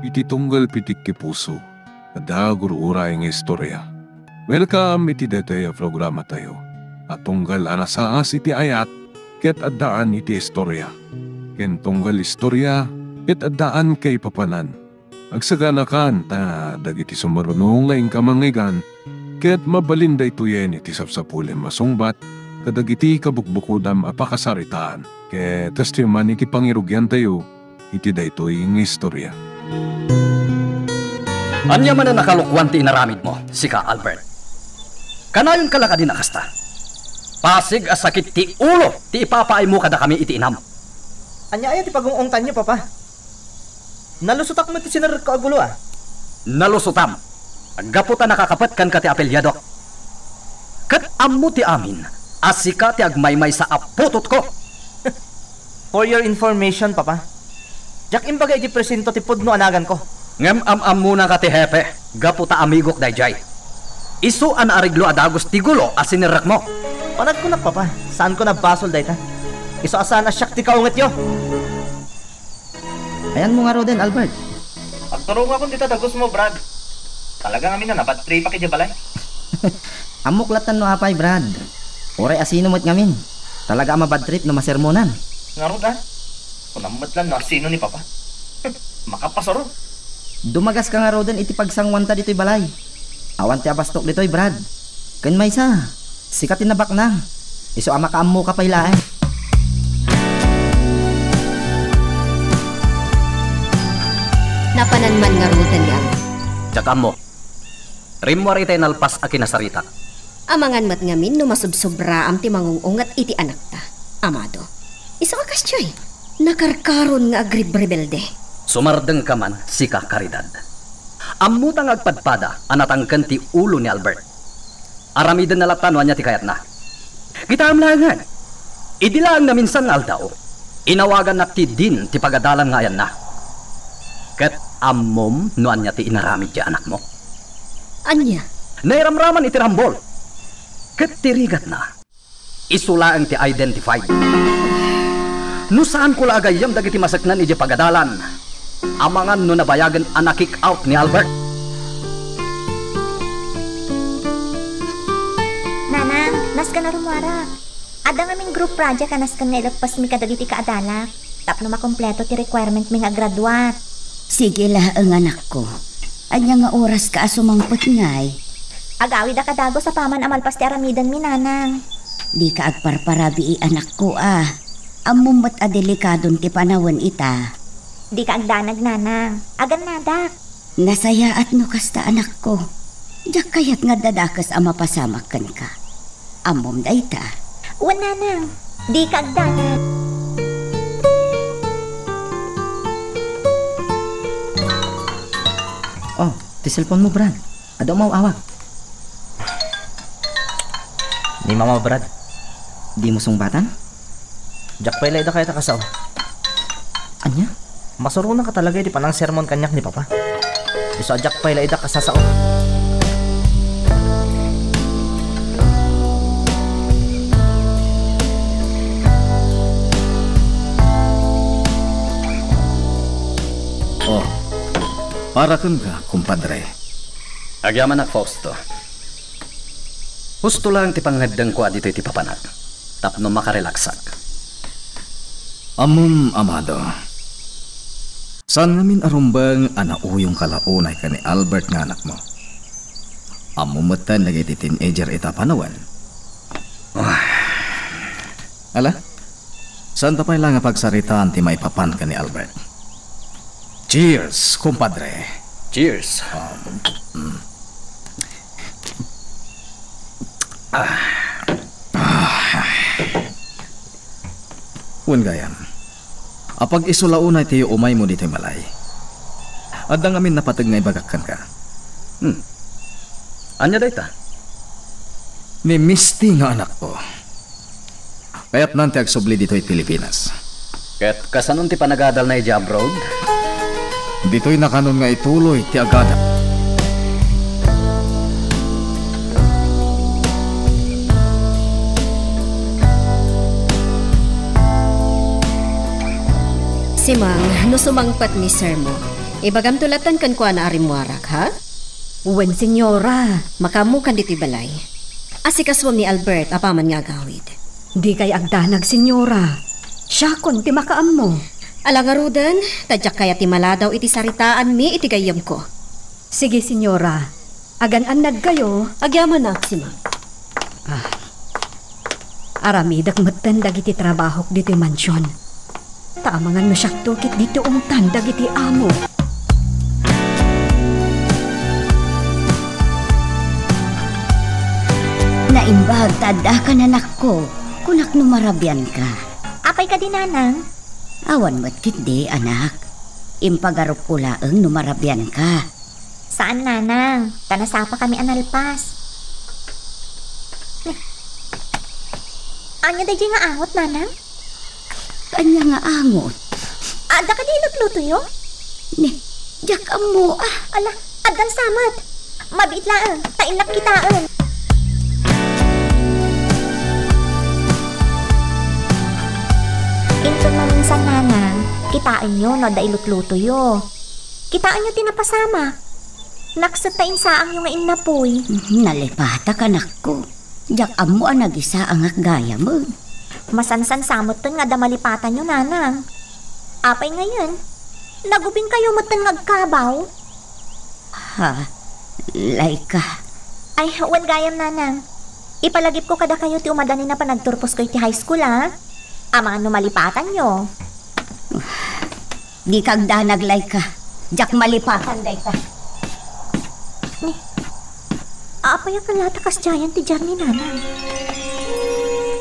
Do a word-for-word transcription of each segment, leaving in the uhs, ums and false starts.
iti tunggal pitikki puso, adda gur-uray nga istorya. Welcome iti daytoy a programatayo a tunggal a nasaas iti ayat ket addaan iti istorya, ken tunggal istorya ket addaan kaipapanan. Agsaganakan ta dagiti sumaruno nga inka mangngeggan ket mabalin daytoyen iti sapsapulem a sungbat kadagiti kabukbukodam a pakasaritaan ket kastoy man iti pangirugiantayo iti daytoy nga istorya. Ania manen a kalokuan ti inaramidmo, sika, Albert? Kanayonka la kadi a kasta? Pasig a sakit ti ulo ti ipapaaymo kadakami iti inam. Ania aya ti pagung-ungtanyo, Papa? Nalusotak met ti sinerrekko a gulo, a. Nalusotam gapu ta nakakapet kenka ti apelyadok. Ket ammo ti amin a sika ti agmaymaysa a putotko. For your information, Papa, diak imbaga iti presinto ti pudno a naganko. Ngem am-ammonaka ti hepe gapu ta amigok daydiay. Isu a naareglo a dagus ti gulo a sinerrekmo. Panagkunak, Papa, saanko a basol dayta. Isu a saan a siak ti kaungetyo. Ayanmo ngaruden, Albert? Agturongakon dita dagusmo, Brad. Talaga ngamin a nabadtripak idiay balay. Ammok latta no apay, Brad. Uray asino met ngamin. Talaga a mabadtrip no masermonan. Ngarud, a? Kunam met la no asino ni Papa. Makapasuro. Dumagaska ngaruden iti pagsangoanta ditoy balay. Awan ti abastok ditoy, Brad. Ken maysa, sika ti nabaknang. Isu a makaammoka pay laeng. Napanan man ngaruden ni Albert. Diak ammo. Rimmuar itay nalpas a kinasaritak. Amangan met ngamin no masubsobraam ti mangung-unget iti anakta, Amado. Isu a kastoy, nakarkaron nga agribrebelde. Sumardengka man, sika, Caridad. Ammota nga agpadpada a natangken ti ulo ni Albert. Aramidenna latta no ania ti kayatna. Kitaem laengen, idi laeng naminsan nga aldaw, inawagannak ti din ti pagadalan nga ayanna. Ket ammom no ania ti inaramid ti anakmo? Ania? Nairamraman iti rambol. Ket ti rigatna, isu laeng ti identified. No saanko la agayyem dagiti maseknan idiay pagadalan, amangan no nabayagen a na-kick out ni Albert. Nanang, nasken a rummuarak. Adda ngamin group project a nasken nga ileppesmi kadagiti kaadalak tapno makompleto ti requirement mi nga aggraduate. Sige laeng, anakko. Ania nga oraska a sumangpet ngay? Agawidka a dagus apaman a malpas ti aramidenmi, Nanang. Dika agparparabii, anakko, a. Ammom met a delikadon ti panawen ita. Dika agdanag, Nanang. Agannadak. Nasayaat no kasta, anakko. Diak kayat nga adda dakes a mapasamak kenka. Ammom dayta. Wen, Nanang. Dika agdanag. Oh, ti cellphone mo, Brad. Adda umaw-awag. Ni Mama, Brad. Dimo sungbatan? Diak pay la ida kayat a kasao. Ania? Masurona ka talaga iti panangsermon kaniak ni Papa. Isu a diak pay la ida kasasao. Oh, para kenka, kumpadre. Agyamanak, Fausto. Husto laeng ti pangngeddengko a ditoy ti papanak tapno makarelaksak. Ammom, Amado, saan ngamin a rumbeng a nauyongka la unay ken ni Albert nga anakmo. Ammom metten dagiti teenager ita panawen. Ah. Ala? Saanta pay la nga pagsaritaan ti maipapan ken ni Albert. Cheers, kumpadre. Cheers. Um, mm. Ah. Ah. Wen gayam, apag-isu la unay ti umaymo ditoy balay. Adda ngamin napateg nga ibagak kenka. Hmm. Ania dayta? Ni Misty nga anakko. Kayatnan ti agsubli ditoy Pilipinas. Ket kasanon ti panagadalna idiay abroad? Ditoy nakanon nga ituloy ti agada. Simang, no sumangpet ni sir mo, Ibagamto latta kenkuana a rimmuarak, ha? Wen, senyora. Makaammokan ditoy balay. Asikasuem ni Albert apaman nga agawid. Dikay agdanag, senyora. Siakon ti makaammo. Ala ngaruden, ta diak kayat ti maladaw iti saritaanmi iti gayyemko. Sige, senyora. Agan-annadkayo. Agyamanak, Simang. Ah. Aramidek metten dagiti trabahok ditoy mansion. Ta amangan no siakto ket ditoy ungtan dagiti amo. Naimbag ta addakan, anakko. Kunak no marabianka. Apay kadi, nanang? Awan met ketdi, anak. Impagarupko laeng no marabianka. Saan, nanang, ta nasapakami a nalpas. Ania daydiay nga angot, nanang? Ania nga angot? Adda kadi ilutlutoyo? Ni, diak ammo, ah. Ala, addan sa met. Mabiit laeng, ta innak kitaen. Inton maminsan, nanang, kitaenyo no adda ilutlutoyo. Kitaenyo ti napasamak. Nakset ta insaangyo nga innapuy. Mhm, nalipatak, anakko. Diak ammo a nagisaangak gayamen. Masansan sa metten nga adda malipatanyo, nanang. Apay ngayen? Nagubingkayo metten nga agkabaw? Ha? Laika. Ay, wen gayam, nanang. Ipalagipko kadakayo ti umadanin a panagturposko iti high school, a. Amangan no malipatanyo. Dika agdanag, Laika. Diak malipatan dayta. Ni, apay a kalatta kasdiayan ti diar ni nanang?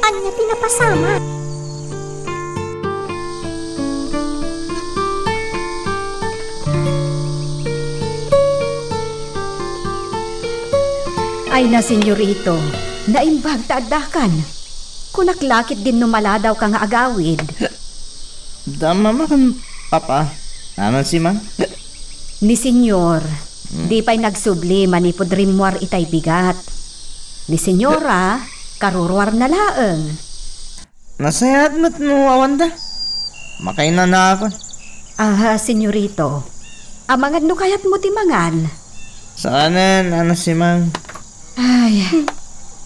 Ania ti napasamak? Ay na, senyorito, naimbag ta addakan. Kunak la ketdin no maladawka nga agawid. Adda mama ken papa, nanang Simang? Ni senyor, hmm, di pay nagsubli manipud rimmuar itay bigat. Ni senyora, karuruarna laeng. Nasayaat met no awanda. Makainanakon. Aha, senyorito. Amangan no kayatmo ti mangan. Saanen, nanang Simang. Ay,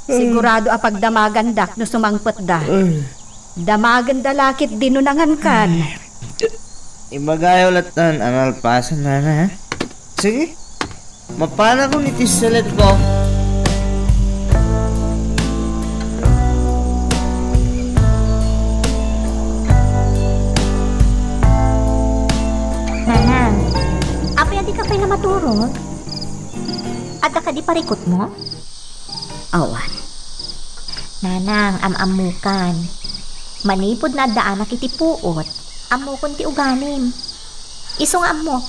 sigurado a pagdamagandak no sumangpetda. Ay. Damagenda la ketdin no nangankan. Ibagayo latta a nalpasen, nanang, ha? Sige. Mapanakon iti seled ko. Nanang, apay a dika pay la maturog? Adda kadi parikutmo? Awan. Nanang, am-ammokan. Manipud naaddaanak iti puot, ammokon ti ugalim. Isu nga ammok,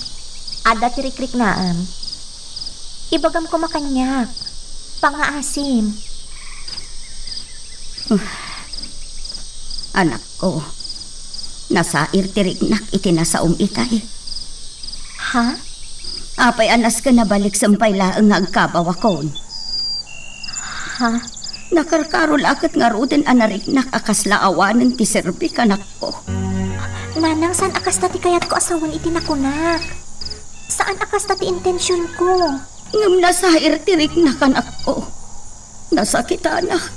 adda ti rikriknaem. Ibagam koma kaniak, pangngaasim. Anakko, nasair ti riknak iti nasaom itay. Ha? Apay a nasken a baliksen pay laeng nga agkabawakon? Ha? Nakarkaro la ket ngaruden a nariknak a kasla awanen ti serbik, anakko. Nanang, saan a kasta ti kayatko a sawen iti nakunak. Saan a kasta ti intensionko. Ngem nasair ti riknak, anakko. Nasakitanak.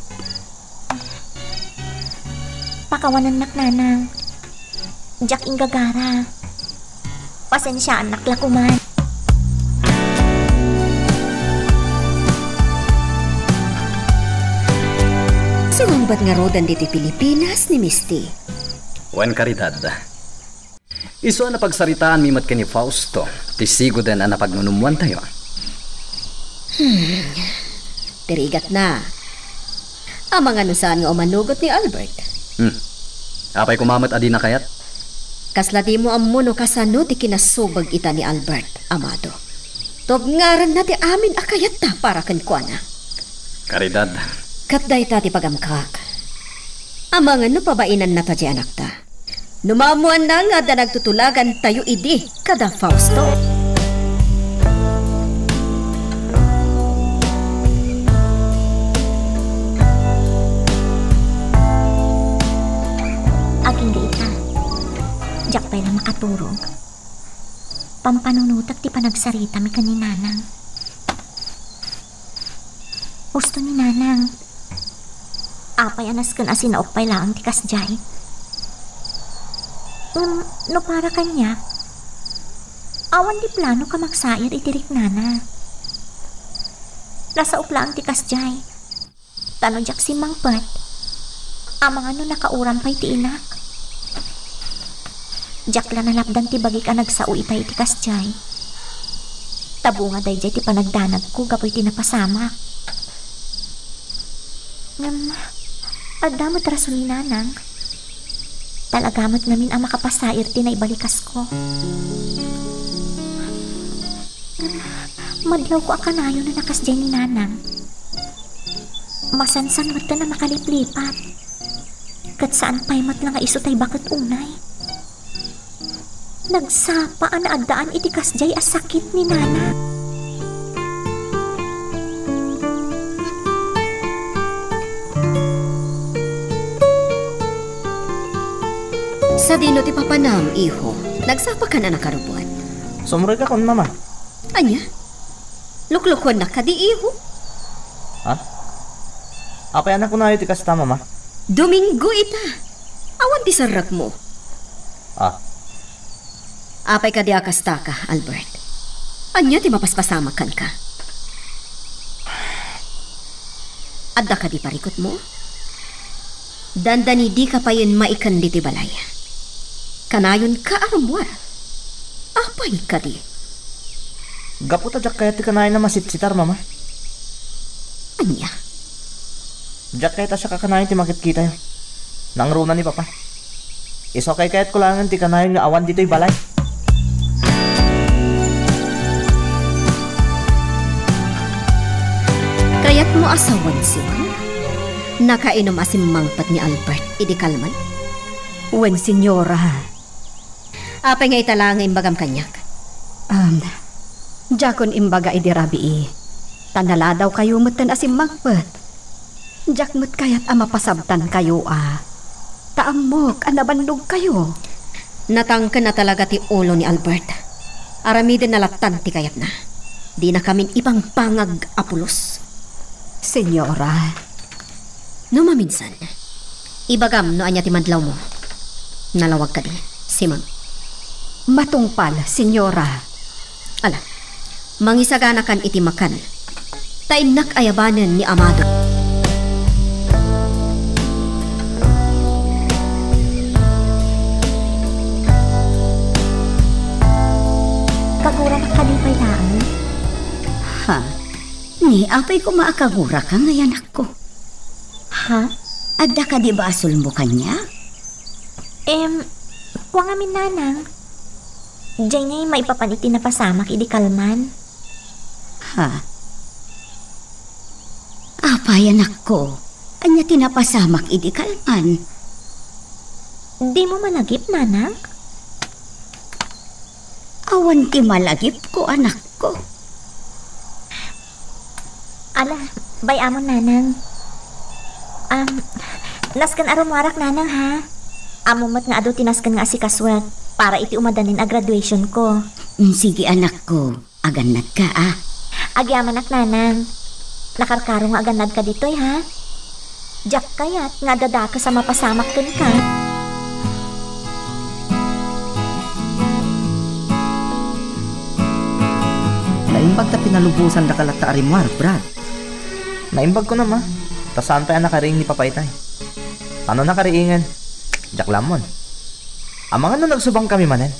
Pakawanennak, nanang. Diak inggagara. Pasensiaannak la koman. Sumungbat ngaruden ditoy Pilipinas ni Misty. Wen, Caridad. Isu a napagsaritaanmi met ken ni Fausto ti sigoden a napagnunummoantayo. Hmm. Ti rigatna. Amangan no saan nga umanugot ni Albert. Hmm. Apay koma met a dina kayat? Kasla dimo ammo no kasano ti kinasubeg ita ni Albert, Amado. Tubngarenna ti amin a kayatta para kenkuana. Caridad. Ket dayta ti pagamkak. Amangan no pabainannata ti anakta. No maammoanna nga adda nagtutulagantayo idi kada Fausto. Agingga ita. Diak pay la makaturog. Pampanunotek ti panagsaritami ken ni Nanang. Husto ni Nanang. Apay a nasken a sinaok pay laeng ti kasdiay? Ngem no para kaniak, awan di plano ka magsair iti riknana. Nasaok laeng ti kasdiay. Ta no diak simmangpet, amangan no nakauram pay ti inak. Diak la nalapdan ti bagik a nagsao itay iti kasdiay. Ta bunga daydiay ti panagdanagko gapu iti napasamak. Ngem, adda met rason ni Nanang. Talaga met ngamin a makapasair ti naibalikas ko. Ngem, madlawko a kanayon a nakasdiay ni Nanang. Masansan metten a makaliplipat. Ket saan pay met la nga isu tay baket unay. Nagsapa a naaddaan iti kasdiay a sakit ni Nanang. Sadino ti papanam, iho? Nagsapakan a nakarubbuat? Sumrekakon, Mama. Ania? Luklukuennak kadi, iho? Ha? Apay a nakunayo ti kasta, Mama? Domingo ita. Awan ti serrekmo. Ah. Apay kadi a kastaka, Albert? Ania ti mapaspasamak kenka? Adda kadi parikutmo? Dandani dika payen maiken ditoy balay. Kanayonka a rummuar. Apay kadi? Gapu ta diak kayat ti kanayon a masitsitar, Mama. Ania? Diak kayat a siak a kanayon ti makitkitayo. Nangruna ni Papa. Isu a kaykayatko laengen ti kanayon nga awan ditoy balay. Kayatmo a sawen, Simon? Nakainom a simmangpet ni Albert idi kalman? Wen, Senyora. Apay nga ita la nga imbagam kaniak? Um, diakon imbaga idi rabii, ta naladawkayo metten a simmangpet. Diak met kayat a mapasabtankayo a, ta ammok a nabannogkayo. Natangken a talaga ti ulo ni Albert. Aramidenna lattan ti kayatna. Dinakamin ipangpangag a pulos. Senyora. No maminsan, ibagam no ania ti madlawmo. Nalawag kadi, Simon? Matungpal, Senyora. Ala, mangisaganakan iti makan. Ta innak ayabanen ni Amado. Kaguramak kadi pay laeng? Ha? Ni, apay koma a kaguraka ngay anakko? Ha? Adda kadi basolmo kaniak? Em, kua ngamin, Nanang. Diay ngay maipapan iti napasamak idi kalman. Ha? Apay, anakko? Ania ti napasamak idi kalman? Dimo malagip, Nanang? Awan ti malagipko, anakko. Ala, bay-amon, Nanang. Am, nasken a rummuarak, Nanang, ha? Ammom met nga adu ti nasken nga asikasuek para iti umadanin a graduationko. Mm, sige, anakko. Agannadka, a. Agyamanak, Nanang. Nakarkaro nga agannadka ditoy, ha? Diak kayat nga adda dakes a mapasamak kenka. Naimbag ta pinalubosan daka latta a rimmuar, Brad. Naimbag ko, Mama. Ta saan pay a nakariing ni Papa itay. Tano nakariingen? Diak la ammon. Amangan no nagsubang kami manen.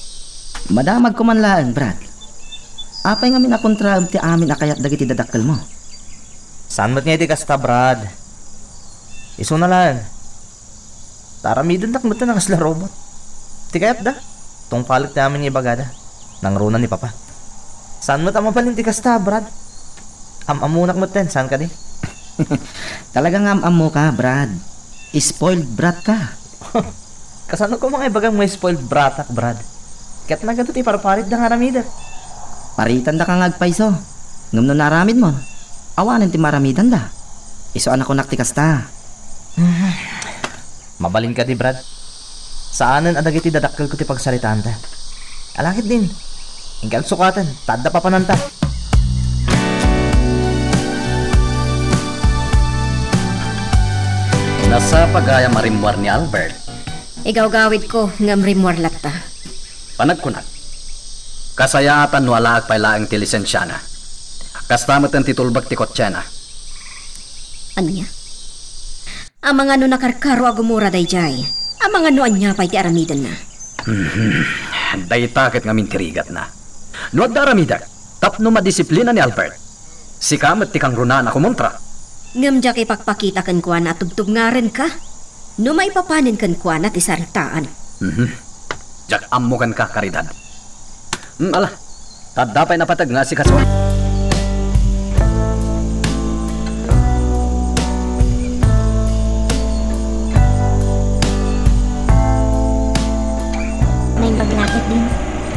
Madamagko man laeng, Brad. Apay ngamin a kontraem ti amin a kayat dagiti dadakkelmo? Saan met nga iti kasta, Brad? Isuna laeng. Ta aramidendak met a kasla robot. Ti kayatda, tungpalek ti amin nga ibagada. Nangruna ni Papa. Saan met a mabalin ti kasta, Brad? Am-ammonak metten, saan kadi? Talaga nga am-ammoka, Brad. Spoiled brat ka. Kasano koma nga ibagam nga spoiled bratak, Brad? Ket nagadu ti parparitda nga aramidek. Paritandaka nga agpayso. Ngem no naaramidmo, awanen ti maaramidanda. Isu a nakunak ti kasta. Mabalin kadi, Brad. Saanen a dagiti dadakkelko ti pagsaritaanta. Ala ketdin, Inkan sukaten, ta adda papananta. Nasapa gayam a rimmuar ni Albert. Igawgawidko, ngem rimmuar latta. Panagkunak, kasayaatan no alaek pay laeng ti lisensiana. Kasta met ti tulbek ti kotsena. Ania? Amangan no nakarkaro a gumura daydiay. Amangan no ania pay ti aramidenna. Mhm. Dayta ket ngamin ti rigatna. No adda aramidek, tapno madisiplina ni Albert, sika met ti kangrunaan a kumontra. Ngem diak ipakpakita kenkuana a tubtubngarenka. No maipapanen kenkuana ti saritaan. Mhm. Diak ammo kenka, Caridad. Hmm, ala, ta adda pay napateg nga asikasoan. Naimbag la ketdin,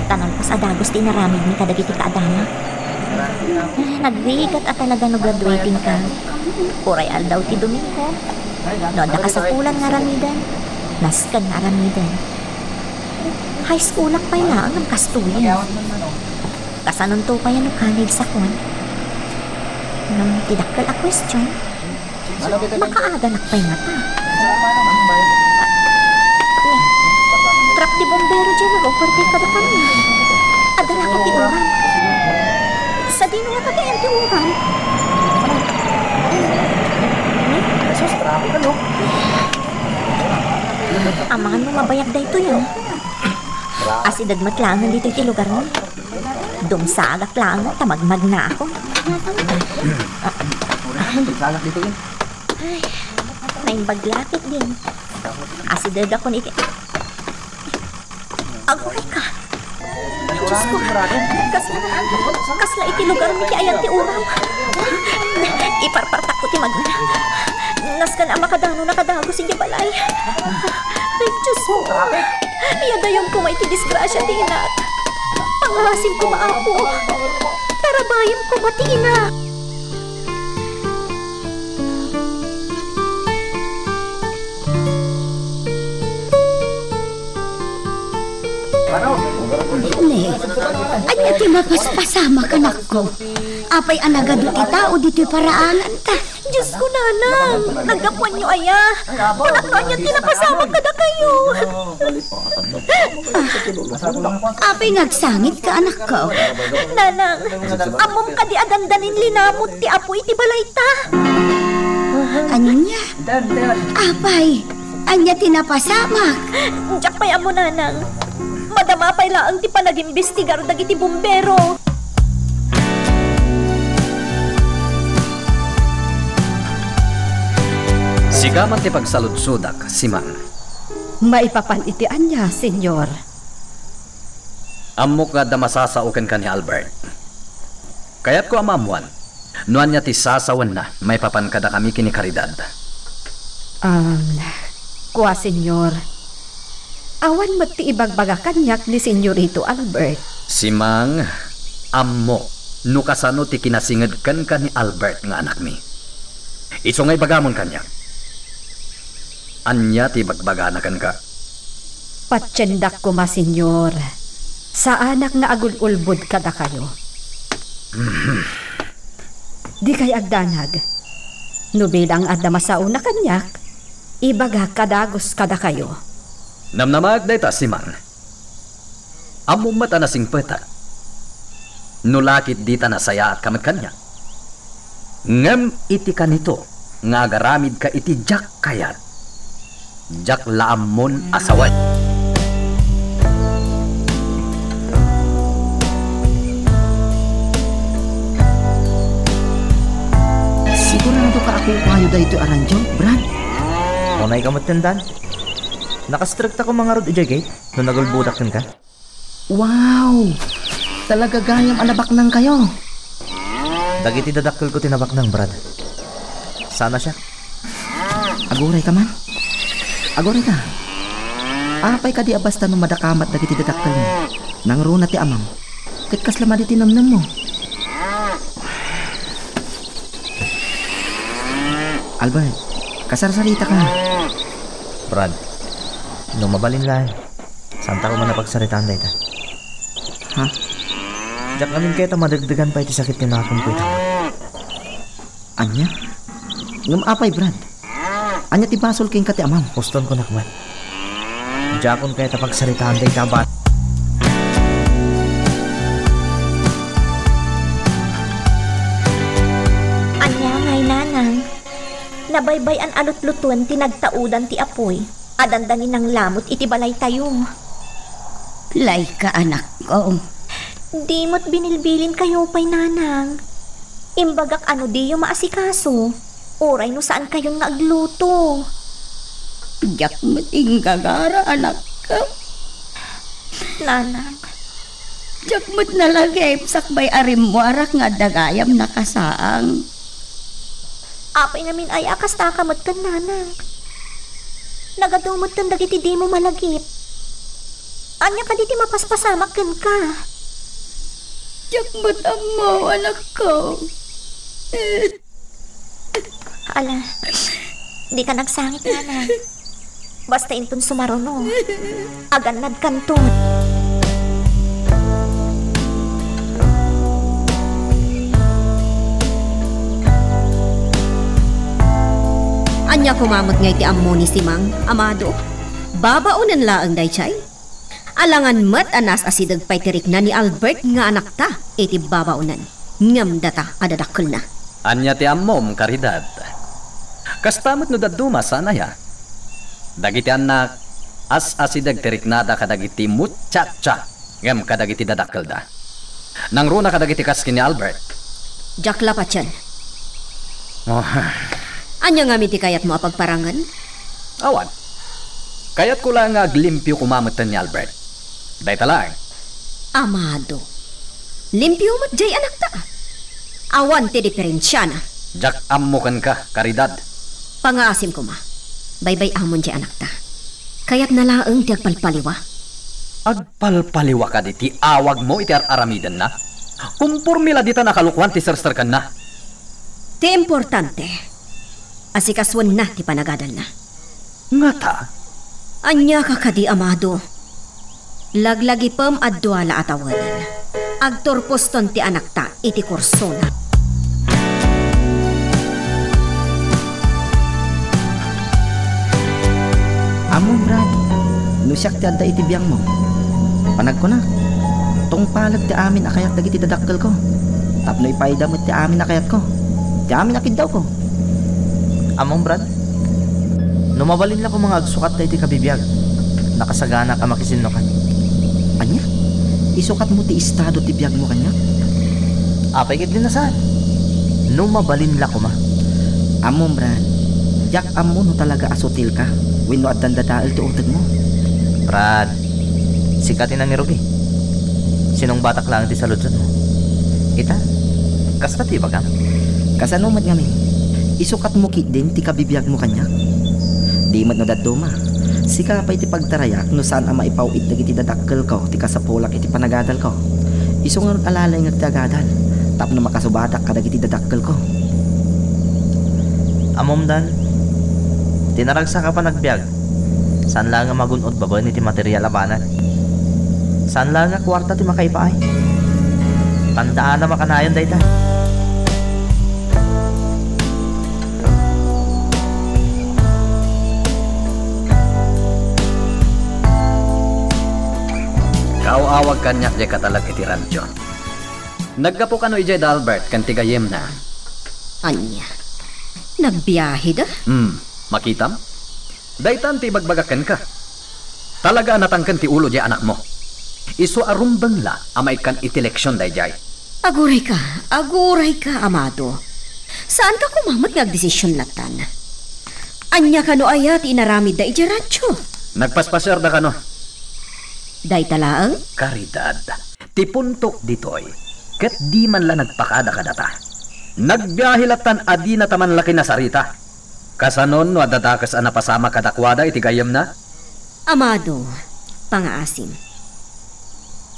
ta nalpas a dagus ti inaramidmi kadagiti kaadanak. Ah, nagrigat a talaga no graduating ka. Uray aldaw ti Domingo. No adda kasapulan nga aramiden, nasken nga aramiden. High schoolak pay laeng ngem kastoyen. Kasanonto pay a no college-ak? Ngem ti dakkel a question, makaaganak pay ngata? Ni, truck ti bombero diay nag-overtake kadakami. Adda la ket ti uram. Sadino aya kakayan ti uram? Ni? Amangan no mabayag daytoy, a. Asideg met laengen ditoy ti lugarmi. Dumsagak laengen ta magmagnaak. Ay, naimbag la ketdin. Asidegakon iti Aguray ka. Diyos ko, kasla, kasla iti lugarmi ti ayan ti uram. Iparpartakko ti magna. Nasken a makadanon a kadagus idiay balay. Ay, Diyos ko. Iyadayam koma iti disgrasia ti inak. Pangasim koma, Apo. Tarabayem koma ti inak. Ne, ania ti mapaspasamak, anakko? Apay a nagadu ti tao ditoy paraananta? Diyos ko, nanang, naggapuanyo aya? Kunam no ania ti napasamak kadakayo. Ah, apay nga agsangitka, anakko? Nanang, ammom kadi a dandanin linamut ti Apo iti balayta? Ania? Apay, ania ti napasamak? Diak pay ammo, nanang. Madama pay laeng ti panagimbestigar dagiti bumbero. Sika man ti pagsaludsodak, Simang. Maipapan iti ania, Señor? Ammok nga adda masasao kenka ni Albert. Kayatko a maammoan no ania ti sasawenna maipapan kadakami ken ni Caridad. Um, kua, Señor, awan met ti ibagbaga kaniak ni Señorito Albert. Simang, ammok no kasano ti kinasinged kenka ni Albert nga anakmi. Isu nga ibagamon kaniak. Ania ti ibagbagana kenka? Patiendak koma, Señor. Saanak nga agul-ulbod kadakayo. Dikay agdanag. No bilang adda masaona kaniak, ibagak a dagus kadakayo. Namnamaek dayta, Simang. Ammom met a nasingpetak no la ket dita nasayaatka met kaniak. Ngem iti kanito nga agaramidka iti diak kayat, diak la ammon a sawen. Sigurado ka a kukuayo daytoy a rancho, Brad? Unayka met, Dan. Nakastrekta koma ngarud idiay gate no nagulbodak kenka. Wow! Talaga gayam a nabaknangkayo. Dagiti dadakkelko ti nabaknang, Brad. Sana siak. Aguray ka man? Aguray ka? Apay kadi a basta no madakamat dagiti dadakkelmo? Nangruna ti amam. Ket kasla madi ti nemnemmo? Albert, kasarsarita ka. Brad, no mabalin laeng, saanta koma a pagsaritaan dayta. Ha? Diak ngamin kayat a madagdagan pay ti sakit ti nakemko ita. Ania? Ngem apay, Brad? Ania ti basol kenka ti amam? Uston ko nakman. Diakon kayat a pagsaritaan dayta a bat. Ania ngay, nanang? Nabaybay-an a lutlutoen ti nagtaudan ti apuy a dandani nanglamut iti balaytayo. Layka, anakko. Di met binilbilinkayo pay, nanang. Imbagak a no diyo maasikaso, uray no saankayon nga agluto. Diak met inggagara, anakko. Nanang. Diak met nalagip sakbay a rimmuarak nga adda gayam nakasaang. Apay ngamin aya a kastaka met ken nanang? Nagadu metten dagiti dimo malagip. Ania kadi ti mapaspasamak kenka? Diak met ammo, anakko. Ala, dika nagsangit, nanang. Basta inton sumaruno, agannadkanton. Ania koma met ngay ti ammo ni Simang, Amado? Babaonen laeng daydiay? Alangan met a naas-asideg pay ti rikna ni Albert nga anakta iti babaonen, ngem data a dadakkelna. Ania ti ammom, Caridad? Kasta met no dadduma, saan aya? Dagiti annak, as-asideg ti riknada kadagiti muchacha ngem kadagiti dadakkelda. Nangruna kadagiti kas ken ni Albert. Diak la patien. Oh. Ania ngamin ti kayatmo a pagparangen? Awan. Kayatko laeng nga aglimpio koma metten ni Albert. Dayta laeng. Amado. Limpio met diay anakta. Awan ti diferensiana. Diak ammo kenka, Caridad. Pangaasim koma. Baybay-amon diay anakta. Kayatna laeng ti agpalpaliwa. Agpalpaliwa kadi ti awagmo iti ar-aramidenna? Kumporme la ditan a kalokuan ti serserkanna. Ti importante, asikasuenna ti panagadalna. Ngata? Ania ka kadi, Amado? Laglagipem a dua la a tawen. Agturposton ti anakta iti kursona. Ammom, Brad, no siak ti adda iti biangmo, panagkunak, tungpaleg ti amin a kayat dagiti dadakkelko, tapno ipayda met ti amin a kayatko, ti amin a kiddawko. Ammom, Brad, no mabalin la koma nga agsukat daytoy kabibiag, nakasaganak a makisinnukan. Ania? Isukatmo ti estado ti biagmo kaniak? Apay ketdi a saan? No mabalin la koma. Ammom, Brad, diak ammo no talaga a sutilka wenno addan dadael ti utegmo. Brad, sika ti nangirugi. Sinungbatak laeng ti saludsodmo. Ita, kasta ti ibagam. Kasano met ngamin? Isukatmo ketdin ti kabibiagmo kaniak? Di met no dadduma. Sika pay ti pagtarayak no saan a maipaw-id dagiti dadakkelko ti kasapulak iti panagadalko. Isu ngarud a lalaingek ti agadal tapno makasubadak kadagiti dadakkelko. Ammom, Dan, ti naragsak a panagbiag, saan laeng a magun-od babaen iti material a banag. Saan laeng a kuarta ti makaipaay. Tandaanam a kanayon dayta. Kaaw-awag kaniak diay katalek iti rancho. Naggapu kano idiay da Albert ken ti gayyemna? Ania? Nagbiaheda? Hmm, makitam? Daytan ti ibagbagak kenka. Talaga a natangken ti ulo diay anakmo. Isu a rumbeng la a maikkan iti leksion daydiay. Agurayka, agurayka, Amado. Saanka koma met nga agdesision lattan. Ania kano aya ti inaramidda idiay rancho? Nagpaspasiarda kano. Dayta laeng? Caridad. Ti puntok ditoy, ket di man la nagpakada kadata. Nagbiahe lattan a dinata man la kinasarita. Kasanon no adda dakes a napasamak kadakuada iti gayyemna? Amado, pangaasim.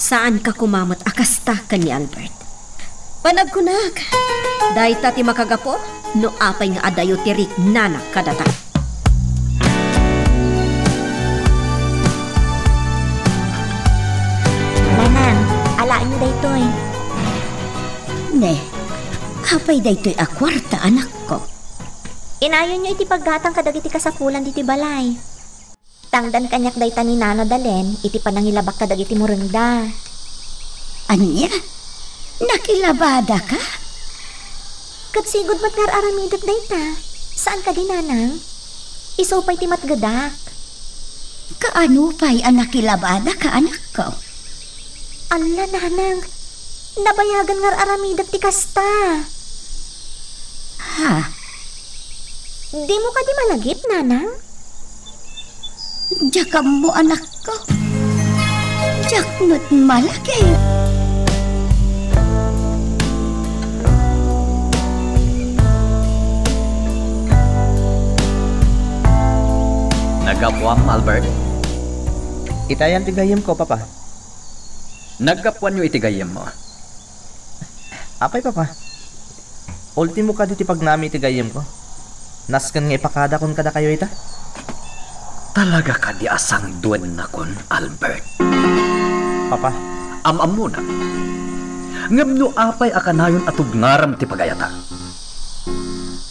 Saanka koma met a kasta ken ni Albert. Panagkunak, dayta ti makagapu no apay nga adayo ti riknana kadata. Nanang, alaenyo daytoy. Ne, apay daytoy a kuarta, anakko? Inayonyo iti paggatang kadagiti kasapulan ditoy balay. Tangdan kaniak dayta ni Nana Dalen iti panangilabak kadagiti murengda. Ania? Nakilabadaka? Ket sigud met nga ar-aramidek dayta. Saan kadi, Nanang? Isu pay ti matgedak. Kaano pay a nakilabadaka, anakko? Alla, Nanang. Nabayagan nga ar-aramidek ti kasta. Ha? Dimo kadi malagip, Nanang? Diak ammo, anakko. Diak met malagip. Naggapuam, Albert? Itayan ti gayyemko, Papa. Naggapuanyo iti gayyemmo. Apay, Papa? Ultimo kadi ti pagnami iti gayyemko? Nasken nga ipakadakon kadakayo ita? Talaga kadi a sangduennakon, Albert? Papa. Am-ammona. Ngem no apay a kanayon a tubngarem ti pagayata?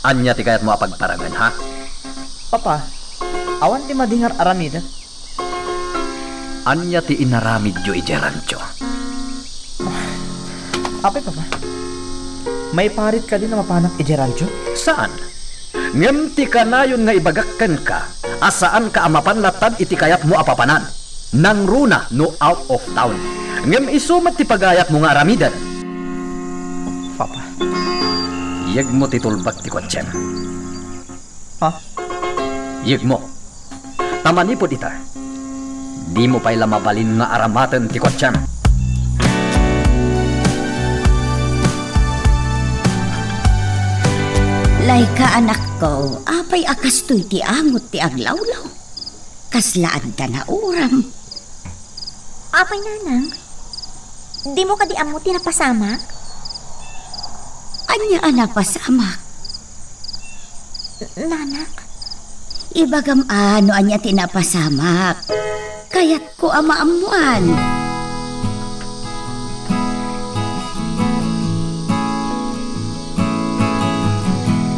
Ania ti kayatmo a pagparangen, ha? Papa, awan ti madi nga ar-aramidek. Ania ti inaramidyo idiay rancho? Apay, Papa? Maiparit kadi no mapanak idiay rancho? Saan? Ngem ti kanayon nga ibagak kenka a saanka a mapan lattad iti kayatmo a papanan. Nangruna no out of town. Ngem isu met ti pagayatmo nga aramiden. Papa. Yegmo ti tulbak ti kotsem. Ha? Yegmo. Ta manipud ita, dimo pay la mabalin nga aramaten ti kotsem. Laika, anakko, apay a kastoy ti angot ti aglawlaw? Kasla adda nauram. Apay, Nanang? Dimo kadi ammo ti napasamak? Ania a napasamak? Nanak? Ibagam a no ania ti napasamak. Kayatko a maammuan.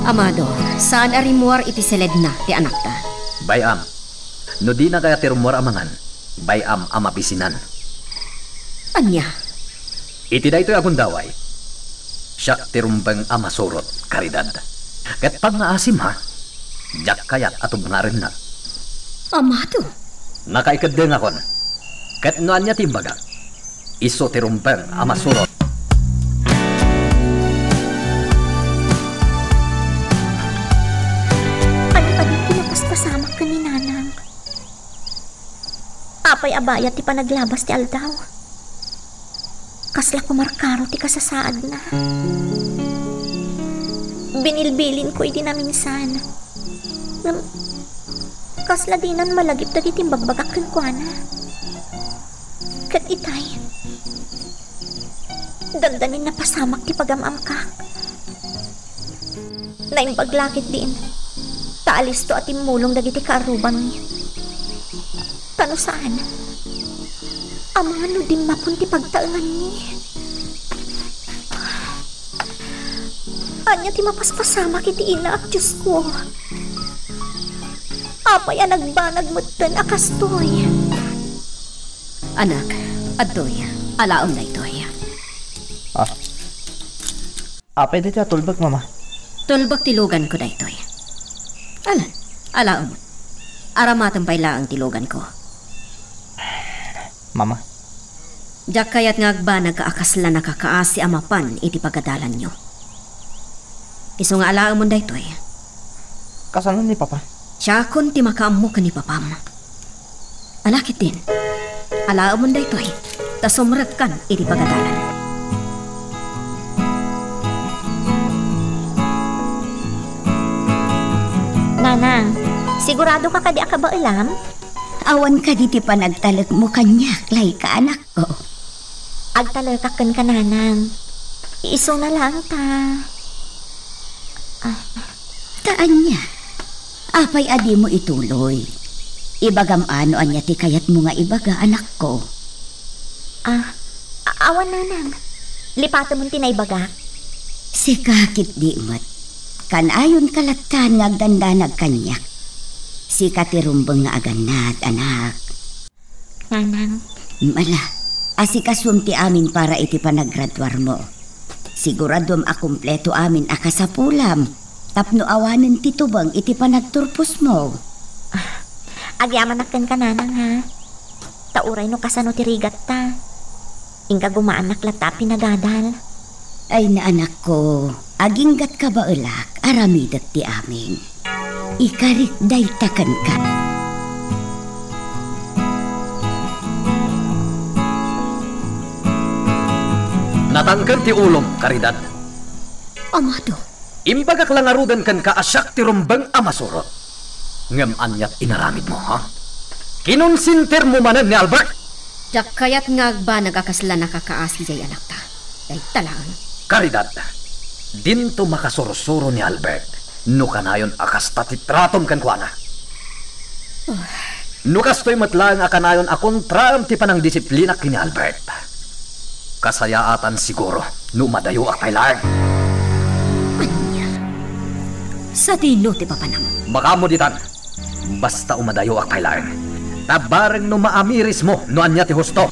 Amado, saan a rimmuar iti siledna ti anakta? Bay-am. No dina kayat ti rummuar a mangan, bay-am a mabisinan. Ania? Iti daytoy a gundaway, siak ti rumbeng a masurot, Caridad. Ket pangngaasim, ha? Diak kayat a tubngarennak. Amado! Nakaikeddengakon. Ket no ania ti imbagak, isu ti rumbeng a masurot. Ania kadi ti napaspasamak ken ni Nanang? Apay a bayat ti panaglabas ti aldaw? Kasla kumarkaro ti kasasaadna. Binilbilinko idi naminsan. Ngem, kasla dinan malagip dagiti imbagbagak kenkuana. Ket itay, dandanin napasamak ti pagam-amkak. Naimbag la ketdin, ta alisto a timmulong dagiti kaarrubanmi. Ta no saan, amangan no dimmapon ti pagtaenganmi. Ania ti mapaspasamak iti inaak, Diosko? Apay a nagbanag metten a kastoy? Anak, adtoy, alaem daytoy. Ah. Apay daytoy a tulbek, Mama? Tulbek ti luganko daytoy. Alan, alaem. Aramatem pay laeng ti luganko. Mama. Diak kayat nga agbanag a kasla nakakaasi a mapan iti pagadalanyo. Isu nga alaemon daytoy. Kasano ni Papa? Siakon ti makaammo ken ni Papam. Ala ketdin, alaemon daytoy, ta sumrekkan iti pagadalan. Nanang, sigurado ka kadi a kabaelam? Awan kadi ti panagtalekmo kaniak, Laika, anakko? Agtalekak kenka, Nanang. Isuna laeng ta. Ah. Ta ania? Apay a dimo ituloy? Ibagam a no ania ti kayatmo nga ibaga, anakko. Ah, a-, awan, Nanang. Lipatemon ti naibagak. Sika ketdi met. Kanayonka lattan nga agdandanag kaniak. Sika ti rumbeng nga agannad, anak. Nanang. Ala, asikasuem ti amin para iti panagraduarmo. Siguraduem a kompleto amin a kasapulam tapno awanen ti tubeng iti panagturposmo. Agyamanak kenka, nanang, ha? Ta uray no kasano ti rigatta, inka gumaanak latta a pinagadal. Ay, naanakko, aginggat kabaelak, aramidek ti amin. Ikarik dayta kenka. Natangken ti ulom, Caridad. Amado. Imbagak la ngaruden kenka a siak ti rumbeng a masurot. Ngem aniat inaramidmo, ha? Kinonsentirmo manen ni Albert? Diak kayat nga agbanag a kasla nakakaasi jay anakta. Dayta laeng. Caridad, dinto makasursuro ni Albert no kanayon a kasta ti tratom kenkuana. No kastoy met laeng a kanayon a kontraem ti panangdisiplinak ken ni Albert, kasayaatan siguro no umadayoak pay laeng. Ania? Sadino ti papanam? Makaammo ditan. Basta umadayoak pay laeng. Ta bareng no maamirismo no ania ti husto.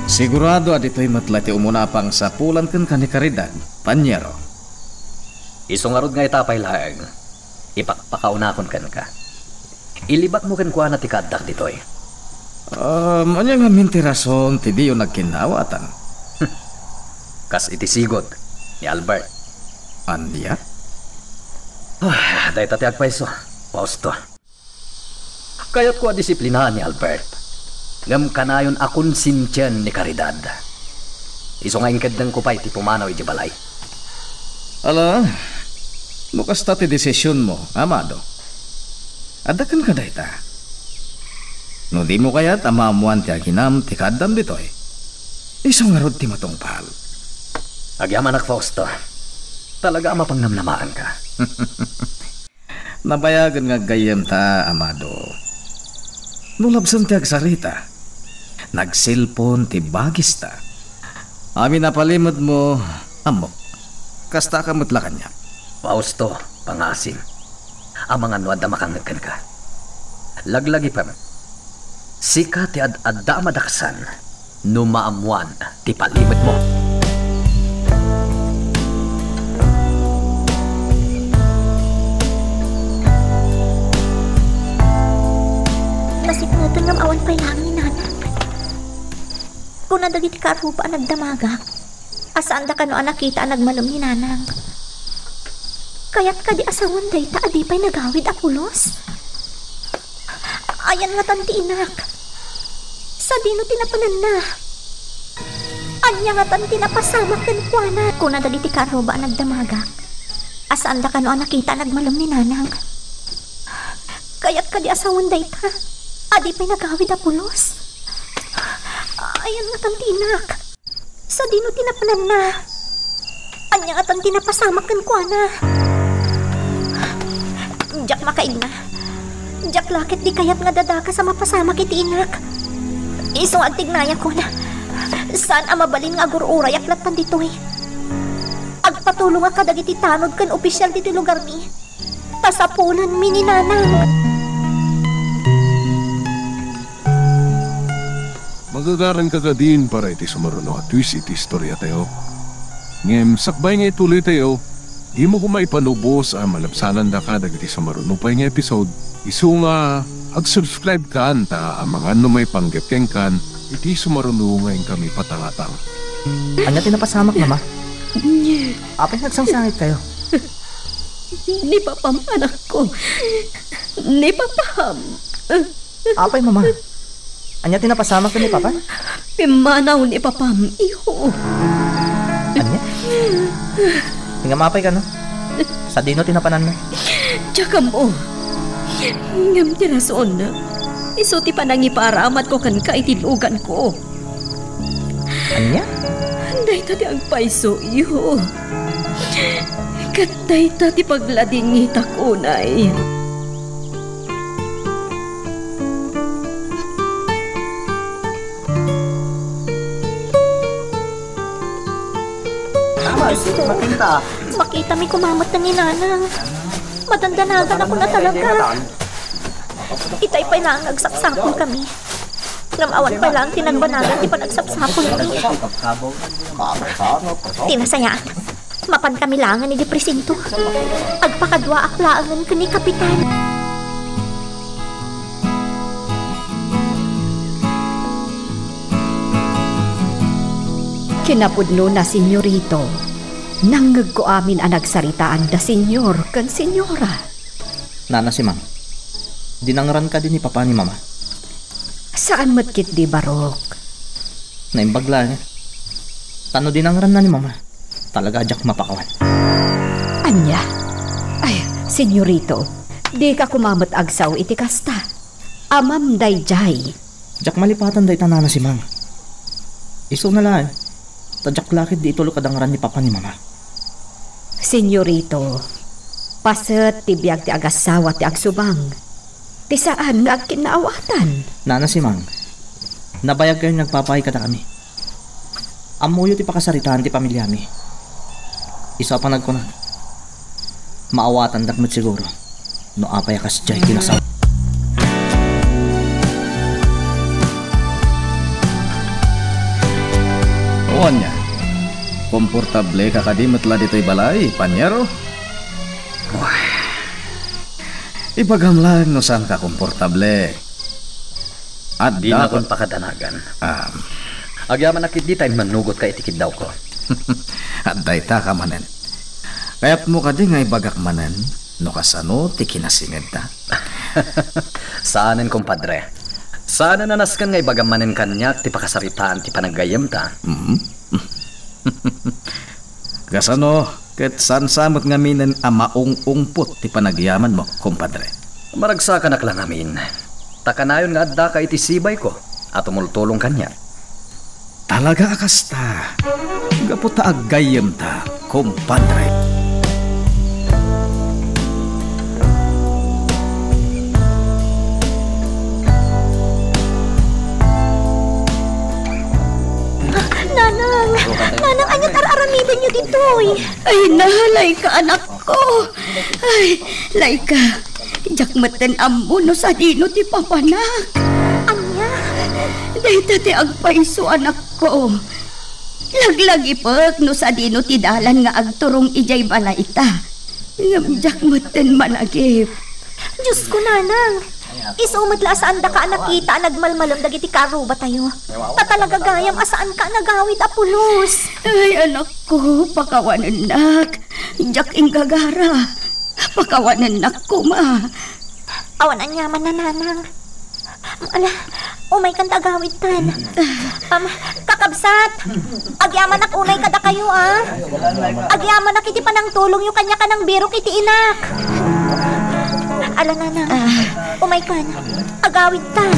Sigurado a ditoy met la ti umuna a pangsapulan kenka ni Caridad, Panyero. Isu ngarud nga ita pay laeng, ipakpakaunakon kenka. Ilibakmo kenkuana ti kaaddak ditoy. Um, ania ngamin ti rason ti diyo nagkinnaawatan? Kas iti sigud ni Albert. Ania? Ah, dayta ti agpayso, Fausto. Kayatko a disiplinaan ni Albert. Ngem kanayon a konsensian ni Caridad. Isu nga inkeddengko pay ti pumanaw idiay balay. Ala, no kasta ti desisionmo, Amado, adda kenka dayta. No dimo kayat a maammoan ti aginam ti kaaddam ditoy, isu ngarud ti matungpal. Agyamanak, Fausto. Talaga a mapangnamnamaanka. Nabayagen nga aggayyemta, Amado. No labsen ti agsarita, nagselpon ti bagista. Amin a palimedmo, ammok. Kastaka met la kaniak. Fausto, pangaasim. Amangan no adda makangngeg kenka. Laglagipem. Sika ti ad-adda a madaksan no maammoan ti palimedmo. Nasikngetan ngem awan pay laeng ni Nanang. Kuna dagiti kaarruba a nagdamagak a saanda kano a nakita a nagmalem ni Nanang. Kayat kadi a sawen dayta a di pay nagawid a pulos? Ayan ngatan ti inak? Sadino ti napananna? Ania ngatan ti napasamak kenkuana? Kuna dagiti kaarruba a nagdamagak a saanda kano a nakita a nagmalem ni Nanang. Kayat kadi a sawen dayta a di pay nagawid a pulos? Ayan ngatan ti inak? Sadino ti napananna? Ania ngatan ti napasamak kenkuana? Diak makaigna. Diak la ket di kayat nga dadakas a mapasamak iti inak. Isu nga agtignayakon, saan a mabalin nga agur-urayak lattan ditoy. Agpatulongak kadagiti tanod ken opisial ditoy lugarmi. Ta sapulanmi ni Nanang. Magagaranka kadin para iti sumaruno a twist iti istoriatayo. Ngem sakbay nga ituloytayo, dimo koma ipanubos a malabsanandaka dagiti sumaruno pay nga episode. Isu nga ag-subscribe kan ta amangan no maipanggep kenkan iti sumaruno nga inkami patangatang. Ania ti napasamak, Mama? Apay nagsangsangit kayo? Ni Papam, anakko. Ni Papam. Apay, Mama? Ania ti napasamak ken ni Papa? Pimmanaw ni Papam, iho. Ania? Ngem apay kano? Sadino ti napananna? Diak ammo. Ngem ti rason, isu ti panangipaaramidko kenka iti luganko. Ania? Dayta ti agpaysoyo. Ket dayta ti pagladingitak unay. Makita. Makitami koma met ni Nanang. Madandanagan ako na talaga. Itay pay laeng nga agsapsapulkami. Ngem awan pay laeng ti nagbanagan ti panagsapsapulmi. Ti nasayaat, mapankami laengen idi presinto. Agpakaduaak laengen ken ni Kapitan. Kinapudnona, Senyorito, nangngegko amin a nagsaritaan da Senyor ken Senyora. Nana Simang, dinangran kadi ni Papa ni Mama? Saan met ketdi, Barok. Naimbag laeng. Ta no dinangranna ni Mama, talaga a diak mapakawan. Ania? Ay, Senyorito, dika koma met agsao iti kasta. Amam daydiay. Diak malipatan dayta, Nana Simang. Isuna laeng, ta diak la ketdi itulok a dangran ni Papa ni Mama. Senyorito, paset ti biag ti agassawa ti agsubang. Ti saan nga agkinnaawatan. Nana Simang, nabayagkayo nga agpapaay kadakami. Ammoyo ti pakasaritaan ti pamiliami. Isu a panagkunak, maawatandak met siguro no apay a kasdiay ti nasaw-. O ania, komportable ka kadi met la ditoy balay, paniero? Uy. Ibagam laeng no saanka komportable. Adda Dinakon pakadanagan. Ah. Agyamanak ketdi ta immannugotka iti kiddawko. Adda ita ka manen. Kayatmo kadi nga ibagak manen no kasano ti kinasingedta? Saanen, kumpadre. Saanen a nasken nga ibagam manen kaniak ti pakasaritaan ti panaggayyemta. Mhm. Kasano ket saan sa met ngaminen a maung-ungpot ti panagyamanmo, kumpadre? Maragsakanak la ngamin, ta kanayon nga addaka iti sibayko a tumultulong kaniak. Talaga a kasta, gapu ta aggayyemta, kumpadre. Nanang! Nanang, ania ti ar-aramidenyo ditoy? Ay, na, Laika, anakko. Ay, Laika, diak metten ammo no sadino ti papanak. Ania? Dayta ti agpayso, anakko. Laglagipek no sadino ti dalan nga agturong idiay balayta. Ngem diak metten malagip. Diosko, Nanang! Isu met la a saandaka a nakita a nagmalmalem dagiti karrubatayo. Ta talaga gayam a saanka a nagawid a pulos. Ay, anakko, pakawanennak. Diak inggagara. Pakawanennak koma. Awan aniaman, Nanang. Ala, umaykan ta agawidtan. Um, kakabsat, agyamanak unay kadakayo, a. Agyamanak iti panangtulongyo kaniak a nangbirok iti inak. Ala, Nanang, umaykan. Agawidtan.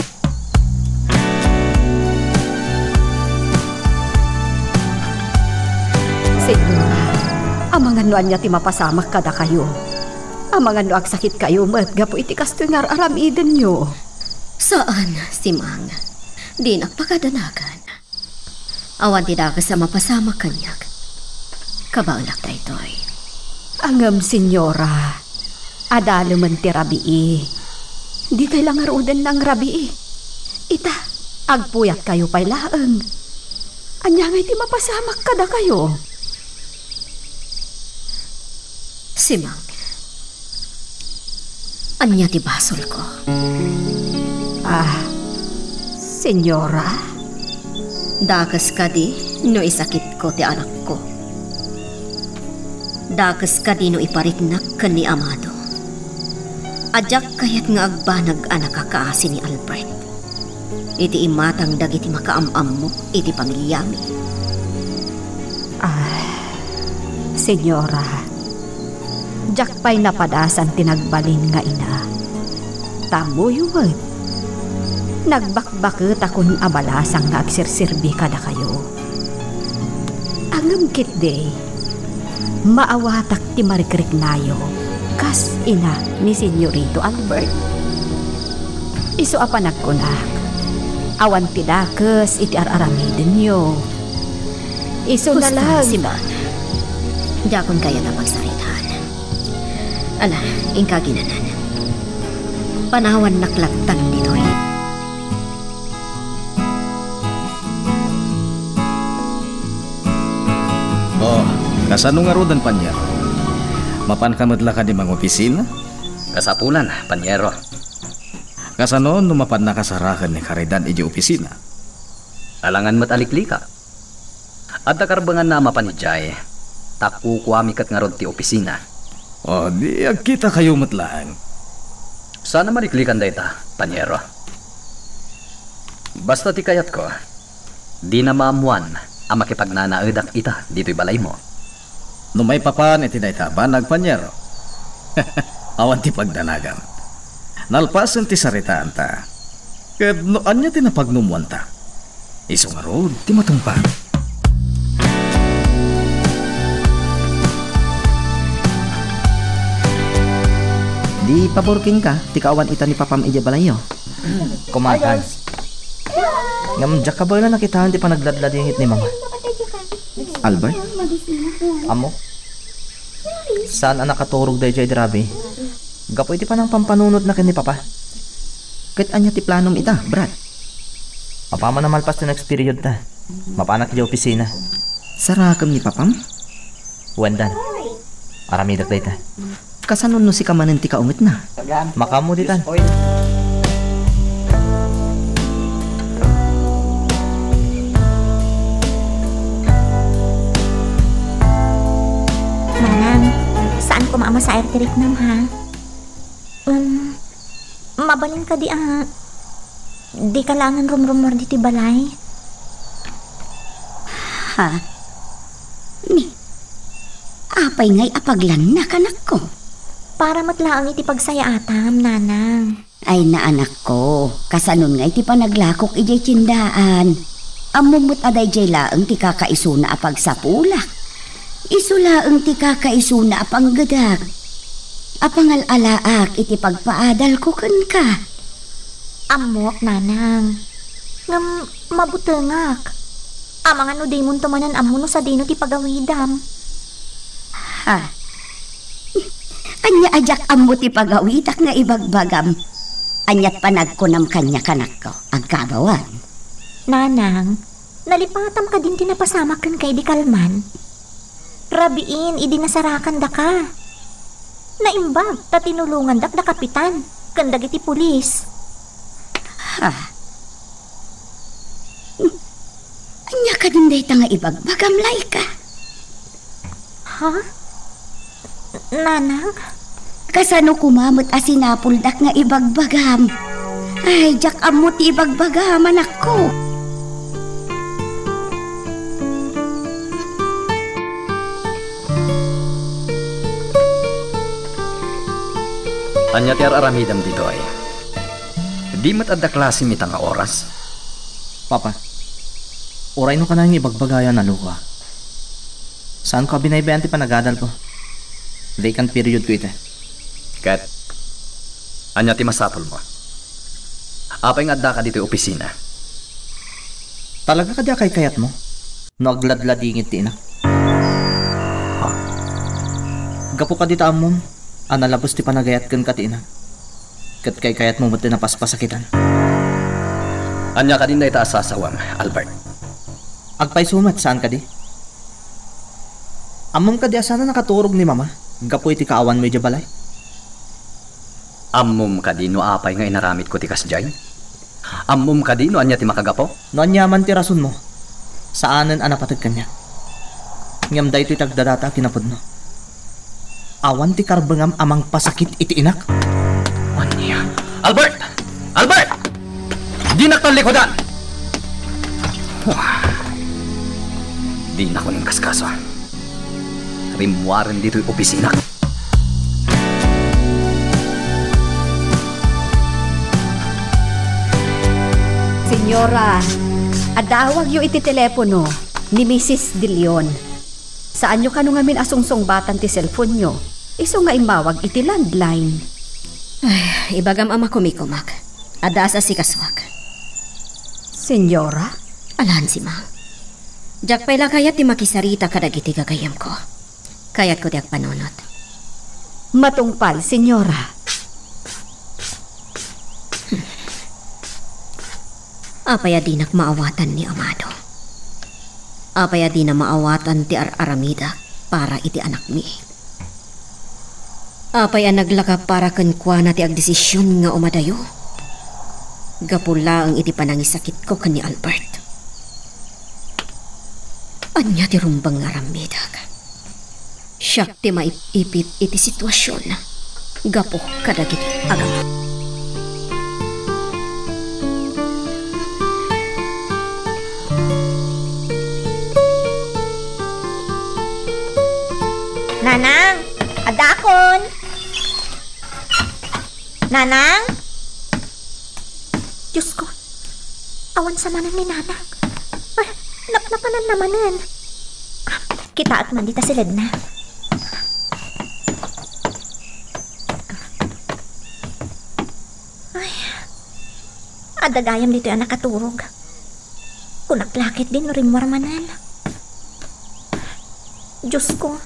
Senyora, amangan no ania ti mapasamak kadakayo. Amangan no agsakitkayo met gapu iti kastoy nga ar-aramidenyo. Saan, Simang. Dinak pakadanagan. Awan ti dakes a mapasamak kaniak. Kabaelak daytoy. Ngem, Senyora, adalemen ti rabii. Dikay la ngaruden nangrabii. Ita, agpuyatkayo pay laeng. Ania ngay ti mapasamak kadakayo? Simang, ania ti basolko? Ah, Senyora? Dakes kadi no isakitko ti anakko. Dakes kadi no ipariknak ken ni Amado. A diak kayat nga agbanag a nakakaasi ni Albert iti imatang dagiti makaam-ammo iti pamiliami. Ah, Senyora, diak pay napadasan ti nagbalin nga ina. Ta ammoyo met, nagbakbaketakon a balasang nga agserserbi kadakayo. Ngem ketdi, maawatak ti marikriknayo kas ina ni Senyorito Albert. Isu a panagkunak, awan ti dakes iti ar-aramidenyo. Isuna laeng, Simon. Diakon kayat a pagsaritaan. Ala, inka aginanan. Panawannak lattan ditoy. Oh, kasano ngaruden, Panyero? Mapanka met la kadi mangopisina? Kasapulan, Panyero. Kasano no mapannaka saraken ni Caridad idiay opisina? Alangan met a liklikak. Adda karbenganna a mapan idiay, ta kukuami ket ngarud ti opisina. O, di agkitakayo met laeng. Saan a maliklikan dayta, Panyero. Basta ti kayatko, dina maammoan a makipagnanaedak ita ditoy balaymo. No maipapan iti dayta a banag, Panyero, awan ti pagdanagam. Nalpasen ti saritaanta. Ket no ania ti napagnumoanta, isu ngarud ti matungpal. Di pabor kenka ti kaawan ita ni Papam idiay balayyo? Kumakan. Ngem diak kabaelan a kitaen ti panagladladingit ni Mama. Albert? Ammo? Saan a nakaturog daydiay di rabii gapu iti panangpampanunotna ken ni Papa. Ket ania ti planom ita, Brad? Apaman a malpas ti next period ta, mapanak idiay opisina. Sarakem ni Papam? Wen, Dan. Aramidek dayta. Kasano no sika manen ti kaungetna? Makaammo ditan. Nanang, saan koma a masaer ti riknam, ha? Um, mabalin kadi a dika laengen rumrumuar ditoy balay? Ha? Ni, apay ngay a paglannak, anakko? Para met laeng iti pagsayaatam, Nanang. Ay, anakko, kasanon ngay ti panaglakok idiay tiendaan? Ammom met a daydiay laeng ti kakaisuna a pagsapulak. Isu laeng ti kakaisuna a panggedak, a pangal-alaak iti pagpaadalko kenka. Ammok, Nanang. Ngem mabutengak. Amangan no dimonto manen ammo no sadino ti pagawidam. Ha? Ania a diak ammo ti pagawidak nga ibagbagam? Aniat panagkunam kaniak, anakko? Agkabawan. Nanang, nalipatam kadin ti napasamak kenka idi kalman? Rabiin idi nasarakandaka. Naimbag ta tinulongandak da kapitan ken dagiti pulis. Ha? Ania kadin dayta nga ibagbagam, Laika? Ha? Nanang? Kasano koma met a sinapuldak nga ibagbagam? Ay, diak ammo ti ibagbagam, anakko. Ania ti ar-aramidem ditoy? Di met adda klasem ita nga oras? Papa, uray no kanayon nga ibagbagayo a nalukoak, saanko a binaybayan ti panagadalko. Vacant periodko ita. Ket, ania ti masapulmo? Apay nga addaka ditoy opisina? Talaga kadi a kaykayatmo no agladladingit ti inak? Ha? Gapu kadi ta ammom a nalabes ti panagayat kenka ti inak, ket kaykayatmo met ti napaspasakitan. Ania kadin dayta a sasawem, Albert? Agpayso met, saan kadi? Ammom kadi a saan a nakaturog ni Mama gapu iti kaawanmo idiay balay? Ammom kadi no apay nga inaramidko ti kasdiay? Ammom kadi no ania ti makagapu? No ania man ti rasonmo, saanen a napateg kaniak. Ngem daytoy ti agdadata a kinapudno. Awan ti karbengam a mangpasakit iti inak. Ania? Albert! Albert! Dinak tallikudan! Wah. Dinakon inkaskaso. Rimmuaren ditoy opisina. Senyora, adda awagyo iti telepono ni Misis De Leon. Saanyo kano ngamin a sungsungbatan ti cellphone-yo, isu nga immawag iti landline. Ay, ibagam a makumikumak. Adda as-asikasuak. Senyora? Alansi, ma. Diak pay la kayat ti makisarita kadagiti gagayyemko. Kayatko ti agpanunot. Matungpal, Senyora. Apay a dinak maawatan ni Amado? Apay a dina maawatan ti ar-aramidek para iti anakmi? Apay a naglaka para kenkuana ti agdesision nga umadayo? Gapu laeng iti panangisakitko ken ni Albert. Ania ti rumbeng nga aramidek? Siak ti maip-ipit iti situasion gapu kadagiti agama. Nanang, addaakon. Nanang? Diyos ko, awan sa manen ni Nanang. Ay, napnapananna manen. Kitaek man dita siledna. Ay, adda gayam ditoy a nakaturog. Kunak la ketdi no rimmuar manen. Diyos ko,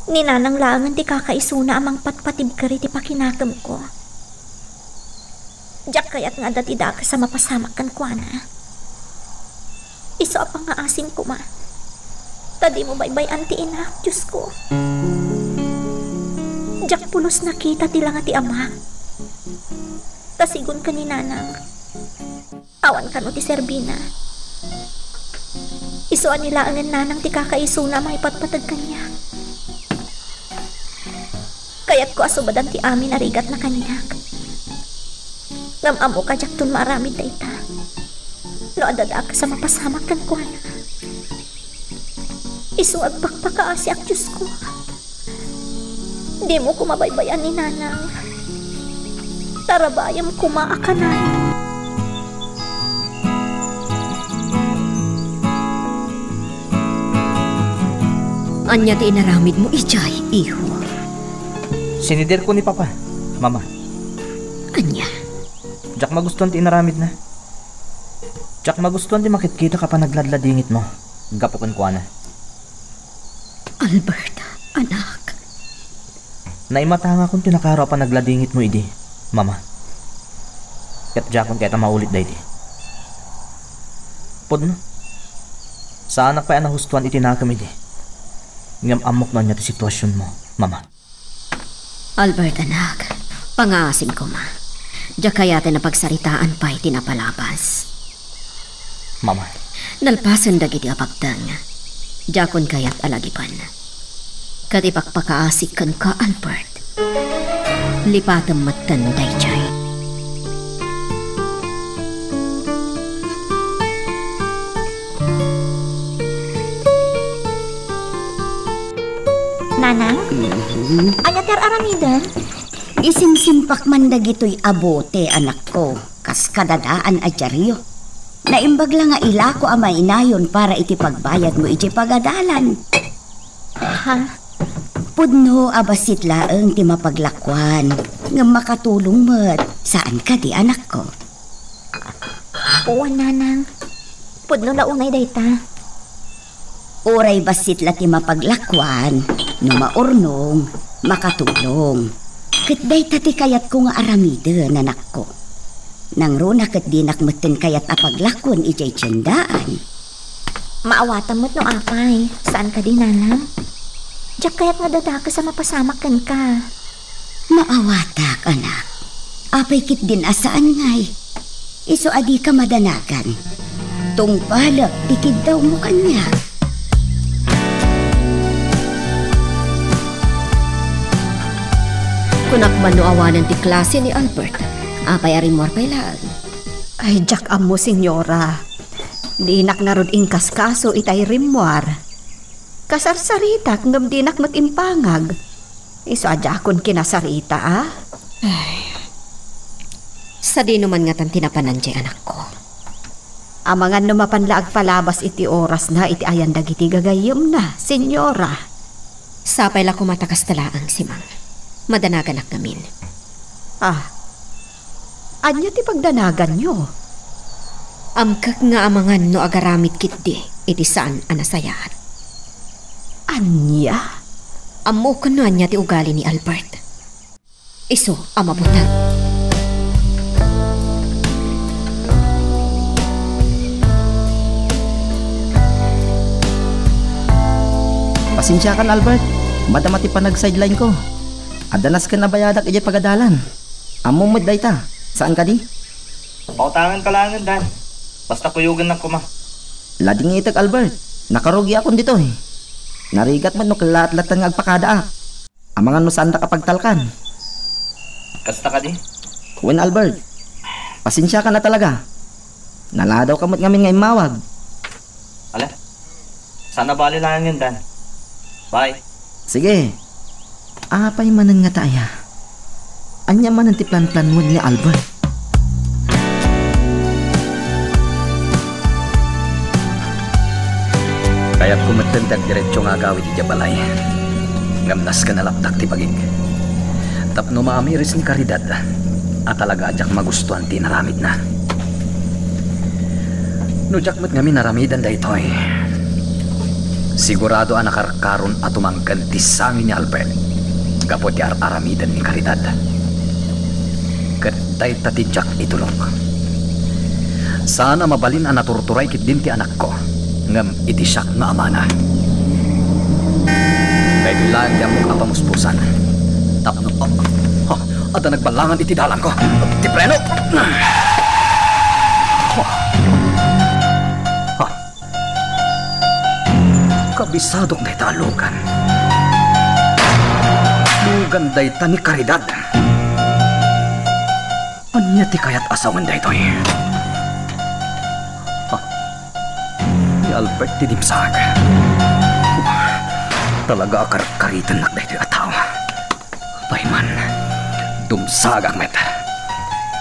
ni Nanang laengen ti kakaisuna a mangpatpatibker iti pakinakemko. Diak kayat nga adda ti dakes a mapasamak kenkuana. Isu a pangngaasim koma, ta dimo baybay-an ti inak, Diyos ko. Diak pulos nakita ti langa ti amak. Ta sigun ken ni Nanang, awan kano ti serbina. Isu a ni laengen Nanang ti kakaisuna a mangipatpateg kaniak. Kayatko a subadan ti amin a rigatna kaniak. Ngem ammok a diakton maaramid dayta no adda dakes a mapasamak kenkuana. Isu nga agpakpakaasiak, Diyos ko. Dimo koma baybay-an ni Nanang. Tarabayem koma a kanan. Ania ti inaramidmo idiay, iho? Siniderko ni Papa, Mama. Ania? Diak magustuan ti inaramidna. Diak magustuan ti makitkitak a panagladladingitmo gapu kenkuana. Albert, anak. Naimatangakon ti nakaro a panagladingitmo idi, Mama. Ket diakon kayat a maulit daydi. Pudno, saanak pay a nahustoan iti nakem idi. Ngem ammok no ania ti situasionmo, Mama. Albert, anak, pangngaasim koma. Diak kayaten a pagsaritaan pay ti napalabas. Mama. Nalpasen dagiti a pagteng, diakon kayat a lagipen. Ket ipakpakaasik kenka, Albert. Lipatem metten daydiay. Nanang? Mhm. Ania ti ar-aramidem? Isimsimpak man dagitoy a bote, anakko, kas kadadaan a diario. Naimbag la nga ilako a mainayon para iti pagbayadmo iti pagadalan. Ha? Pudno a bassit laeng ti mapaglakuan, ngem makatulong met. Saan kadi, anakko? Wen, Nanang. Pudno la unay dayta. Uray bassit la ti mapaglakuan, no maurnong, makatulong. Ket dayta ti kayatko nga aramiden, anakko. Nangruna ket dinak metten kayat a paglakuen idiay tiendaan. Maawatam met no apay. Saan kadi, Nanang? Diak kayat nga adda dakes a mapasamak kenka. Maawatak, anak. Apay ketdin a saan ngay? Isu a dika madanagan. Tungpalek ti kiddawmo kaniak. Kunak man no awanen ti klase ni Albert. Apay a rimmuar pay laeng? Ay, diak ammo, Senyora. Dinak ngarud inkaskaso itay rimmuar. Kasarsaritak ngem dinak met impangag. Isu a diakon kinasarita, a? Ay. Sadino man ngatan ti napanan diay anakko? Amangan no mapan la agpalabas iti orasna iti ayan dagiti gagayyemna, Senyora. Sapay la koma ta kasta laeng, Simang. Madanaganak ngamin. Ah, ania ti pagdanaganyo? Amkek nga amangan no agaramid ketdi iti saan a nasayaat. Ania? Ammok no ania ti ugali ni Albert. Isu a mabunnag. Pasensiakan, Albert. Madama ti panag-sideline ko. Adda nasken a bayadak idiay pagadalan. Ammom met dayta, saan kadi? Pautangan ka laengen, Dan. Basta kuyogennak koma. Ladingitek, Albert. Nakarugiakon ditoy. Narigat met no kellaat latta nga agpakadaak. Amangan no saandak a pagtalkan. Kasta kadi? Wen, Albert. Pasensiakan a talaga. Naladawka met ngamin nga immawag. Ala, saan a bale laengen, Dan. Bye. Sige. Apay manen ngata aya? Ania manen ti planplanuen ni Albert? Kayatko metten ti agdiretso nga agawid idiay balay. Ngem nasken a lapdak ti bagik. Tapno maamiris ni Caridad a talaga a diak magustuan ti inaramidna. No diak met ngamin aramidan daytoy, sigurado a nakarkaron a tumangken ti sangin ni Albert gapu ti ar-aramiden ni Caridad. Ket dayta ti diak itulok. Saan a mabalin a naturturay ketdin ti anakko, ngem iti siak nga amana. Daytoy laeng ti ammok a pamuspusan. Tapno, oh, oh, adda nagballangan iti dalangko. Ti preno! Kabisadok dayta a lugan. Lugan dayta ni Caridad. Ania ti kayat a sawen daytoy? Ah, ni Albert ti dimsaag. Talaga a karkaritennak daytoy a tao. Apay man, dumsagak met.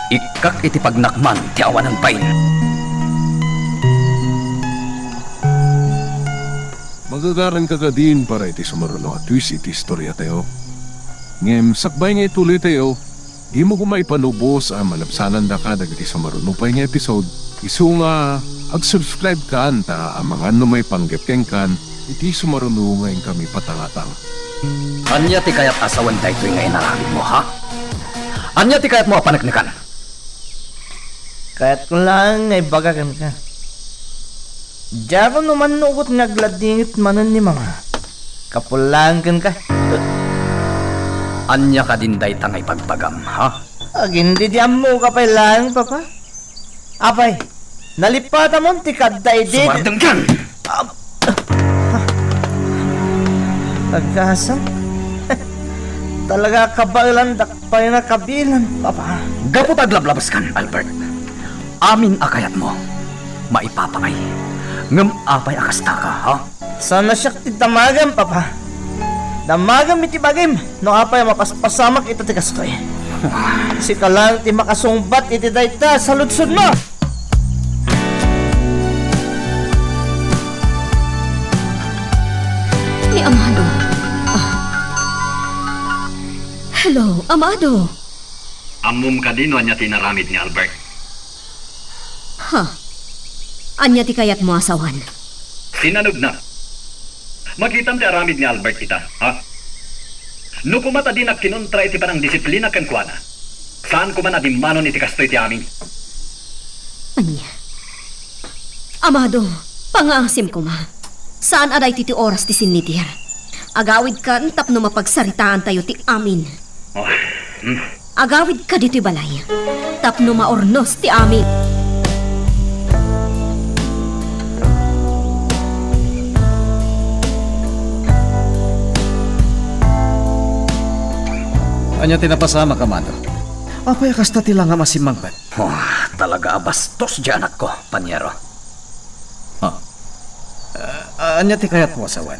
Ikkak iti pagnakman ti awanen bain. Magagaranka kadin para iti sumaruno a twist iti istoriatayo. Ngem sakbay nga itulitayo, dimo koma ipanubos a malabsanandaka dagiti sumaruno pay nga episode. Isu nga, ag-subscribe kan ta amangan no maipanggep kenkan iti sumaruno nga inkami patangatang. Ania ti kayat a sawen daytoy nga inaramidmo, ha? Ania ti kayatmo a paneknekan? Kayatko laeng nga ibaga kenka. Diakon umannugot nga agladingit manen ni Mama. Kapullaen kenka. Ania kadin dayta nga ibagbagam, ha? Agin di ammoka pay laeng, Papa. Apay, nalipatamon ti kadda idi. Sumardengkan! Ah, ah, agasam. Talaga kabaelandak pay nga kabilan, Papa. Gapu ta aglablabeskan, Albert. Amin a kayatmo, maipapaay. Ngem apay a kastaka, ha? Saan a siak ti damagem, Papa. Damagem iti bagim no apay a mapaspasamak ita ti kastoy. Sika laeng ti makasungbat iti dayta a saludsodmo. Ni Amado. Ah. Hello, Amado. Ammom kadi no ania ti inaramid ni Albert? Ha? Ania ti kayatmo a sawen? Sinanebnak. Makitam ti aramid ni Albert ita, ha? No koma ta dinak kinontra iti panangdisiplina kenkuana, saan koma a dimmanon iti kastoy ti amin. Ania? Amado, pangngaasim koma. Saan a daytoy ti oras ti sinnidir. Agawidkan tapno mapagsaritaantayo ti amin. Oh, hmm. Agawidka ditoy balay tapno maurnos ti amin. Ania ti napasamak, Amado? Apay a kasta ti langam a simmangpet? Oh, talaga a bastos diay anakko, Paniero. Ah. Ah, ania ti kayatmo a sawen?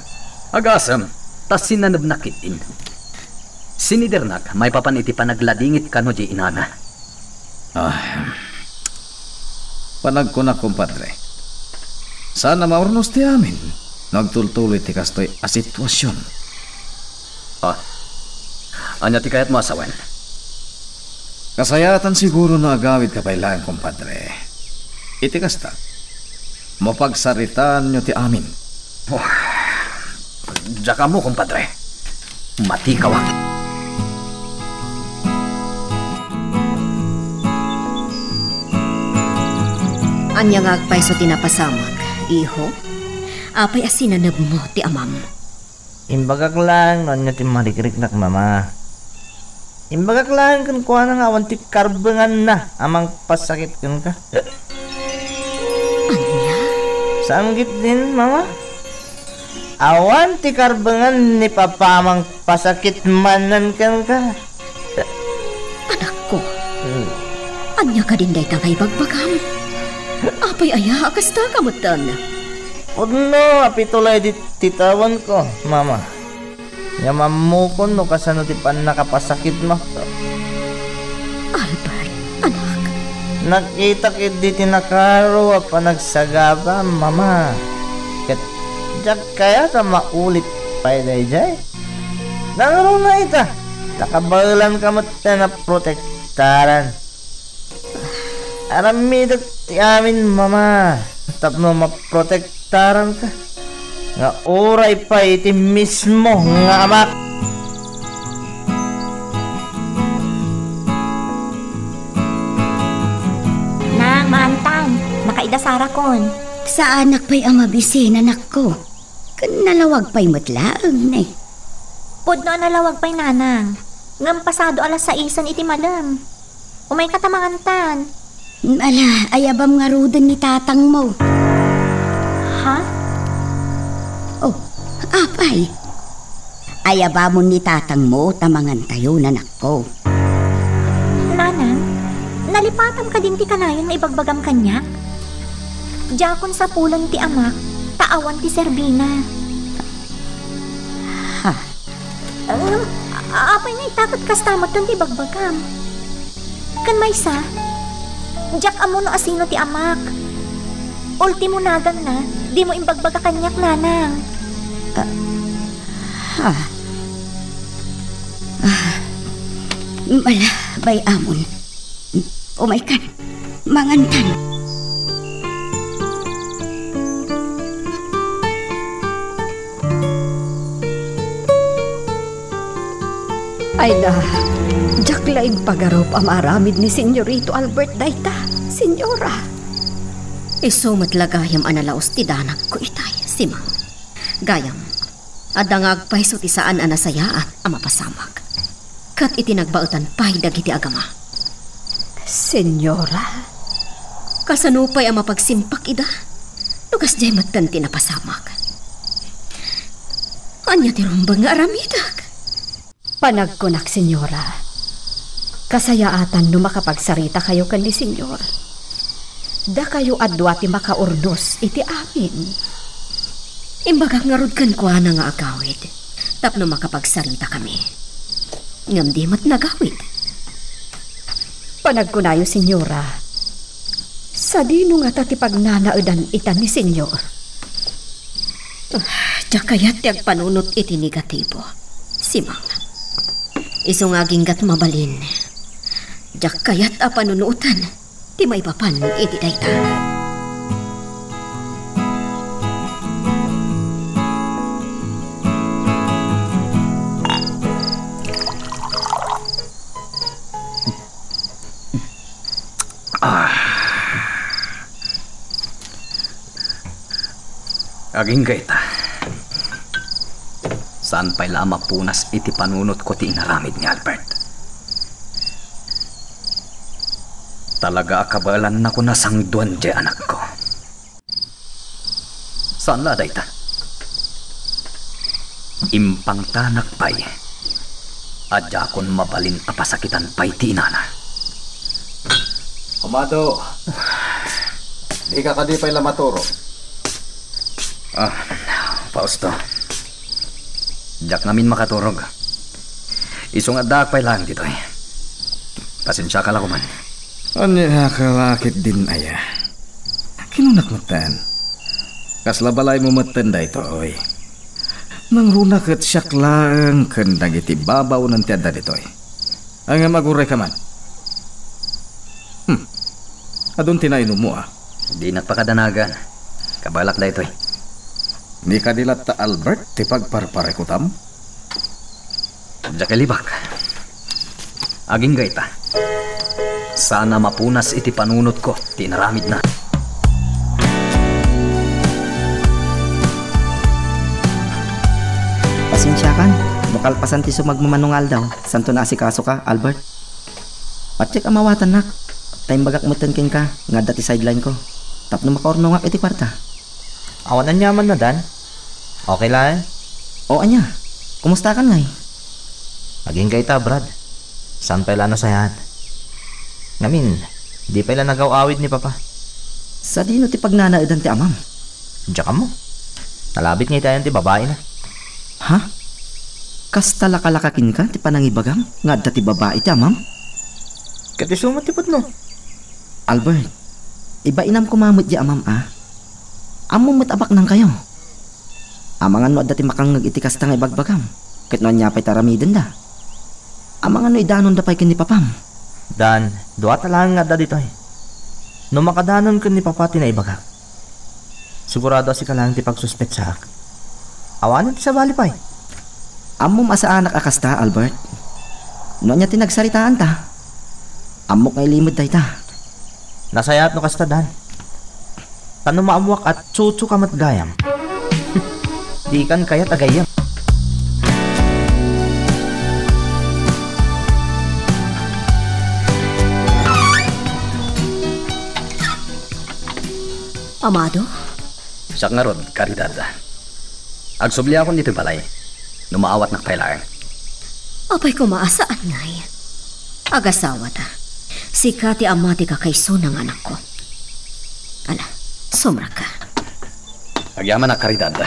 Agasem, ta sinanebnak ketdin. Sinidirnak maipapan iti panagladingit kano diay inana. Ah. Panagkunak, kumpadre, saan a maurnos ti amin no agtultuloy ti kastoy a situasion. Ah. Ania ti kayatmo a sawen? Kasayaatan siguro no agawidka pay laeng, kumpadre. Iti kasta, mapagsaritaanyo ti amin. Oh, Diak ammo, kumpadre. Matikawak. Ania nga agpayso ti napasamak, iho? Apay a sinanebmo ti amam? Imbagak laeng no ania ti marikriknak, Mama. Imbagak laeng kenkuana nga awan ti karbenganna a mangpasakit kenka. Ania? Saan ketdin, Mama? Awan ti karbengan ni Papa a mangpasakit manen kenka. Anakko, hmm, ania kadin dayta nga ibagbagam? Apay aya a kasta ka metten? Pudno a pito la idi ti tawenko, Mama. Ngem ammokon no kasano ti pannakapasakitmo. Albert, anak. Nakitak idi ti nakaro a panagsagabam, Mama. Ket diak kayat a maulit pay daydiay. Nangruna ita, ta kabaelanka met a protektaran. Aramidek ti amin, Mama, tapno maprotektaranka, nga uray pay iti mismo nga amak. Nang, maantan, nakaida Sara kon. Saanak pay a mabisin, anakko. Ken nalawag pay met laeng, ne. Pudno a nalawag pay, Nanang. Ngem pasado alas saisen iti malem. Umayka ta mangantan. Ala, ayabam ngaruden ni tatangmo. Ha? Oh, apay? Ayabamon ni tatangmo ta mangantayo, nanakko. Nanang, nalipatam kadin ti kanayon nga ibagbagam kaniak? Diakon sapulen ti amak, ta awan ti serbina. Ha? Ngem, a-, apay nga ita ket kasta metten ti ibagbagam? Ken maysa, diak ammo no asino ti amak. Ultimo naganna, dimo imbagbaga kaniak, Nanang. Ah, ha? Ah, ala, bay-amon. Umaykan, mangantan. Ay na, diak la impagarup a maaramid ni Senyorito Albert dayta, Senyora. Isu met la gayam a nalaus ti danagko itay, Simang. Gayam, adda nga agpayso ti saan a nasayaat a mapasamak. Ket iti nagbaetan pay dagiti agama. Senyora? Kasano pay a mapagsimpak ida? No kasdiay metten ti napasamak. Ania ti rumbeng nga aramidek? Panagkunak, Senyora, kasayaatan no makapagsaritakayo ken ni Senyor. Dakayo a dua ti makaurnos iti amin. Imbagak ngarud kenkuana nga agawid tapno makapagsaritakami. Ngem di met nagawid. Panagkunayo, Senyora, sadino ngata ti pagnanaedan ita ni Senyor? Ah, diak kayat ti agpanunot iti negatibo, Simang. Isu nga aginggat mabalin, diak kayat a panunoten ti maipapan iti dayta. Ah. Agingga ita. Saan pay la a mapunas iti panunotko ti inaramid ni Albert. Talaga a kabaelannako nasangduan diay anakko. Saan la a dayta? Impangtanak pay a diakon mabalin a pasakitan pay ti inana. Amado, dika kadi pay la maturog? Ah, Fausto, diak ngamin makaturog. Isu nga addaak pay laeng ditoy. Pasensiaka la koman. Ania ka la ketdin aya? Kinunak metten. Kasla balaymo metten daytoy. Nangruna ket siak laeng ken dagiti babaonen ti adda ditoy. Ngem agurayka man. Hmm. Adun ti nainummo, a. Dinak pakadanagan. Kabaelak daytoy. Ni kadi latta, Albert, ti pagparparikutam? Diak ilibak. Agingga ita. Saan a mapunas iti panunotko ti inaramidna. Pasensiakan, no kalpasan ti sumagmamano nga aldaw, santo naasikasoka, Albert. Patiek a mawatannak, ta imbagak metten kenka nga adda ti sideline-ko tapno makaurnongak iti kuarta. Awan aniaman na, Dan. Okay laeng? O ania, kumustakan ngay? Agingga ita, Brad. Saan pay la a nasayaat. Ngamin, di pay la nagaw-awid ni Papa. Sadino ti pagnanaedan ti amam? Diak ammo. Nalabit nga iti ayan ti babaina. Ha? Kasta lakalaka kenka ti panangibagam nga adda ti babai ti amam? Ket isu met ti pudno. Albert, ibainam koma met di amam a. Ammom met a baknangkayo. Amangan no adda ti makangngeg iti kasta nga ibagbagam, ket no ania pay ti aramidenda. Amangan no idanonda pay ken ni Papam. Dan, duata laeng nga adda ditoy. No makadanon ken ni Papa ti naibagak, sigurado a sika laeng ti pagsuspetsaak. Awanen ti sabali pay. Ammom a saanak a kasta, Albert. No ania ti nagsaritaanta? Ammok nga ilimed dayta. Nasayaat no kasta, Dan. Ta no maammoak a tsutsuka met gayam, dikan kayat a gayyem. Amado? Siak ngarud, Caridad. Agsubliakon ditoy balay, no maawatnak pay laeng. Apay koma a saan ngay? Agasawata. Sika ti ama ti kakaisuna nga anakko. Ala, sumrakka. Agyamanak, Caridad.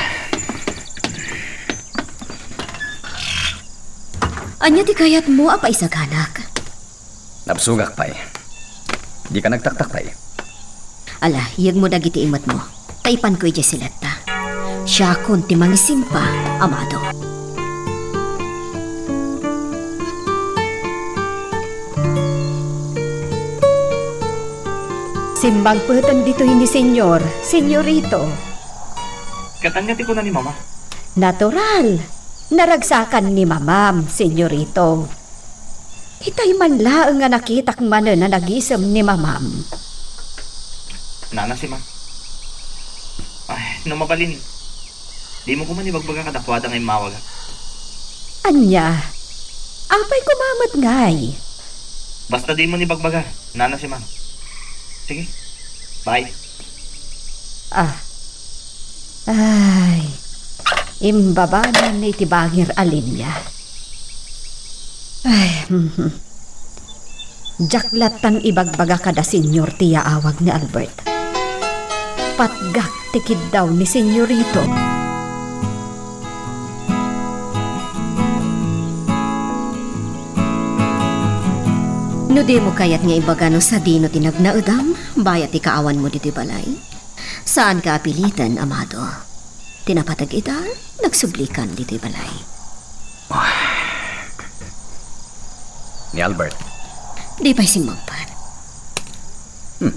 Ania ti kayatmo a paisaganak? Nabsogak pay. Dika nagtaktak pay. Ala, yegmo dagiti imetmo. Ta ipanko idiay siletta. Siakon ti mangisimpa, Amado. Simmangpeten ditoy ni Senyor, Senyorito. Ket ania ti kuna ni Mama? Natural. Naragsakan ni Mamam, Senyorito. Itay man laeng nga nakitak manen a nagisem ni Mamam. Nana Simang. Ay, no mabalin, dimo koman ibagbaga kadakuada nga immawagak. Ania? Apay koma met ngay? Basta dimo ibagbaga, Nana Simang. Sige. Bye. Ah. Ay. Imbabanan iti bangir a linia. Ay, mhm. Diak lattan ibagbaga kada Senyor ti yaawag ni Albert. Patgak ti kiddaw ni Senyorito. No dimo kayat nga ibaga no sadino ti nagnaedam, bayat ti kaawanmo ditoy balay, saanka a piliten, Amado. Ti napateg ita, nagsublikan ditoy balay. Ni Albert. Di pay simmangpet. Hmm.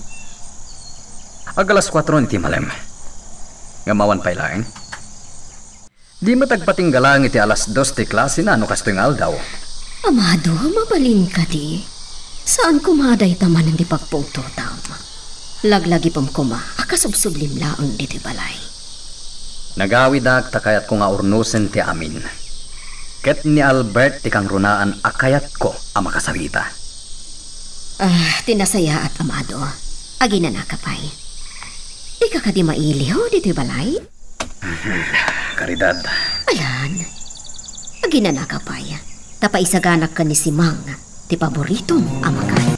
Ag-alas kuatro iti malem. Ngem awan pay laeng. Di met agpatingga laeng iti alas dos ti klasena no kastoy nga aldaw. Amado, mabalin kadi? Saan koma dayta manen ti pagpungtotam. Laglagipem koma a kasubsublim laeng ditoy balay. Nagawidak ta kayatko nga urnosen ti amin. Ket ni Albert ti kangrunaan a kayatko a makasarita. Ah, ti nasayaat, Amado. Aginanaka pay. Dika kadi mailiw ditoy balay? Caridad. Alan, aginanaka pay. Ta paisaganak ken ni Simang ti paboritom a makan.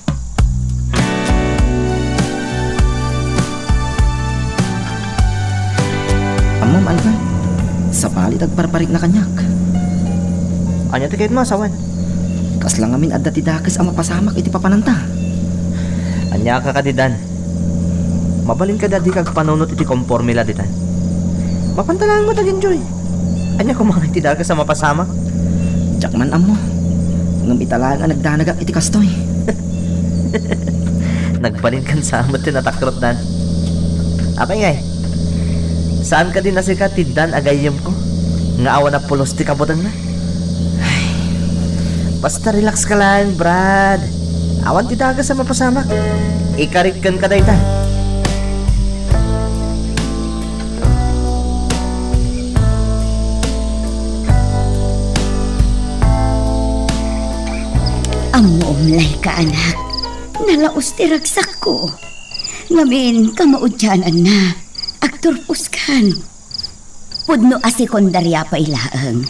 Ammom, Albert, sabali ti agparparikna kaniak. Ania ti kayatmo a sawen? Kasla ngamin adda ti dakes a mapasamak iti papananta. Ania ka kadi, Dan? Mabalin kadi a dika agpanunot iti komporme la ditan? Mapanta laeng met agenjoy. Ania koma ngay ti dakes a mapasamak? Diak man ammo. Ngem ita laeng a nagdanagak iti kastoy. Nagbalinkan sa met ti natakrot, Dan. Apay ngay? Saan kadi nasika ti dan a gayyemko nga awan a pulos ti kabutengna? Ay, basta relax ka laeng, Brad. Awan ti dakes a mapasamak. Ikarik kenka dayta. Ammoom, Laika, anak. Nalaus ti ragsakko. Ngamin, kamaudiananna, agturposkan. Pudno a sekundaria pay laeng,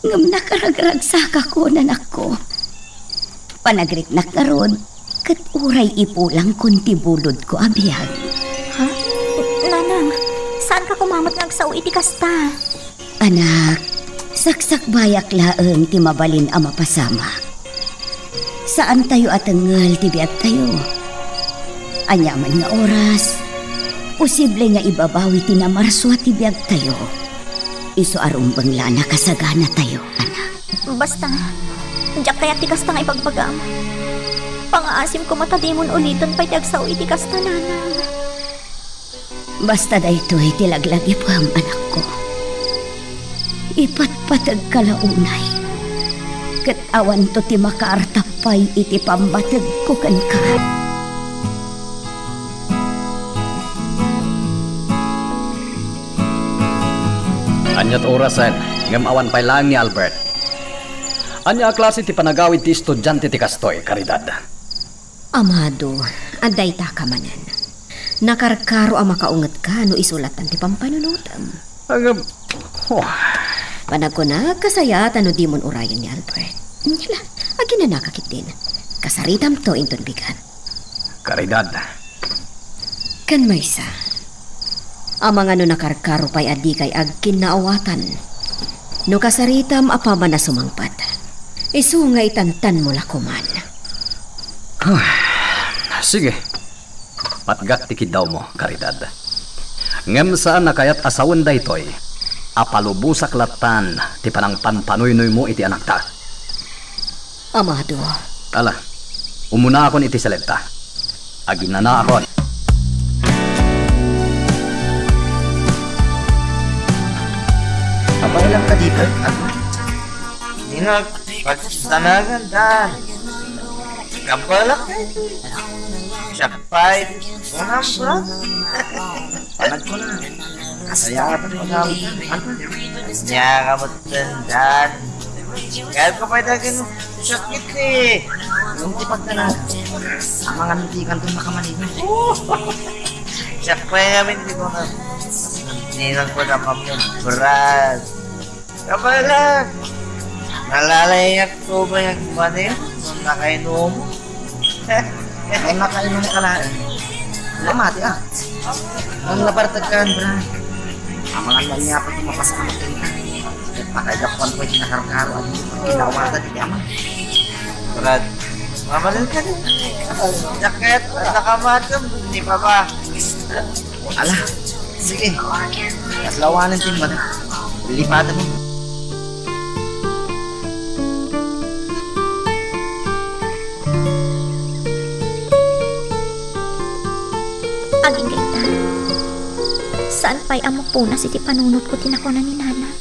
ngem nakaragragsakakon, anakko. Panagriknak ngarud, ket uray ipulangkon ti bulodko a biag. Ha? Nanang, saanka koma met nga agsao iti kasta? Anak, saksakbayak laeng ti mabalin a mapasamak. Saantayo a tengngel ti biagtayo. Aniaman nga oras, posible nga ibabawi ti namarsua ti biagtayo. Isu a rumbeng la a nakasaganatayo, anak. Basta, diak kayat ti kasta nga ibagbagam. Pangaasim koma ta dimon uliten pay ti agsao iti kasta, nanang. Basta daytoy ti laglagipem, anakko. Ipatpategka la unay, ket awanto ti makaartap pay iti pammategko kenka. Ania ti orasen, ngem awan pay laeng ni Albert. Ania a klase ti panagawid ti estudiante ti kastoy, Caridad? Amado, adda itaka manen. Nakarkaro a makaungetka no isu lattan ti pampanunotem. Agam-, oh. Panagkunak, kasayaatan no dimon urayen ni Albert. Hala, aginanaka ketdin. Kasaritamto inton bigat. Caridad. Ken maysa, amangan no nakarkaro pay a dikay agkinnaawatan. No kasaritam a paman a sumangpet, isu nga itantanmo la koman. Ah, sige. Patgak ti kiddawmo, Caridad. Ngem saan a kayat a sawen daytoy a palubosak lattan ti panangpanpanuynoymo iti anakta. Amado. Ala, umunakon iti saletta. Aginanaakon. Apay lang ka, Dipper? Ano? Dinag, pagtanagan ta. Kabalak, eh. Siak pay, unam, bro. Panagko na. Kasayatan ko na. Ano? Niya ka mo tendan. Kaya ko pay dagin sakit, eh. Yung tipag na lang. Ang mga nutikan ko makamanino. Siak pay namin, di ko na. Ninang ko na mamu, Brad. Kabalak! Nalalayak ko ba yung banin? Nung nakainom? Ay, makainom ka lang. Wala mati, ah. Ang napartagkan, bra. Amangan lang niya pa kung mapasama ka rin. Pakaigapan ko yung nakarkaro at yung pagkinawa na di yaman. Brad, mamalil ka din. Jacket, at nakamatam, di pa ba? Ala, sige. Kaslawanan ti mata. Lipatan mo. Agingga ita, saan pay a mapunas iti panunotko ti nakuna ni Nanang.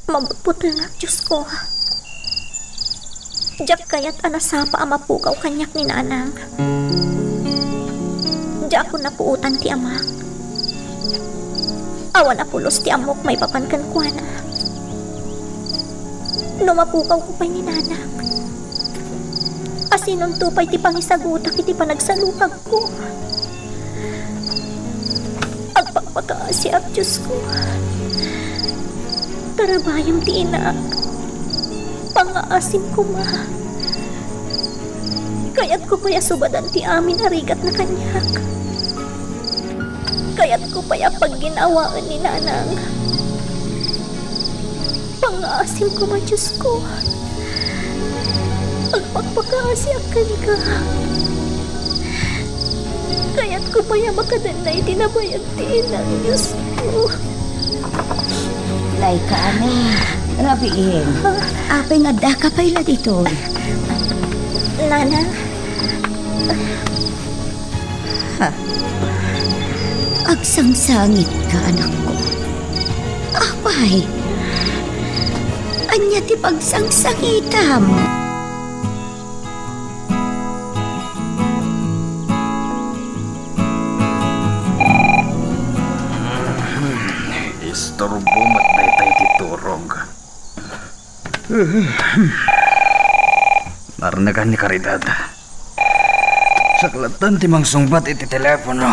Mabutbutengak, Diosko. Diak kayat a nasapa a mapukaw kaniak ni Nanang. Diakon napuotan ti amak. Awan a pulos ti ammok maipapan kenkuana. No mapukawko pay ni Nanang, asinonto pay ti pangisagutak iti panagsalukagko? Agpakpakaasiak, Diosko. Tarabayem ti inak. Pangaasim koma. Kayatko pay a subadan ti amin a rigatna kaniak. Kayatko pay a pagginnawaen ni Nanang. Pangaasim koma, Diosko. Agpakpakaasiak kenka. Kayatko pay a makadennay ti nabayag ti inak, Diosko. Laika, ane, rabiin. Apay nga addaka pay la ditoy? Nanang. Ha? Agsangsangitka, anakko. Apay, ania ti pagsangsangitam? Isturbo met daytoy ti turog. Narnegan ni Caridad. Siak latta ti mangsungbat iti telepono.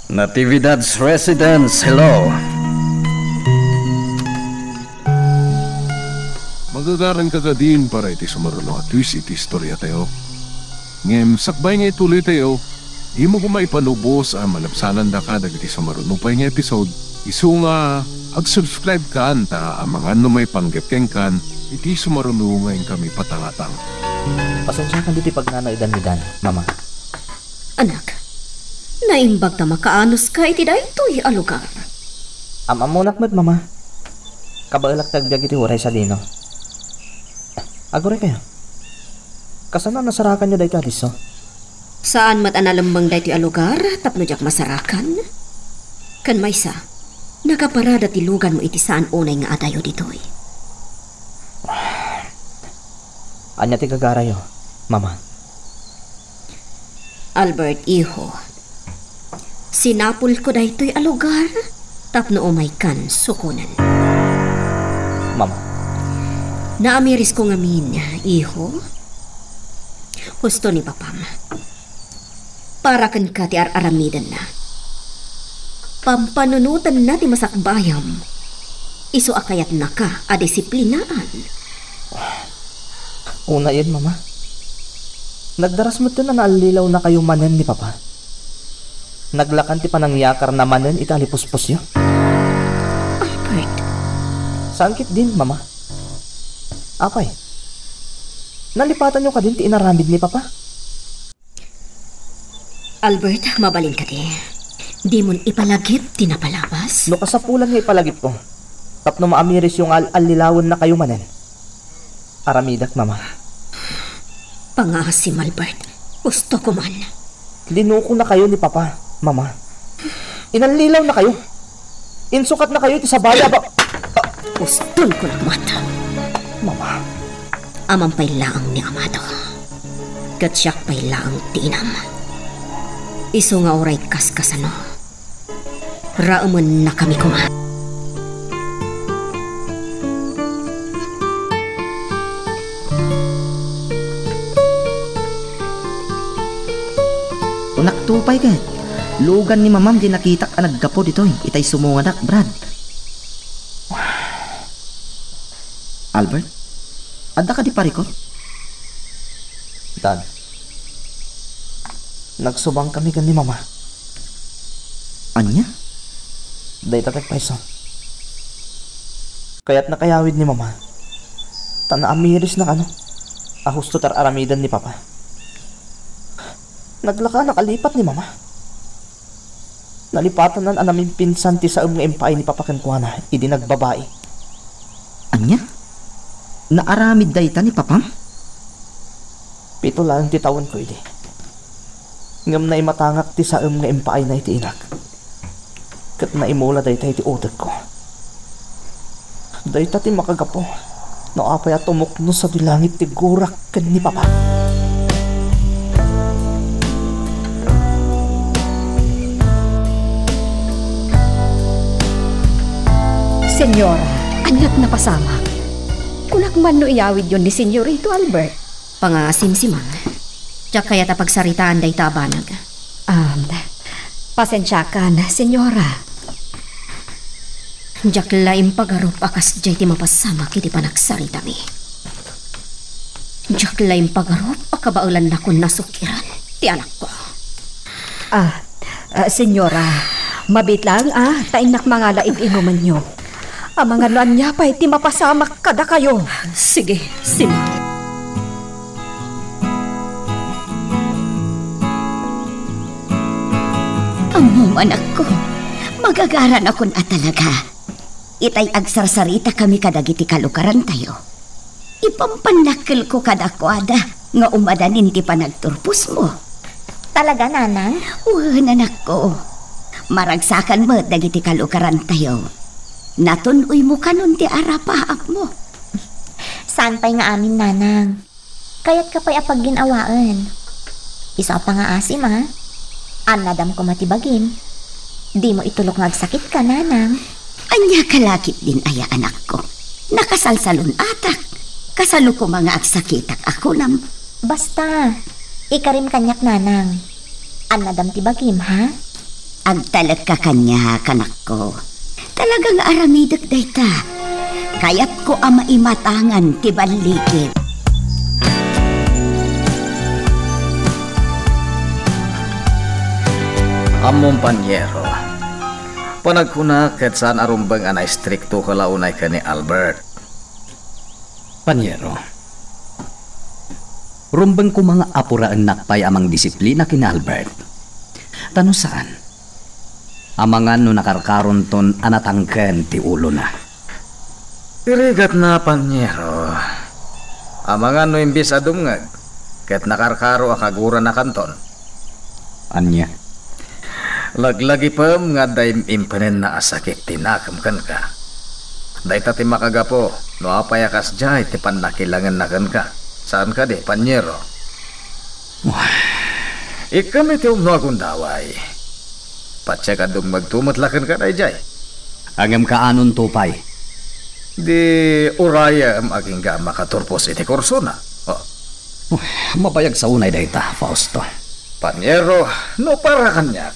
Natividad's Residence, hello. Magagaranka kadin para iti sumaruno a twist iti istoriatayo. Ngem sakbay nga ituloytayo, dimo koma ipalubos a malabsanandaka dagiti sumaruno pay nga episode. Isu nga, ag-subscribe kan ta amangan no maipanggep kenkan iti sumaruno nga inkami patangatang. Pasensiakan ditoy pagnanaedan ni Dan, Mama. Anak, naimbag ta makaanus ka iti daytoy a lugar. Am-ammonak met, Mama. Kabaelak ti agbiag iti uray sadino. Aguray kayo. Kasano a nasarakanyo daytoy a disso? Saan met a nalemmeng daytoy a lugar tapno diak masarakan? Ken maysa, nagaparada ti luganmo iti saan unay nga adayo ditoy. Ania ti gagarayo, Mama? Albert, iho, sinapulko daytoy a lugar tapno umaykan sukonen. Mama. Naamirisko ngamin, iho. Husto ni Papam. Para kenka ti ar-aramidenna. Pampanunotenna ti masakbayam. Isu a kayatnaka a disiplinaan. Unayen, Mama. Nagdaras metten a naallilawnakayo manen ni Papa. Naglakan ti panangyakarna manen iti alipuspusyo. Albert. Saan ketdin, Mama? Apay, nalipatanyo kadin ti inaramid ni Papa? Albert, mabalin kadi? Dimon ipalagip ti napalabas? No kasapulan nga ipalagipko, tapno maamirisyo nga al-allilawennakayo manen. Aramidek, Mama. Pangaasim, Albert. Husto koman. Linukonakayo ni Papa, Mama. Inallilawnakayo. Insukatnakayo iti sabali a ba-, Hustonko laeng met. Mama. Amam pay laeng ni amado. Ket siak pay laeng ti inam. Isu nga uray kaskasano, raemennakami koma. Kunakto pay ket, lugan ni Mamam ti nakitak a naggapu ditoy, itay sumungadak, Brad. Albert, adda kadi parikut? Dad, nagsubangkami ken ni Mama. Ania? Dayta ket payso. Kayatna kayawid ni Mama. Ta naamirisna kano a husto ti ar-aramiden ni Papa. Naglakanak a lipat ni Mama. Nalipatanna a namimpinsan ti saem nga impaay ni Papa kenkuana idi nagbabai. Ania? Naaramid dayta ni Papam? Pito laeng ti tawenko idi. Ngem naimatangak ti saem nga impaayna iti inak. Ket naimula dayta iti utekko. Dayta ti makagapu no apay a tumukno sadi langit ti gurak ken ni Papa. Senyora, aniat napasamak? Kunak man no iyawidyon ni Senyorito Albert. Pangasimsimang. Diak kayat a pagsaritaan dayta a banag. Um, pasensiakan, Senyora. Diak la impagarup a kasdiay ti mapasamak iti panagsaritami. Diak la impagarup a kabaelannakon a sukiran ti anakko. Ah, ah, Senyora, mabiit laeng a ta innak mangala iti inumenyo. Amangan no ania pay ti mapasamak kadakayo. Sige, Simon. Ammom, anakko, magagaranakon a talaga. Itay agsarsaritakami kadagiti kalugarantayo, ipampannakkelko kadakuada nga umadanin ti panagturposmo. Talaga, Nanang? Wen, anakko. Maragsakan met dagiti kalukarantayo. Natun-oymo kanon ti arapaapmo. Saan pay nga amin, Nanang? Kayatka pay a paggin-awaen. Isu a pangaasim, a. Annadam koma ti bagim. Dimo itulok nga agsakitka, Nanang. Ania ka la ketdin aya, anakko? Nakasalsalun-atak. Kasano koma nga agsakitak a kunam? Basta, ikarim kaniak, Nanang. Annadam ti bagim, ha? Agtalekka kaniak, anakko. Talaga nga aramidek dayta. Kayatko a maimatangan ti ballikit. Ammom, Paniero. Panagkunak ket saan a rumbeng a naistriktoka la unay ken ni Albert. Paniero, rumbeng koma nga apuraennak pay a mangdisiplina ken ni Albert. Ta no saan, amangan no nakarkaronton a natangken ti ulona. Irigatna, Paniero. Amangan no imbes a dumngeg, ket nakarkaro a kaguranakanton. Ania? Laglagipem nga adda im-, impenenna a sakit ti nakem kenka. Dayta ti makagapu no apay a kasdiay ti pannakilangenna kenka. Saan kadi, Paniero? Uy. Ikkan iti umno a gundaway. Patiek a dumngegto met la kenka daydiay. Ngem kaanonto pay? Di urayem agingga a makaturpos iti kursona. Oh. Uy, mabayag sa unay dayta, Fausto. Paniero, no para kaniak,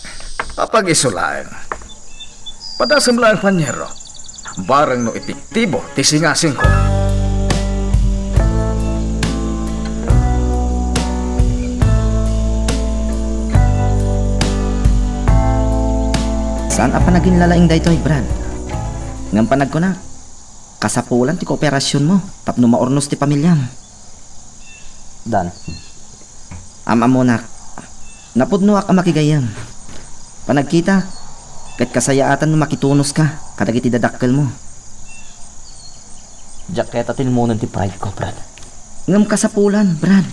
apag-isu laeng. Padasem laeng, Paniero. Bareng no epektibo ti singasingko. Saan a panaginlalaing daytoy, Brad? Ngem panagkunak, kasapulan ti kooperasionmo tapno maurnos ti pamiliam. Dan. Am-ammonak, napudnoak a makigayyem. Panagkitak, ket kasayaatan no makitunoska kadagiti dadakkelmo. Diak kayat a tilmonen ti pride ko, Brad. Ngem kasapulan, Brad.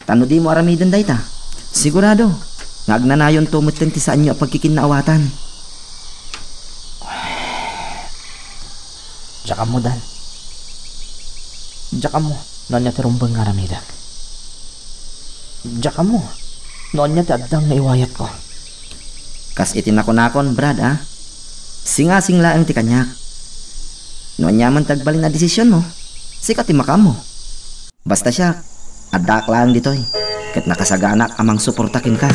Ta no dimo aramiden dayta, sigurado nga agnanayonto metten ti saanyo a pagkikinnaawatan. Diak ammo, Dan. Diak ammo no ania ti rumbeng nga aramidek. Diak ammo no ania ti addang nga iwayatko. Kas iti nakunakon, Brad, a, singasing laeng ti kaniak. No aniaman ti agbalin a desisionmo, sika ti makaammo. Basta siak, addaak laeng ditoy, ket nakasaganak a mangsuporta kenka.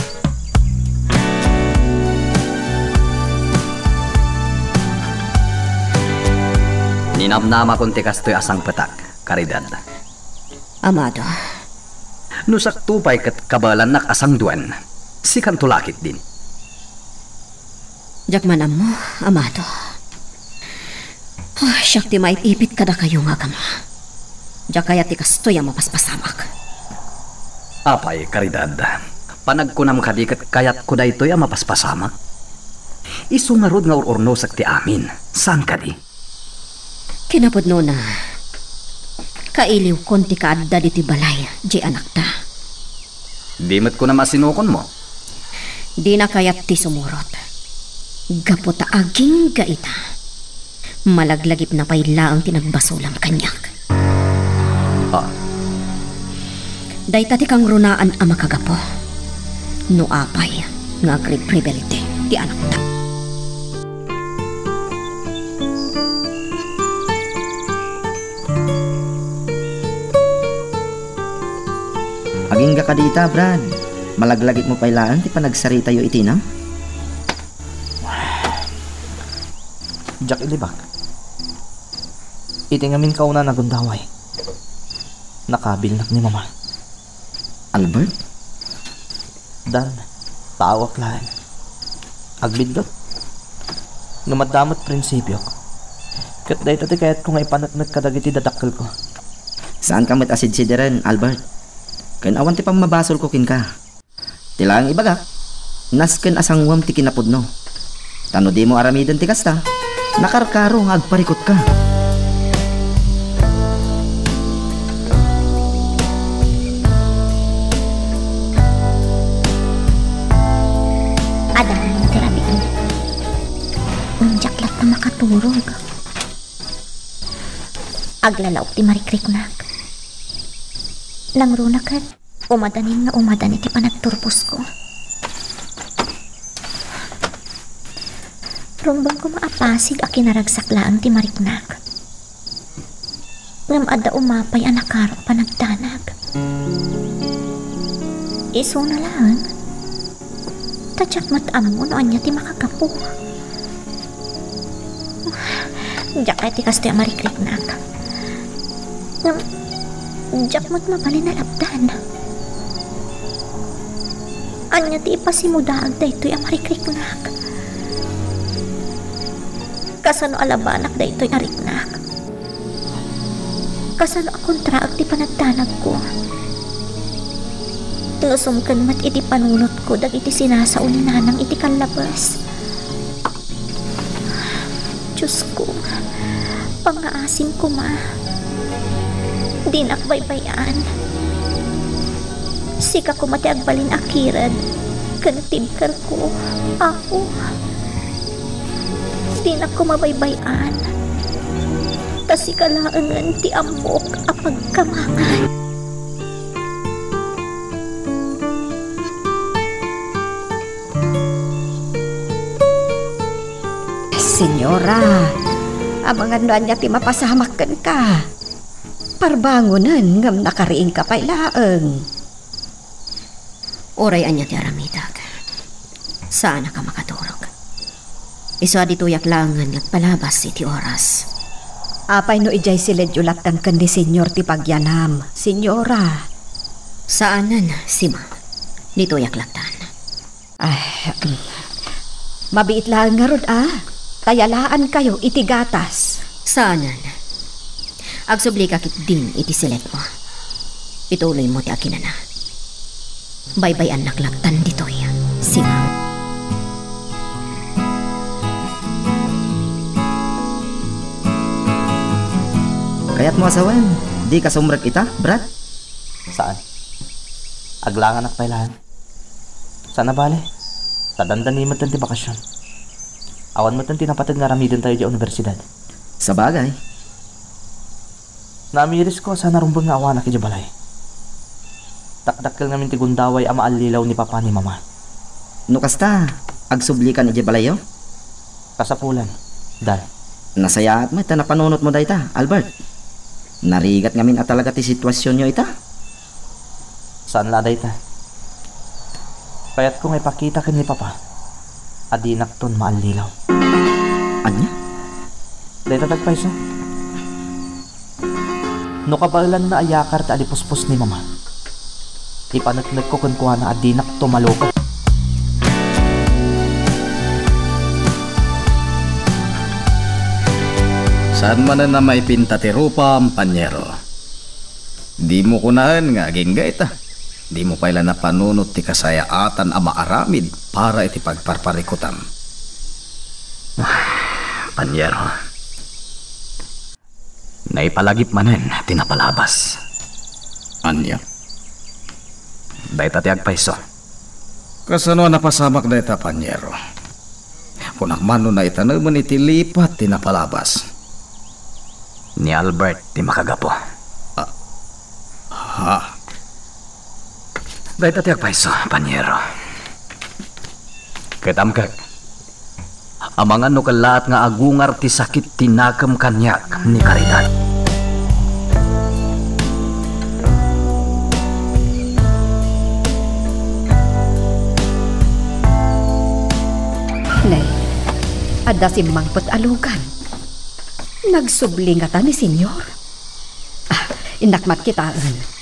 Ninamnamakon ti kastoy a sangpetak, Caridad. Amado. No sakto pay ket kabaelannak a sangduen, sikanto la ketdin. Diak man ammo, Amado. Ah, siak ti maip-ipit kadakayo nga agama. Diak kayat ti kastoy a mapaspasamak. Apay, Caridad, panagkunam kadi ket kayatko daytoy a mapaspasamak? Isu ngarud nga ur-urnosek ti amin, saan kadi? Kinapudnona, kailiwkon ti kaadda ditoy balay, diay anakta. Di met kunam a sinukonmo? Dina kayat ti sumurot. Gapu ta agingga ita, malaglagipna pay laeng ti nagbasolam kaniak. Ah. Dayta ti kangrunaan a makagapu no apay nga agrebrebelde ti anakta. Agingga kadi ita, Brad. Malaglagipmo pay laeng ti panagsaritayo iti inam? Diak ilibak. Iti ngamin kauna a gundaway, nakabilnak ni Mama. Albert? Dan, taoak laeng. Agbiddut. Ngem adda met prinsipiok. Ket dayta ti kayatko nga ipaneknek kadagiti dadakkelko. Saanka met a sidsidiren, Albert. Ken awan ti pammabasolko kenka. Ti laeng ibagak, nasken a sanguem ti kinapudno. Ta no dimo aramiden ti kasta, nakarkaro nga agparikutka. Aglalaok ti marikriknak. Nangruna ket umadanin nga umadan iti panagturposko. Rumbeng koma a pasig a kinaragsak laeng ti mariknak. Ngem adda umapay a nakarok panagdanag. Isuna laeng, ta diak met ammo no ania ti makagapu. Diak kayat ti kastoy a marikriknak. Ngem, diak met mabalin a lapdan. Ania ti ipasimudaag daytoy a marikriknak? Kasano a labanak daytoy a riknak? Kasano a kontraek ti panagdanagko? No sumken met iti panunotko dagiti sinasao ni Nanang iti kallabes. Diosko, pangngaasim koma. Dinak baybay-an. Sika koma ti agbalin a kired ken tibkerko, Apo. Dinak koma baybay-an. Ta sika laengen ti ammok a pagkamangan. Senyora, amangan no ania ti mapasamak kenka. Parbangonen ngem nakariingka pay laeng. Uray ania ti aramidek, saanak a makaturog. Isu a ditoyak laengen nga agpalabas iti oras. Apay no idiay siledyo lattan ken ni Senyor ti pagyanam, Senyora? Saanen, Sima. Ditoyak lattan. Ay, mm. Mabiit laeng ngarud, a? Ta yalaankayo iti gatas. Saanen. Agsublika ketdin iti siledmo. Ituloymo ti aginana. Baybay-annak lattan ditoy, Sima. Kayatmo a sawen, dika sumrek ita, Brad? Saan. Aglanganak pay laeng. Saan a bale, ta dandani metten ti bakasion. Awan metten ti napateg nga aramidentayo idiay universidad. Sabagay. Naamirisko a saan a rumbeng nga awanak idiay balay. Dakdakkel ngamin ti gundaway a maallilaw ni Papa ni Mama. No kasta, agsublikan idiay balayyo? Kasapulan, Dan. Nasayaat met ta napanunotmo dayta, Albert. Narigat ngamin a talaga ti situasionyo ita. Saan la a dayta. Kayatko nga ipakita ken ni Papa a dinakton maallilaw. Ania? Dayta ti agpayso. No kabaelanna a yakar ti alipuspos ni Mama, ipaneknekko kenkuana a dinakto maluko. Saan manen a maipinta ti rupam, panyero. Dimo kunaen nga agingga ita. Dimo pay la napanunot ti kasayaatan a maaramid para iti pagparparikutam. Panyero. Naipalagip manen ti napalabas. Ania? Dayta ti agpayso. Kasano a napasamak dayta, panyero? Kunak man no naitanemen iti lipat ti napalabas. Ni Albert ti makagapu. Ah, ha? Dayta ti agpayso, panyero. Ket amkek, amangan no kellaat nga agungar ti sakit ti nakem kaniak ni Caridad. Ne, adda simmangpet a lugan. Nagsubli ngata ni Senyor? Ah, innak met kitaen.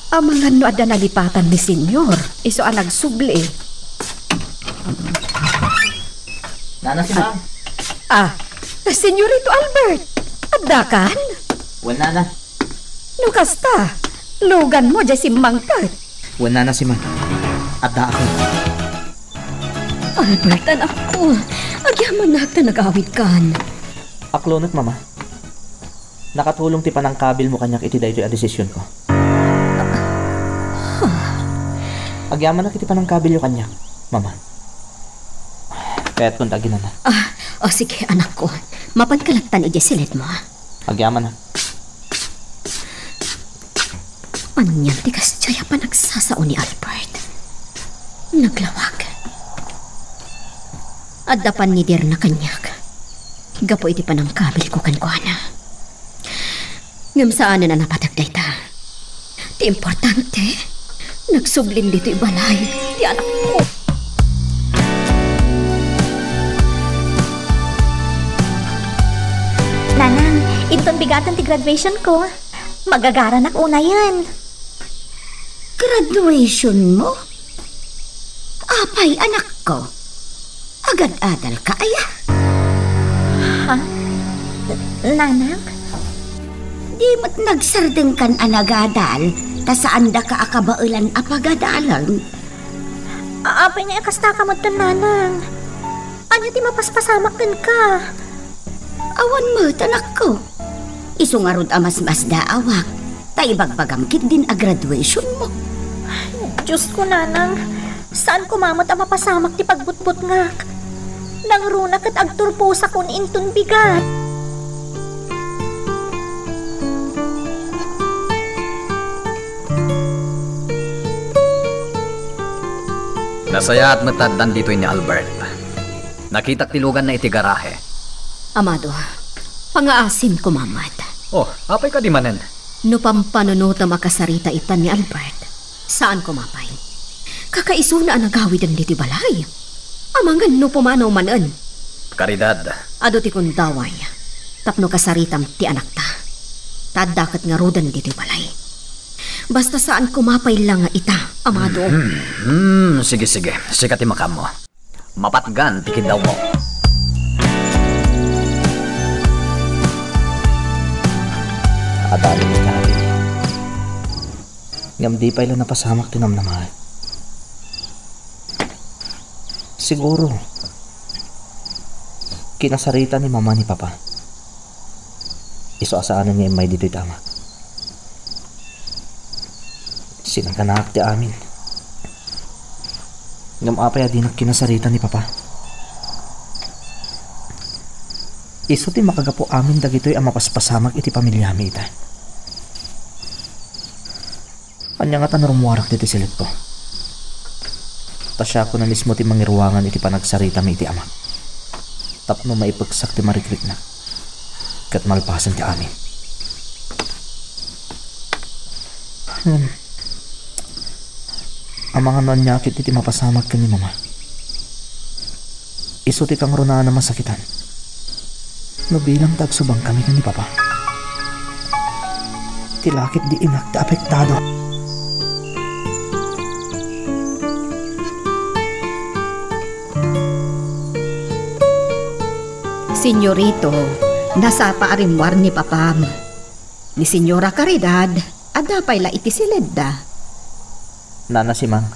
Amangan no adda nalipatan ni Senyor, isu a nagsubli. Nana, Simang. Ah, Senyorito Albert, addakan? Wen, Nana. No kasta, luganmo diay simmangpet. Wen, Nana, Simang. Addaakon. Albert, anakko, agyamanak ta nagawidkan. Aklonek, Mama. Nakatulong ti panangkabilmo kaniak iti daytoy a desisionko. Agyamanak iti panangkabilyo kaniak, Mama. Kayatko ti aginana. Ah, o sige, anakko. Mapanka lattan idiay siled mo. Agyamanak. Anian ti kasdiay a panagsasao ni Albert? Naglawag. Adda panniderna kaniak gapu iti panangkabilko kenkuana. Ngem saanen a napateg dayta. Ti importante, nagsublin ditoy balay ti anakko. Nanang, inton bigaten ti graduation ko. Magagaranak unayen. Graduation mo? Apay, anakko? Agad-adal ka aya? Ha? N-, Nanang? Di met nagsardengkan a nagadal, ta saandaka a kabaelan a pagadalen? A-, apay nga kasta ka met, Nanang? Ania ti mapaspasamak kenka? Awan met, anakko. Isu ngarud a masmasdaawak, ta ibagbagam ketdin a graduation mo. Diosko, Nanang, saan koma met a mapasamak ti pagbutbutngak. Nangruna ket agturposakon inton bigat. Nasayaat met ta addan ditoy ni Albert. Nakitak ti luganna iti garahe. Amado, pangaasim koma met. Oh, apay kadi manen? No pampanunotem a kasarita ita ni Albert, saan koma pay. Kakaisuna a nagawiden ditoy balay. Amangan no pumanaw manen. Caridad. Adu ti kundaway tapno kasaritam ti anakta. Ta adda ket ngaruden ditoy balay. Basta saan koma pay la nga ita, Amado. Hmm, hmm, sige, sige. Sika ti makaammo. Mapatgan ti kiddawmo. Adalin ni Kari. Ngem di pay la napasamak ti namnamaek. Siguro, kinasarita ni Mama ni Papa. Isu a saanen nga immay ditoy ti amak. Sinaganaak ti amin. Ngem apay a dinak kinasarita ni Papa? Isu ti makagapu amin dagitoy a mapaspasamak iti pamiliami ita. Ania ngata no rummuarak ditoy siledko? Ta siakon a mismo ti mangiruangan iti panagsaritami iti amak, tapno maipeksak ti marikriknak ket malpasen ti amin. Hmm. Amangan no ania ket iti mapasamak ken ni Mama. Isu ti kangrunaan a masakitan no bilang ta agsubangkami ken ni Papa. Ti lakip di inak ti apektado. Senyorito, nasapa a rimmuar ni Papam. Ni Senyora Caridad, adda pay la iti siledda. Nana Simang,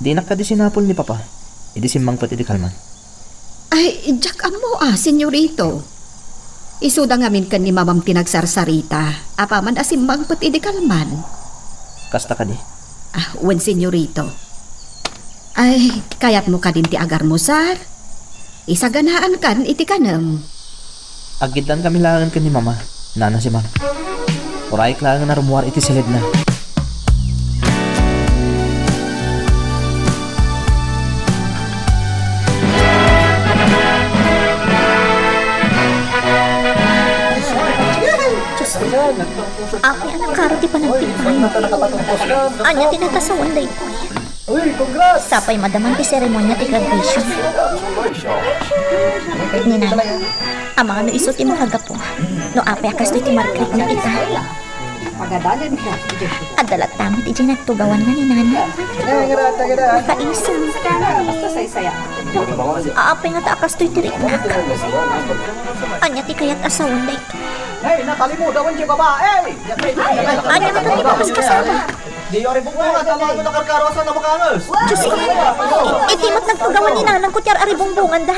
dinak kadi sinapul ni Papa idi simmangpet idi kalman? Ay, diak ammo a, Senyorito. Isuda ngamin ken ni Mamam ti nagsarsarita apaman a simmangpet idi kalman. Kasta kadi? Ah, wen, Senyorito. Ay, kayatmo kadin ti agarmusar? Isaganaan kan iti kanem. Aggiddan kami laengen ken ni Mama, Nana Simang. Urayek laengen a rummuar iti siledna. Diyos ko. Apay a nakaro ti panagtimpay. Ania ti natasawan daytoy? Uy, congrats! Sapay madaman ti seremonia ti graduation. Ni Nanang, amangan no isu ti makagapu no apay a kastoy ti markrikna ita. Adda latta met idiay nagtugawanna ni Nanang. Nakaisang. Apay ngata a kastoy ti riknak? Ania ti kayat a sawen daytoy? Hey, nakalimudawan ti babae! Ania ngata ti papaskasama? Di ari bungbungan, tama ano nakarkarosan na makangas. Diyos ko, iti met nagtugawan ni Nanang ko ti ar-, ari bungbunganda.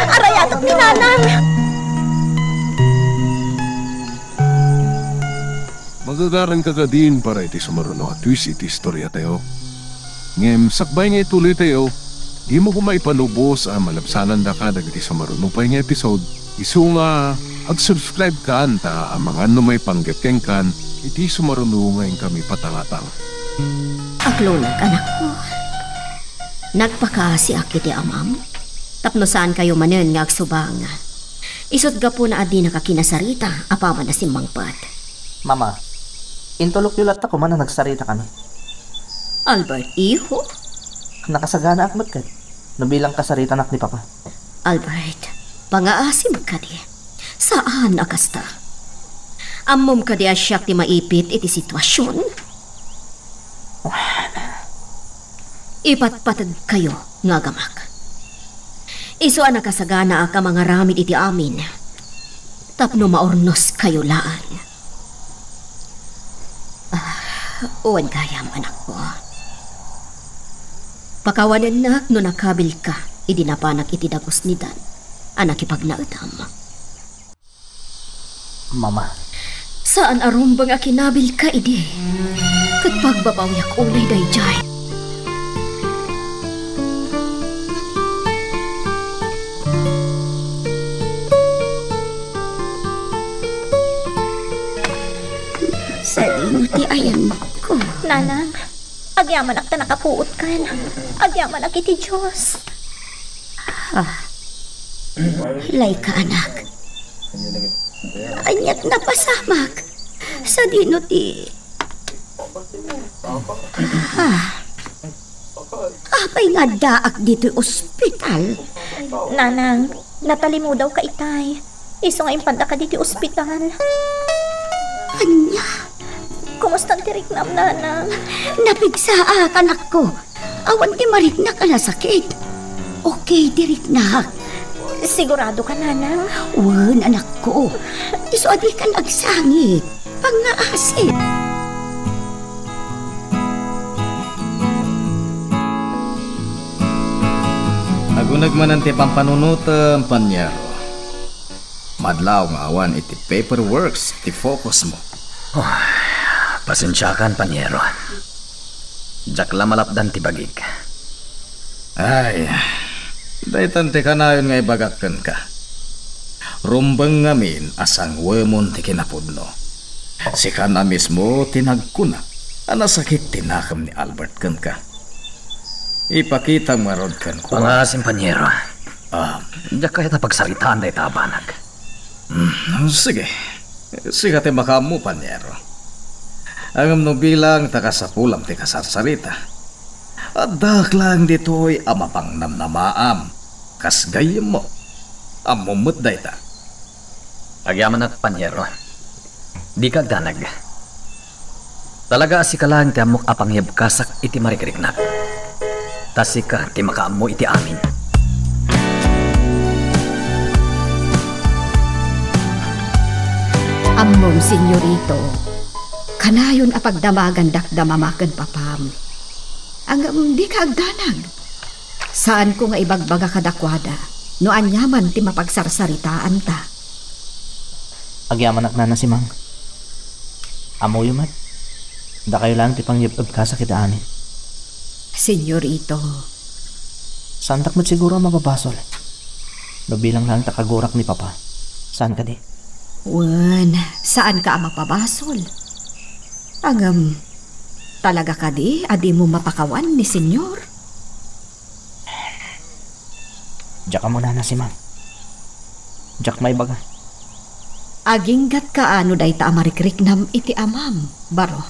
Arayatak ni Nanang. Magagaranka kadin para iti sumaruno a twist iti istoriatayo. Ngem sakbay nga ituloytayo, Dimo koma ipalubos a malabsanandaka dagiti sumaruno pay nga episode, isu nga ag-subscribe kan ta amangan no maipanggep kenkan iti sumaruno nga inkami patangatang. Aklonag, anakko. Nagpakaasiak iti amam, tapno saankayo manen nga agsubang. Isut' gapuna a dinaka kinasarita apaman a simmangpet. Mama, intulokyo latta koma a nagsarita kami. Albert, iho? Nakasaganaak met ket no bilang kasaritanak ni Papa. Albert, pangaasim kadi. Saan a kasta. Ammom kadi a siak ti maipit iti situasion? Ipatpateg kayo nga agamak. Isu a nakasaganaak a mangaramid iti amin tapno maurnos kayo laeng. Ah, wen gayam, anakko. Pakawanennak no nakabilka idi napanak iti dagus ni Dan a nakipagnaedam. Mama. Saan a rumbeng a kinabilka idi. Ket pagbabawiak unay daydiay. Sadino ti ayanko? Nanang, agyamanak ta nakapuotkan. Agyamanak iti Dios. Ah. Layka, anak. Aniat napasamak? Sadino ti... Ah. Apay nga addaak ditoy ospital? Nanang, natalimudawka itay. Isu nga impandaka ditoy ospital. Ania? Kumusta ti riknam, Nanang? Napigsaak, anakko. Awan ti mariknak a nasakit. Okay ti riknak. Sigurado ka, Nanang? Wen, anakko. Isu a dikan agsangit. Pangngaasim. Aguneg manen ti pampanunotem, Paniero. Madlaw nga awan iti paperworks ti focus mo. Oh, pasensiakan, Paniero. Diak la malapdan ti bagik. Ay, daytan ti kanayon nga ibagak kenka. Rumbeng ngamin a sangwemon ti kinapudno. Sikan a mismo ti nagkuna a nasakit ti nakem ni Albert kenka. Ipakitam ngarud kenkuana. Pangaasim, Paniero. Ah. Diak kayat a pagsaritaan dayta a banag. Hmm, sige. Sika ti makaammo, Paniero. Ngem no bilang ta kasapulam ti kasarsarita, addaak laeng ditoy a mapangnamnamaam kas gayyemmo. Ammom met dayta. Agyamanak, Paniero. Dika agdanag. Talaga a sika laeng ti ammok a pangyebkasak iti marikriknak. Ta sika ti makaammo iti amin. Ammom, Senyorito, kanayon a pagdamagandak da mama ken papam. Ngem dika agdanag. Saanko nga ibagbaga kadakuada no aniaman ti mapagsarsaritaanta. Agyamanak, Nana Simang. Ammoyo met, dakayo laeng ti pangyeb-ebkasak iti amin. Senyorito. Saantak met siguro a mapabasol. No bilang laeng ta kagurak ni Papa. Saan kadi? Wen, saanka a mapabasol. Ngem, talaga kadi a dimo mapakawan ni Senyor? Diak ammo, Nana Simang. Diak maibaga. Aginggatka a no dayta a marikriknam iti amam, Barok?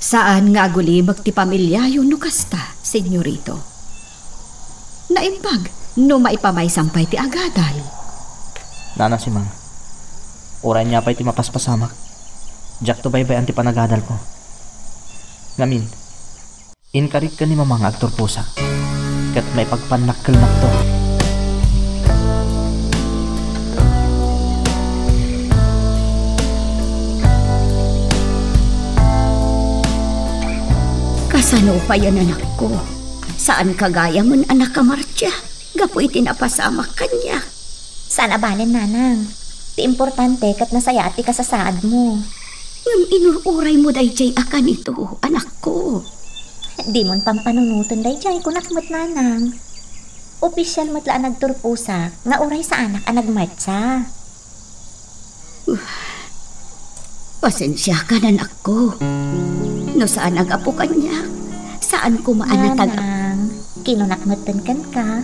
Saan nga agulimek ti pamiliayo no kasta, Senyorito. Naimbag no maipamaysam pay ti agadal. Nana Simang, uray ania pay ti mapaspasamak, diakto baybay-an ti panagadalko. Ngamin, inkarik ken ni Mama nga agturposak, ket maipagpannakkelnakto. Kasano payen, anakko? Saanka gayamen a nakamartsia gapu iti napasamak kaniak? Saan a balen, Nanang. Ti importante ket nasayaat ti kasasaadmo. Ngem inur-uraymo daydiay a kanito, anakko. Dimon pampanunoten daydiay, kunak met, Nanang. Opisial met la a nagturposak nga uray saanak a nagmartsa. Pasensiakan, anakko. No saan a gapu kaniak, saan koma a natag- Nanang, kinunak metten kenka,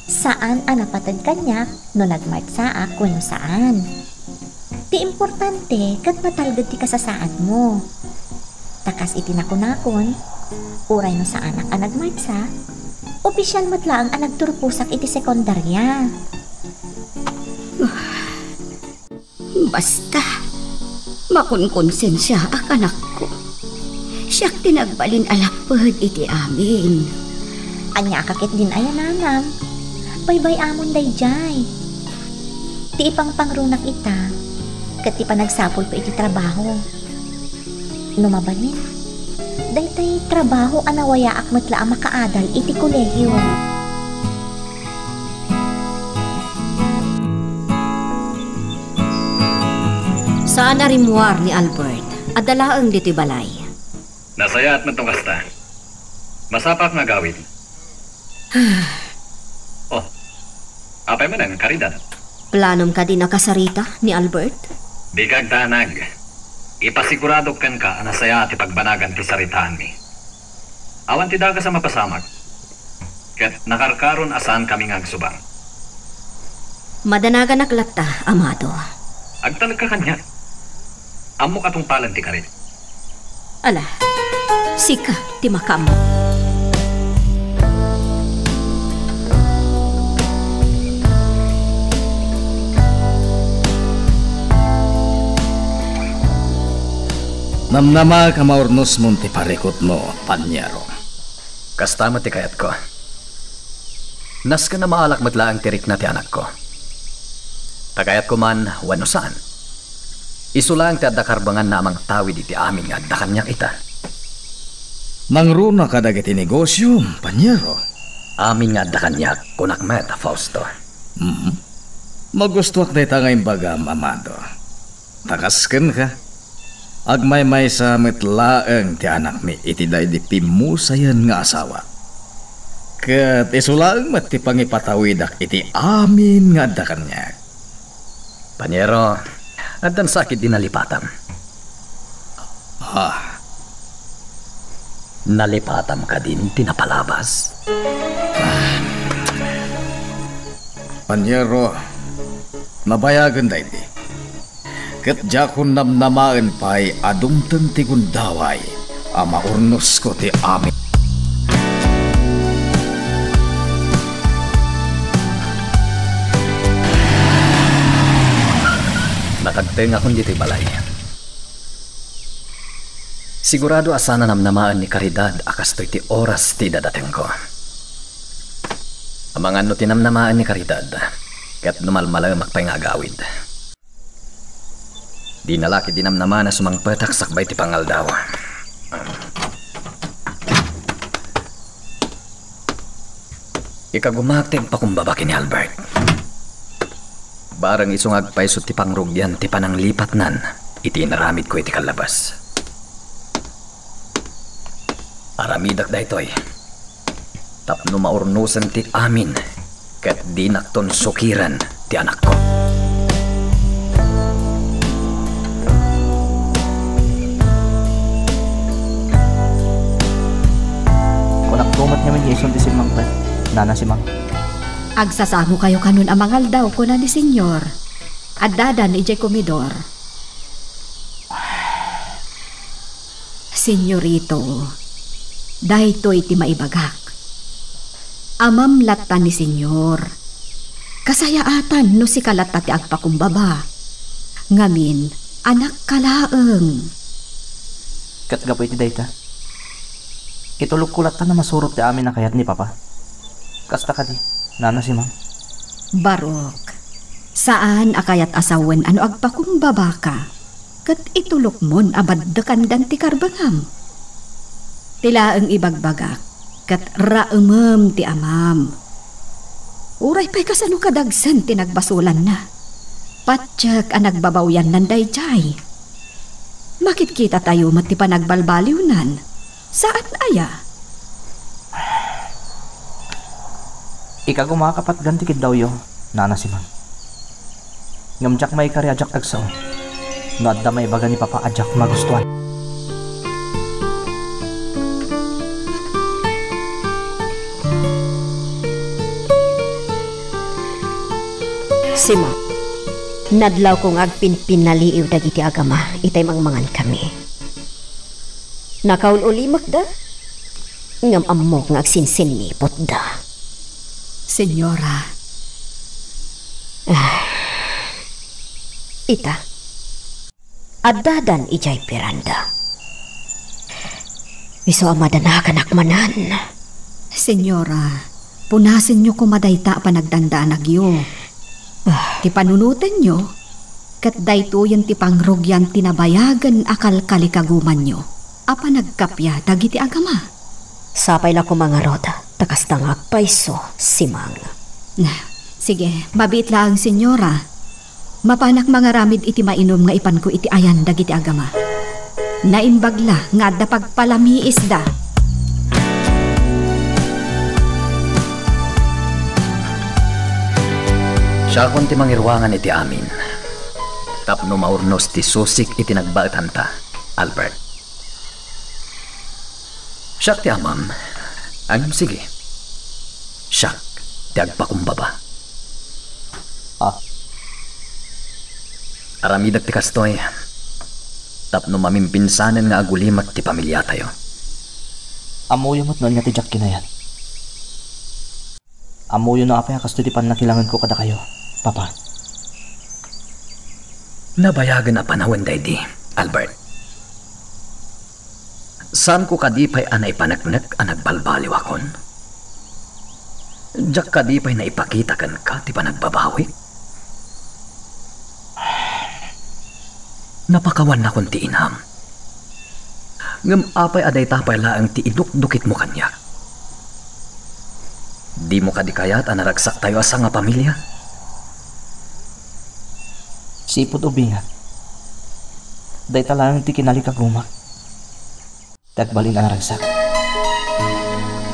saan a napateg kaniak no nagmartsaak wenno saan. Ti importante, ket matalged ti kasasaadmo. Ta kas iti nakunakon, uray no saanak a nagmartsa, opisial met laeng a nagturposak iti sekundaria. Basta, makonkonsensiaak, anakko. Siak ti nagbalin a lapped iti amin. Ania ka ketdin aya, Nanang? Baybay-amon daydiay. Ti ipangpangrunak ita, ket ti panagsapulko iti trabaho. No mabalin, daytay trabaho a nawayaak met la a makaadal iti kolehio. Saan a rimmuar ni Albert. Adda laeng ditoy balay. Nasayaat met no kasta. Masapaak nga agawid. Oh, apay manen, Caridad? Planom kadin a kasarita ni Albert? Dika agdanag. Ipasiguradok kenka a nasayaat ti pagbanagan ti saritaanmi. Awan ti dakes a mapasamak. Ket nakarkaron a saankami nga agsubang. Madanaganak latta, amado. Agtalekka kaniak. Ammok a tungpalen ti karit. Ala, sika ti makaammo. Namnamaek a maurnosmon ti parikutmo, Paniero. Kasta met ti kayatko. Nasken a maalak met laeng ti rikna ti anakko. Ta kayatko man wenno saan, isu laeng ti adda karbenganna a mangtawid iti amin nga adda kaniak ita. Nangruna kadagiti negosiom, Paniero? Amin nga adda kaniak, kunak met, Fausto. Mhm. Magustoak dayta nga imbagam, amado. Ta kas kenka, agmaymaysa met laeng ti anakmi iti daydi pimmusayen nga asawa. Ket isu laeng met ti pangipatawidak iti amin nga adda kaniak. Paniero, addan sakit di nalipatam. Ah. Nalipatam kadin ti napalabas? Paniero, nabayagen daydi. Ket diakon namnamaen pay a dumteng ti gundaway a maurnosko ti amin. Nakagtengakon ditoy balay. Sigurado a saan a namnamaen ni Caridad a kastoy ti oras ti idadatengko. Amangan no ti namnamaen ni Caridad, ket no malmalemak pay nga agawid. Dina la ketdi namnamaen a sumangpetak sakbay ti pangaldaw. Ikagumaak ti agpakumbaba ken ni Albert. Bareng isu nga agpayso ti pangrugian ti pananglipatnan iti inaramidko iti kallabas. Aramidak daytoy tapno maurnosen ti amin ket dinakton sukiren ti anakko. Kunak met ngamin nga isun ti simmangpet, Nana Simang. Agsasangokayo kanon a mangaldaw, kuna ni Senyor. Addadan idiay komedor. Senyorito, daytoy ti maibagak. Amam latta ni Senyor. Kasayaatan no sika latta ti agpakumbaba. Ngamin, anakka laeng. Ket gapu iti dayta, itulokko latta a masurot ti amin a kayat ni Papa. Kasta kadi, Nana Simang? Barok, saan a kayat a sawen a no agpakumbabaka, ket itulokmon a baddekandan ti karbengam. Ti laeng ibagbagak, ket raemem ti amam. Uray pay kasano kadagsen ti nagbasolanna. Patiek a nagbabawiannan daydiay. Makitkitatayo met ti panagbalbaliwnan. Saan aya? Ikaguma a kapatgan ti kiddawyo, Nana Simang. Ngem diak maikari a diak agsao no adda maibaga ni Papa a diak magustuan. Simang, nadlawko nga agpinpinaliiw dagiti agama itay mangmangankami. Nakaul-ulimekda, ngem ammok nga agsinsinniputda. Senyora. Ah. Ita, addadan idiay beranda. Isu a madanakanak manen. Senyora, punasenyo koma dayta a panagdandaanagyo. Ah. Ti panunotenyo, ket daytoyen ti pangrugian ti nabayagen a kalkalikagumanyo a panagkappia dagiti agama. Sapay la koma ngarud ta kasta nga agpayso, Simang. Na, sige, mabiit laeng, Senyora. Mapanak mangaramid iti mainum nga ipanko iti ayan dagiti agama. Naimbag la nga adda pagpalamiisda. Siakon ti mangiruangan iti amin tapno maurnos ti susik iti nagbaetanta, Albert. Siak ti amam. Ngem sige. Siak ti agpakumbaba. Ah. Aramidek ti kastoy tapno mamimpinsanen nga agulimek ti pamiliatayo. Ammoyo met no ania ti diak kinayat. Ammoyo no apay a kastoy ti pannakilangenko kadakayo, Papa. Nabayagen a panawen daydi, Albert. Saanko kadi pay a naipaneknek a nagbalbaliwakon? Diak kadi pay naipakita kenka ti panagbabawik? Napakawannakon ti inam. Ngem apay a dayta pay laeng ti idukdukitmo kaniak? Dimo kadi kayat a naragsaktayo a sangapamilia? Sipud ubingak, dayta laeng ti kinalikagumak ti agbalin a naragsak.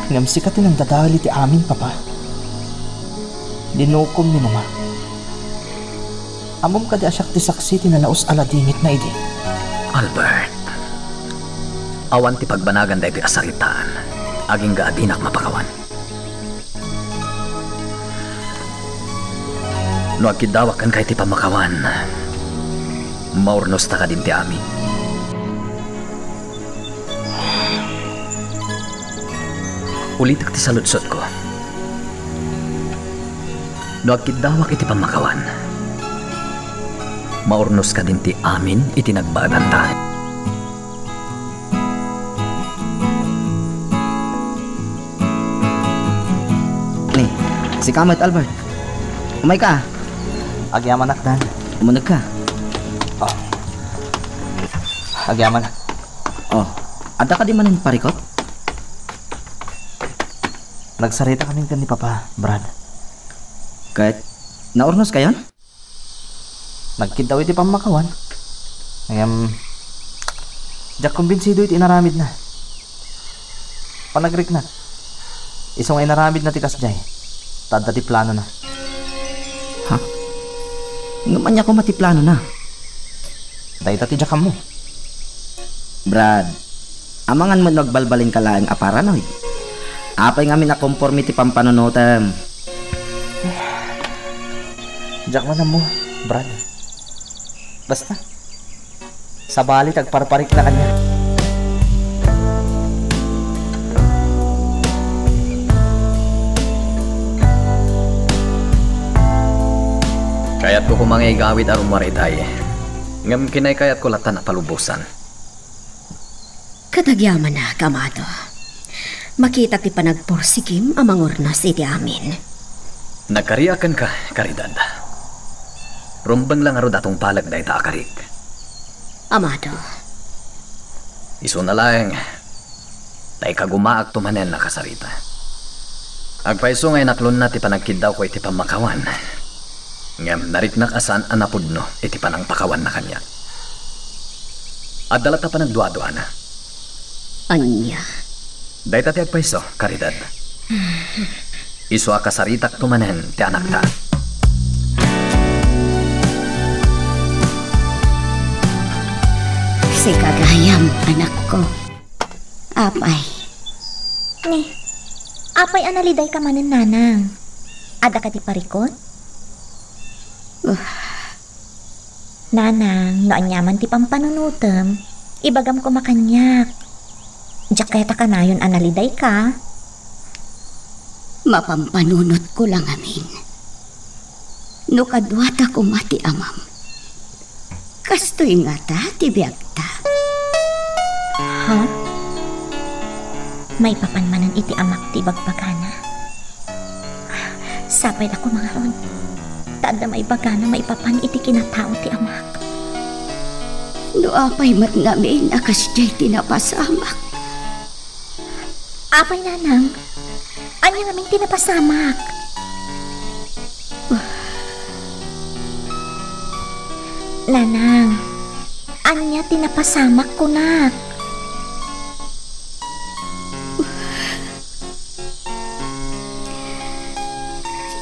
Ngem sika ti nangdadael iti amin, Papa. Linukom ni Mama. Ammom kadi a siak ti saksi ti nalaus a ladingitna idi? Albert, awan ti pagbanagan daytoy a saritaan agingga a dinak mapakawan. No agkiddawak kenka iti pammakawan, maurnosta kadin ti amin. Ulitek ti saludsodko. No agkiddawak iti pammakawan, maurnos kadin ti amin iti nagbaetanta. Ni, sika met, Albert. Umayka. Agyamanak, Dan. Umunegka. Oh. Agyamanak. Oh, adda kadi manen parikut? Nagsarita kami ken ni Papa, Brad. Ket naurnoskayon? Nagkiddaw iti pammakawan. Ngem, diak kumbinsido iti inaramidna. Panagriknak, isu nga inaramidna ti kasdiay, ta adda ti planona. Ha? Ngem ania koma ti planona? Dayta ti diak ammo. Brad, amangan met no agbalbalinka laeng a paranoid. Apay ngamin a komporme ti pampanunotem? Diak man ammo, Brad. Basta, sabali ti agparparikna kaniak. Kayatko koma nga igawid a rummuar itay. Ngem kinaykayatko latta a palubosan. Ket agyamanak, Amado. Makita ti panagpursigim a mangurnos iti amin. Nagkariak kenka, Caridad. Rumbeng la ngarud a tungpalek dayta a karik. Amado. Isuna laeng, ta ikagumaakto manen a kasarita. Agpayso nga inaklonna ti panagkiddawko iti pammakawan. Ngem nariknak a saan a napudno iti panangpakawanna kaniak. Adda latta panagduaduana. Ania? Dayta ti agpayso, Caridad. Isu a kasaritakto manen ti anakta. Sika gayam, anakko. Apay. Ni, apay a nalidayka manen, nanang? Adda kadi parikut? Uh. Nanang, no aniaman ti pampanunotem, ibagam koma kaniak. Diak kayat a kanayon a nalidayka. Mapampanunotko la ngamin. No kaduata koma ti amam, kastoy ngata ti biagta. Ha? Maipapan manen iti amak ti ibagbagana? Sapay la koma ngarud, ta adda maibagana maipapan iti kinatao ti amak. No apay met ngamin a kasdiay ti napasamak? Apay, nanang? Ania ngamin ti napasamak? Nanang, ania ti napasamak, kunak?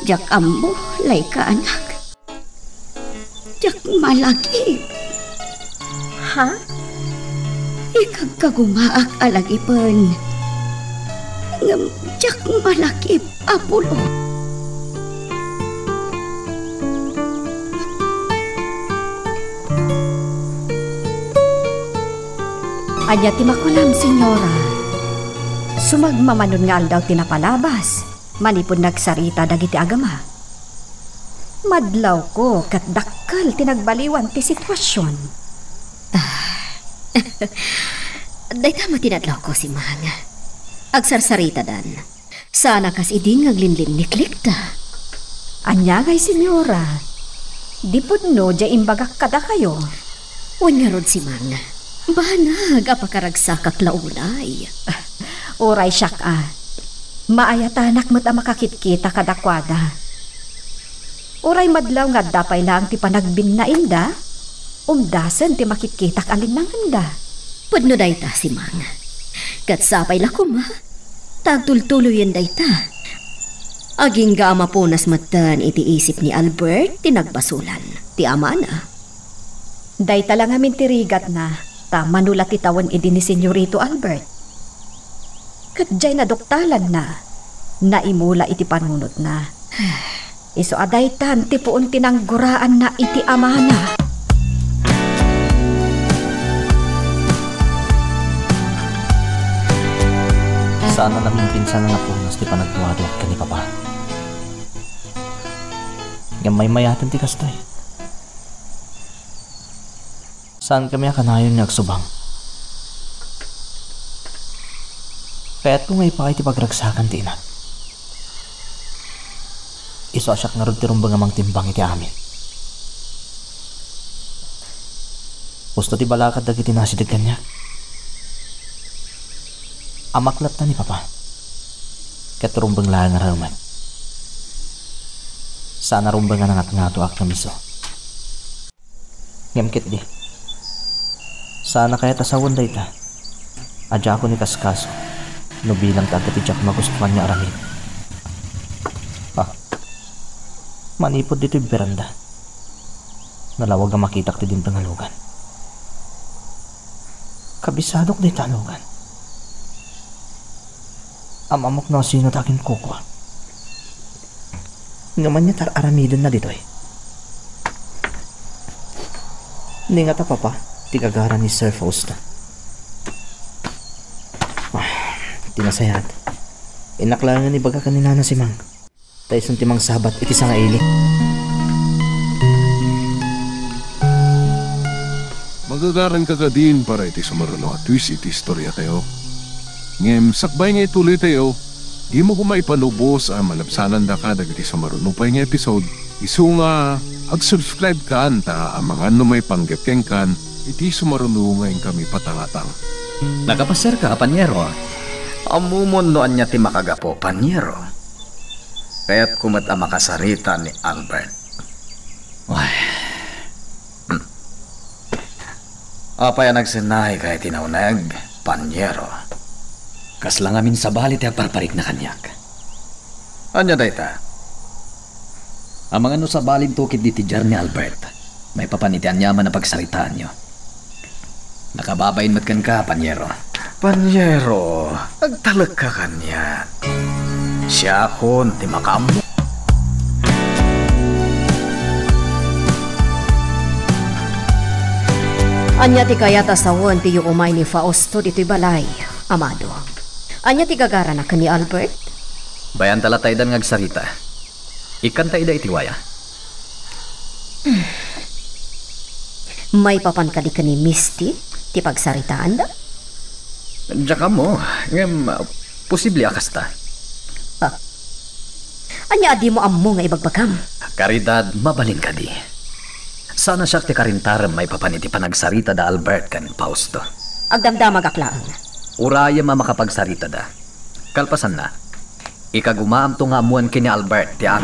Diak ammo, Laika, anak. Diak malakip. Ha? Ikagkagumaak a lakipen. Ngem diak malakip, Apollo. Ania ti makunam, Senyora? Sumagmamanon nga aldaw ti napalabas. Manipud nagsarita dagiti agama. Madlawko ket dakkel ti nagbaliwan ti situasion. Ah. Dayta met ti nadlawko, Simang. Agsarsaritadan. Saan a kas idi nga aglinlinniklikda. Ania ngay, Senyora? Di pudno diay imbagak kadakayo. Wen ngarud, Simang, banag a pakaragsakak la unay. Uray siak a, maayatanak met a makakitkita kadakuada. Uray madlaw nga adda pay laeng ti panagbinnaenda, umdasen ti makitkitak a linnangenda. Pudno dayta, Simang. Ket sapay la koma, ta agtultuloyen dayta. Agingga a mapunas metten iti isip ni Albert ti nagbasolan, ti amana. Dayta la ngamin ti rigatna, ta mano la ti tawen idi ni Senyorito Albert. Ket diay naduktalanna, naimula iti panunotna. Isu a daytan ti puon ti nangguraanna iti amana. Saan a naminpinsan a napunas ti panagduaduak ken ni Papa. Ngem maymayaten ti kastoy. Saankami a kanayon nga agsubang. Kayatko nga ipaay ti pagragsakan ti inak. Isu a siak ngarud ti rumbeng a mangtimbang iti amin. Usto ti balakad dagiti nasideg kaniak. Amak latta ni Papa. Ket rumbeng laeng a raemek. Saan a rumbeng a nangatngatoak ngem isu. Ngem ketdi, saan a kayat a sawen dayta a diakon ikaskaso no bilang ta adda ti diak magustuan nga aramid. Ah, manipud ditoy beranda, nalawag a makitak ti dimteng a lugan. Kabisadok dayta a lugan. Am-ammok no asino ta aginkukua. Ngem ania ti ar-aramidenna ditoy? Ni ngata, Papa, ti gagara ni Sir Fausto. Ah, ti nasayaat. Innak laengen ibaga ken ni Nana Simang ta isun ti mangsabat iti sangaili. Magagaranka kadin para iti sumaruno a twist iti istoriatayo. Ngem sakbay nga ituloytayo, dimo koma ipalubos a malabsanandaka dagiti sumaruno pay nga episode, isu nga ag-subscribe kan ta amangan no maipanggep kenkan iti sumaruno nga inkami patangatang. Nakapaserka, Paniero? Ammomon no ania ti makagapu, Paniero. Kayatko met a makasarita ni Albert. Ay. Hmm. Apay a nagsennaayka iti nauneg, Paniero? Kasla ngamin sabali ti agparparikna kaniak. Ania dayta? Amangan no sabalinto ketdi ti diar ni Albert, maipapan iti aniaman a pagsaritaanyo. Nakababain met kenka, panyero. Panyero, agtalekka kaniak. Siakon ti makaammo. Ania ti kayat a sawen ti yuumay ni Fausto ditoy balay, Amado? Ania ti gagarana ken ni Albert? Bayanta lataydan nga agsarita. Ikkanta ida iti waya. Maipapan kadi ken ni Misty ti pagsaritaanda? Diak ammo, ngem, ah, posible a kasta. Ah. Ania a dimo ammo nga ibagbagam? Caridad, mabalin kadi. Saan a siak ti karintarem maipapan iti panagsarita da Albert ken Fausto. Agdamdamagak laeng. Urayem a makapagsaritada. Kalpasanna, ikagumaamto nga ammoen ken ni Albert ti ar-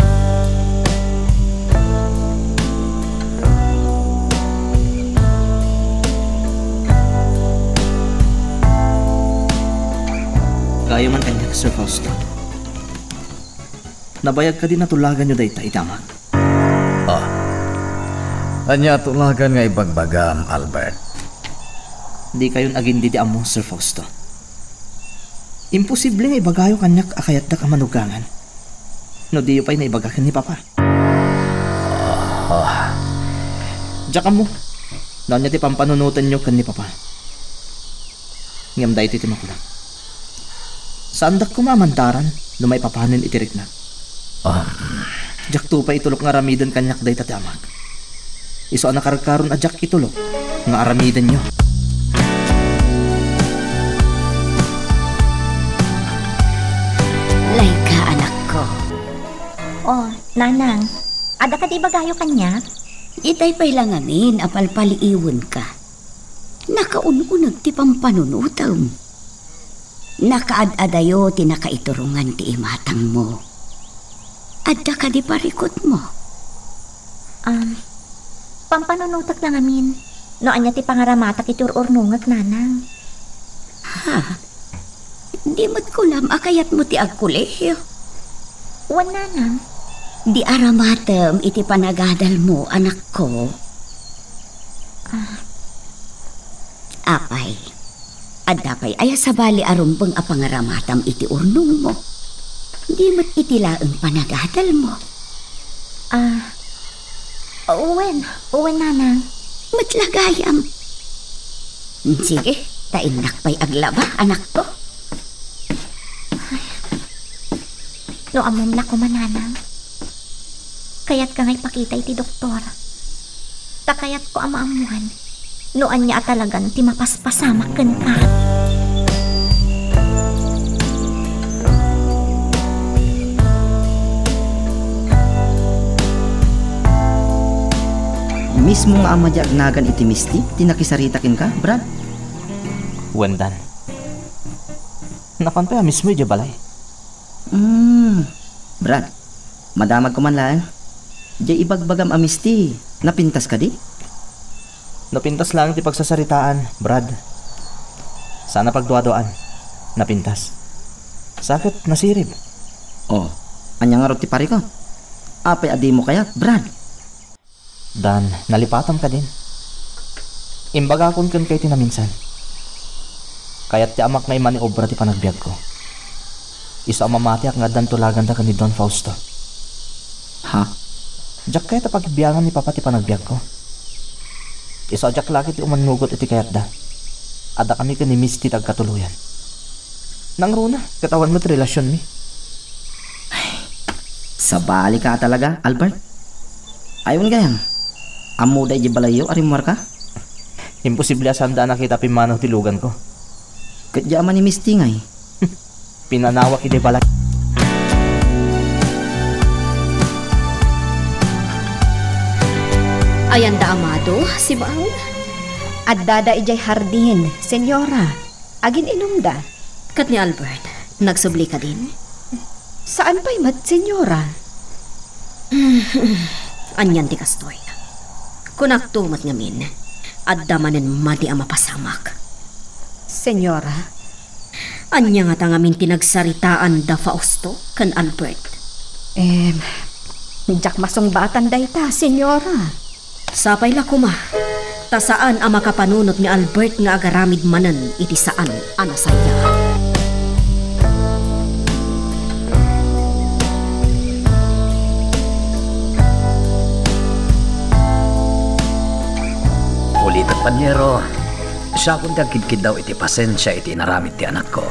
Gayo man kaniak, Sir Fausto. Nabayag kadi natulaganyo dayta iti amak? Ah. Ania a tulagan nga ibagbagam, Albert? Dikayon agindidi ammo, Sir Fausto. Imposible nga ibagayo kaniak a kayatdak a manugangan no diyo pay naibaga ken ni Papa. Ah. Diak ammo no ania ti pampanunotenyo ken ni Papa. Ngem daytoy ti makunak. Saandak koma a mandaran no maipapanen iti riknak. Um. Diakto pay itulok nga aramiden kaniak dayta ti amak. Isu a nakarkaron a diak itulok nga aramidenyo. Layka, anakko. Oh, Nanang, adda kadi ibagayo kaniak? Itay pay la ngamin a palpaliiwenka. Nakaun-uneg ti pampanunotem. Nakaad-adayo ti nakaiturongan ti imatangmo. Adda kadi parikutmo? Um, pampanunotek la ngamin no ania ti pangaramatak iti ur-urnongek, Nanang. Ha? Di met kunam a kayatmo ti agkolehiyo? Wen, Nanang. Di aramatem iti panagadalmo, anakko. Ah. Apay, adda pay aya sabali a rumbeng a pangaramatam iti urnongmo? Di met iti laeng panagadalmo? Ah, wen, wen, Nanang. Met la gayam. Sige, ta innak pay aglaba, anakko. No ammom la koma, Nanang, kayatka nga ipakita iti doktor. Ta kayatko a maammuan no ania a talagan ti mapaspasamak kenka. Mismo nga ama di agnagan iti Misty ti nakisarita kenka, Brad? Wen, Dan. Napan pay a mismo idiay balay. Mm. Brad, madamagko man laeng. Diay ibagbagam a Misty, napintas kadi? Napintas laeng ti pagsasaritaan, Brad. Saan a pagduaduaan. Napintas. Sa ket nasirib. Oh, ania ngarud ti parikut? Apay a dimo kayat, Brad? Dan, nalipatam kadin. Imbagakon kenka iti naminsan. Kayat ti amak nga imaniobra ti panagbiagko. Isu a mamatiak nga addan tulaganda ken ni Don Fausto. Ha? Diak kayat a pakibiangan ni Papa ti panagbiagko. Isu a diak la ketdi umannugot iti kayatda. Addakami ken ni Misty ti agkatuloyan. Nangruna, ket awan met relasionmi. Ay, sabalika a talaga, Albert. Ay, wen gayam, ammoda idiay balayyo a rimmuarka? Imposible a saanda a nakita a pimmanaw ti luganko. Ket diay ama ni Misty ngay? Pinanawak idiay balay. Ayanda, Amado, Simon? Addada idiay hardin, Senyora. Agin-inumda. Ket ni Albert, nagsubli kadin? Saan pay met, Senyora. Anian ti kastoy? Kunakto met ngamin, adda manen madi a mapasamak. Senyora, ania ngata ngamin ti nagsaritaan da Fausto ken Albert? Em, diak masungbatan dayta, Senyora. Sapay la koma, ta saan a makapanunot ni Albert nga agaramid manen iti saan a nasayaat. Ulitek, panyero, siakon ti agkidkiddaw iti pasensia iti inaramid ti anakko.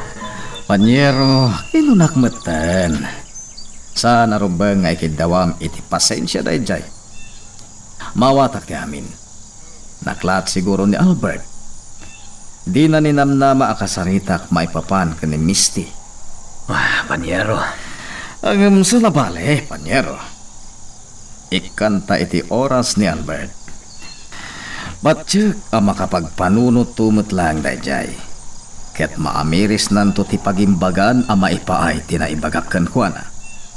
Panyero, kinunak metten. Saan a rumbeng nga ikiddawam iti pasensia daydiay. Maawatak ti amin. Naklaat siguro ni Albert. Dina ninamnama a kasaritak maipapan ken ni Misty. Ah, panyero. Ngem saan a bale, panyero. Ikkanta iti oras ni Albert. Patiek a makapagpanunotto met laeng daydiay, ket maamirisnanto ti pagimbagan a maipaay ti naibagak kenkuana.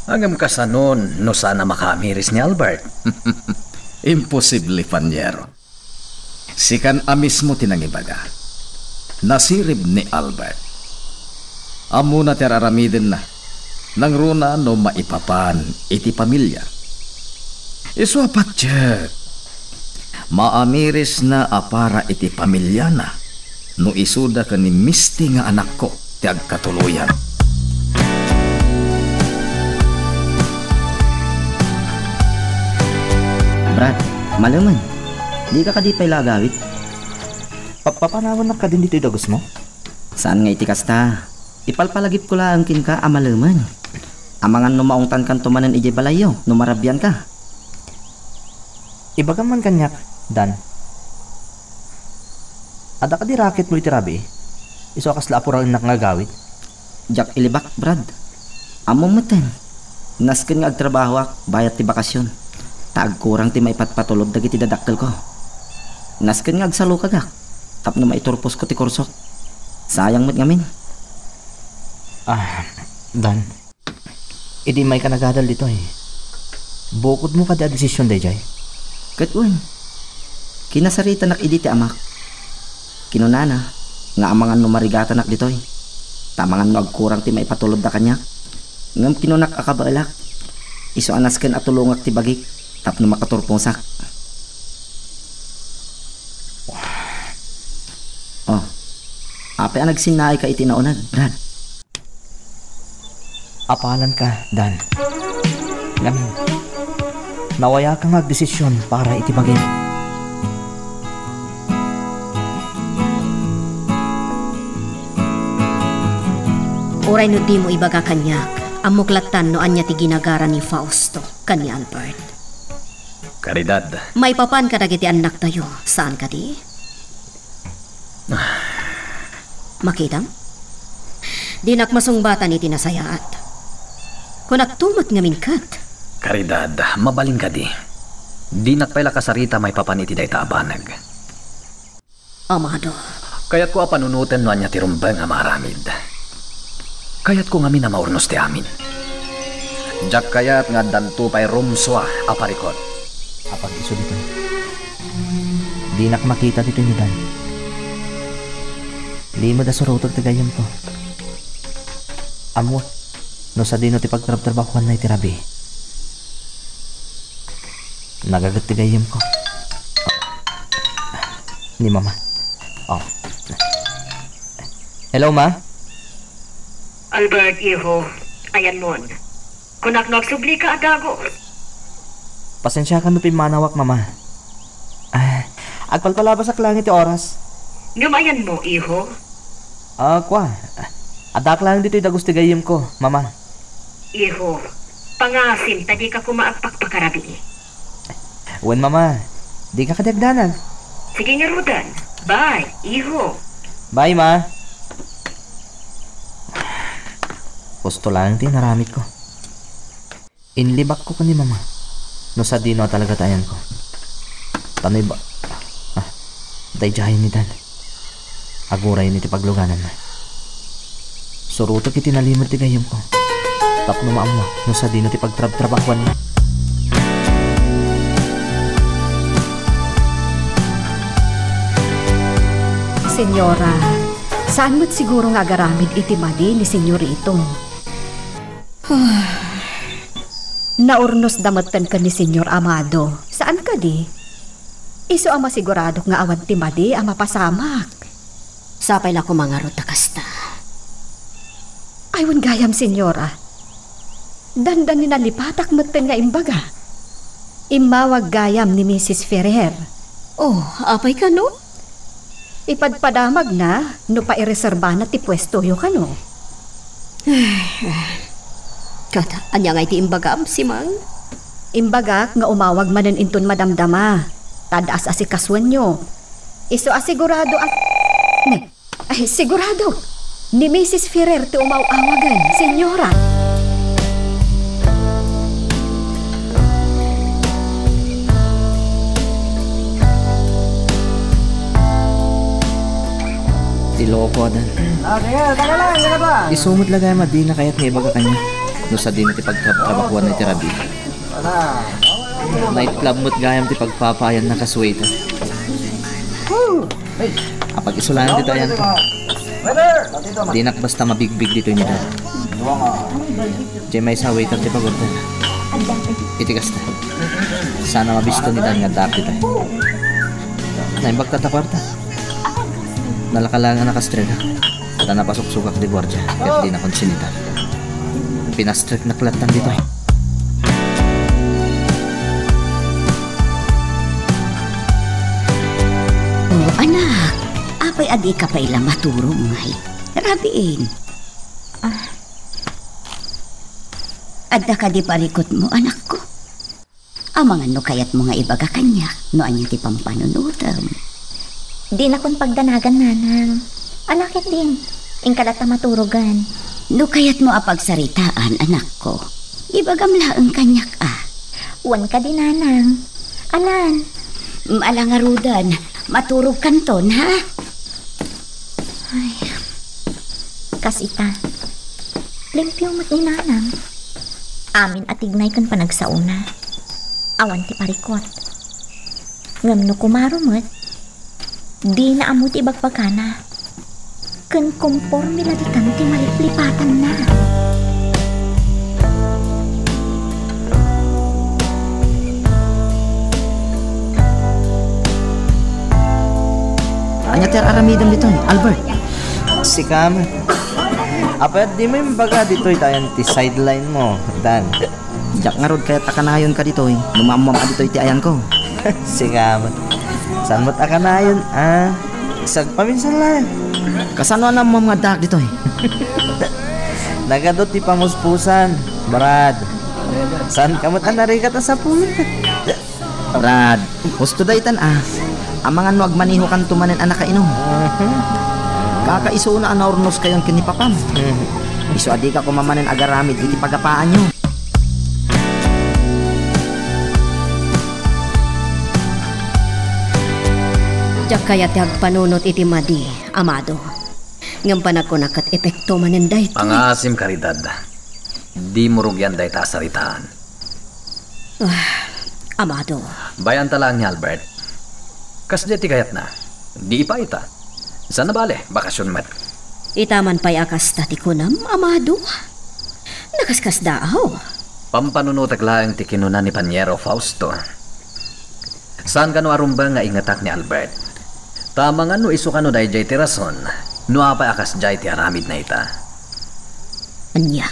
Ngem kasanon no saan a makaamiris ni Albert? Imposible, panyero. Sikan a mismo ti nangibaga. Nasirib ni Albert. Ammona ti ar-aramidenna. Nangruna no maipapan iti pamilya. Isu a patiek, maamirisna a para iti pamilyana no isuda ken ni Misty nga anakko ti agkatuloyan. Brad, malemen. Dika kadi pay la agawid? Papapanawannak kadin ditoy dagusmo? Saan nga iti kasta. Ipalpalagipko laeng kenka a malemen. Amangan no maungtankanto manen idiay balayyo no marabianka. Ibagam man kaniak, Dan. Adda kadi raket mo iti rabii? Isu a kasla apuraennak nga agawid? Diak ilibak, Brad. Ammom metten, nasken nga agtrabahoak bayat ti bakasion, ta agkurang ti maipatpatulod dagiti dadakkelko. Nasken nga agsalukagak tapno maiturposko ti kursok. Sayang met ngamin. Ah, Dan. Idi immayka nagadal ditoy, bukodmo kadi a desision daydiay? Ket wen, kinasaritanak idi ti amak. Kinunana nga amangan no marigatanak ditoy, ta amangan no agkurang ti maipatulodda kaniak. Ngem kinunak a kabaelak, isu a nasken a tulongak ti bagik tapno makaturposak. Oh, apay a nagsinnaayka iti nauneg, Brad? Apalanka, Dan. Ngamin, nawayaka nga agdesisyon para iti bagim. Uray no dimo ibaga kaniak, ammok lattan no ania ti ginagara ni Fausto ken ni Albert. Caridad. Maipapan kadagiti annaktayo, saan kadi? Makitam? Dinak masungbatan iti nasayaat. Kunakto met ngamin ket. Caridad, mabalin kadi. Dinak pay la kasarita maipapan iti dayta a banag. Amado. Kayatko a panunoten no ania ti rumbeng a maaramid. Kayatko ngamin a maurnos ti amin. Diak kayat nga addanto pay rumsua a parikut. Apag-isu ditoy. Dinak makita ditoy ni Dan. Limed a suroteg ti gayyemko. Ammo, no sadino ti pagtrabtrabahuanna iti rabii. Nagaget ti gayyemko. Ni Mama. Oh. Hello, Ma? Albert, iho. Ayanmon. Kunak no agsublika a dagus. Pasensiakan no pimmanawak, Mama. Ah, agpalpalabasak laeng iti oras. Ngem ayanmo, iho? Ah, kua. Addaak laeng ditoy dagus ti gayyemko, Mama. Iho, pangasim ta dika koma agpakpakarabii. Wen, Mama. Dika kadi agdanag. Sige ngaruden. Bye, iho. Bye, Ma. Husto laeng ti inaramidko. Inlibakko ken ni Mama no sadino a talaga ti ayanko. Ta no iba-, ah, daydiayen ni Dan. Aguray iti paglugananna. Surotek iti nalimed ti gayyemko tapno maammoak no sadino ti pagtrabtrabahuanna. Senyora, saan met siguro nga agaramid iti madi ni Senyorito. Naurnosda metten ken ni Señor Amado. Saan kadi? Isu a masiguradok nga awan ti madi a mapasamak. Sapay la koma ngarud ta kasta. Ay, wen gayam, Señora. Dandani nalipatak metten nga imbaga. Immawag gayam ni Misis Ferrer. Oh, apay kano? Ipadpadamagna no paireserbana ti puestoyo kano. Ket ania ngay ti imbagam, Simang? Imbagak nga umawag manen inton madamdama. Ta adda as-asikasuenyo. Isu a sigurado a, ne, ay, sigurado. Ni Misis Ferrer ti umaw-awagen, Señora. Ti loko, adan. Ah, sige, taga lang, taga pa. Isu met la gayam a dina kayat nga ibaga kaniak no sadino ti pagtrabtrabahoanna iti rabii. Wala. Night club met gayam ti pagpapaayanna kas waiter. Woo! Hey. Apag-isulayan ditoy ayanko. Waiter! Dinak basta mabigbig ditoy ni Dan. Diay maysa a waiter ti pag-order. Iti kasta, saan a mabisto ni Dan nga addaak ditoy. Naimbag ta ta kuarta. Nalaka laeng a nakastrek. Ta napasuksokak ti guardia, ket dinakon sinitan. Pinastreknak lattan ditoy. Oh, anak, apay a dika pay la maturog ngay? Rabiin. Ah. Adda kadi parikutmo, anakko? Amangan no kayatmo nga ibaga kaniak no ania ti pampanunotem. Dinakon pagdanagan, nanang. Ala ketdin, inka latta maturogan. No kayatmo a pagsaritaan, anakko, ibagam laeng kaniak a. Wen kadi, nanang. Alan. Mm, ala ngaruden, maturogkanton, ha? Ay, kas ita, limpio met ni nanang. Amin a tignay ken panagsaona. Awan ti parikut. Ngem no kumaro met, dina ammo ti ibagbagana. Ken komporme la ditan ti maliplipatanna. Ania ti ar-aramidem ditoy, Albert? Sika met. Apay, dimo imbaga ditoy ta ayan ti sideline mo, Dan? Diak ngarud kayat a kanayonka ditoy no maammoam a ditoy ti ayanko. Sika met. Saan met a kanayon, a? Sagpaminsan laeng. Kasano a naammoam nga addaak ditoy? Nagadu ti pamuspusan, Brad. Saanka met a narigat a sapul? Brad, husto daytan a. Amangan no agmanehokanto manen a nakainom. Aha. Kakaisuna a naurnoskayon ken ni papam. Mhm. Isu a dika koma manen agaramid iti pagapaanyo. Diak kayat ti agpanunot iti madi, Amado. Ngem panagkunak ket epekto manen daytoy. Pangaasim, Caridad. Dimo rugian dayta a saritaan. Ah, Amado. Bay-anta laeng ni Albert. Kasdiay ti kayatna. Di ipay ita. Saan a bale, bakasion met. Ita man pay a kasta ti kunam, Amado? Nakaskasdaaw. Pampanunotek laeng ti kinuna ni Paniero Fausto. Saan kano a rumbeng nga ingetak ni Albert. Ta amangan no isu kano daydiay ti rason no apay a kasdiay ti aramidna ita. Ania?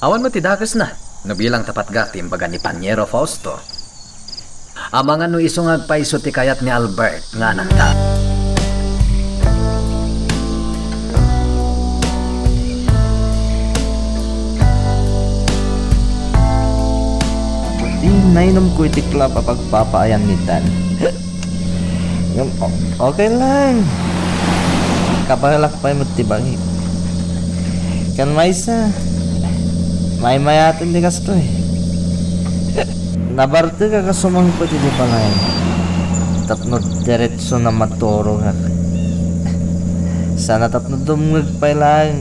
Awan met ti dakesna no bilang ta patgak ti imbaga ni Paniero Fausto. Amangan no isu nga agpayso ti kayat ni Albert nga anakda. Di nainomko iti club a pagpapaayan ni Dan. Ngem, o-, okay lang. Kabaelak pay met ti bangik. Ken maysa, maymayaten ti kastoy. Nabartek a kasumangpet iti balay tapno diretso na maturogak. Sana tapno dumngeg pay laeng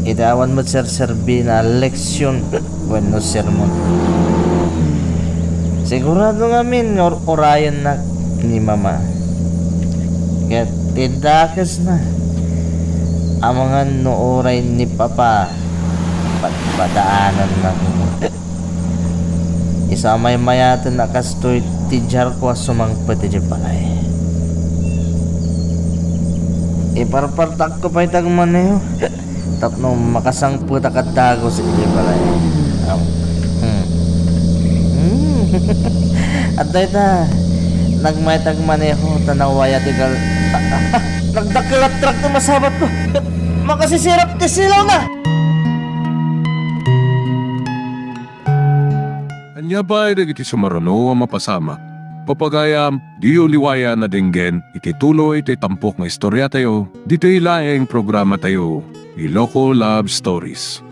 iti awan met serserbina a leksion wenno sermon. Sigurado ngamin nga ur-urayennak ni Mama. Ket ti dakesna, amangan no uray ni Papa, padpadaanannak. Isa maymayaten a kastoy ti jarko a sumangpet idiay balay. Iparpartakko pay ti agmaneho tapno makasangpet a dagus idiay balay. Aw. Hmm. Hmm. Adda ita, nagmayat agmaneho ta nawaya ti gal-, nagdakkel a truck ti masabatko. Makasisirap ti silawna. Ania pay dagiti sumaruno a mapasamak? Pagayam, diyo liwayan a denggen iti tuloy ti tampok nga istoriatayo ditoy laeng programatayo, Iloko Love Stories.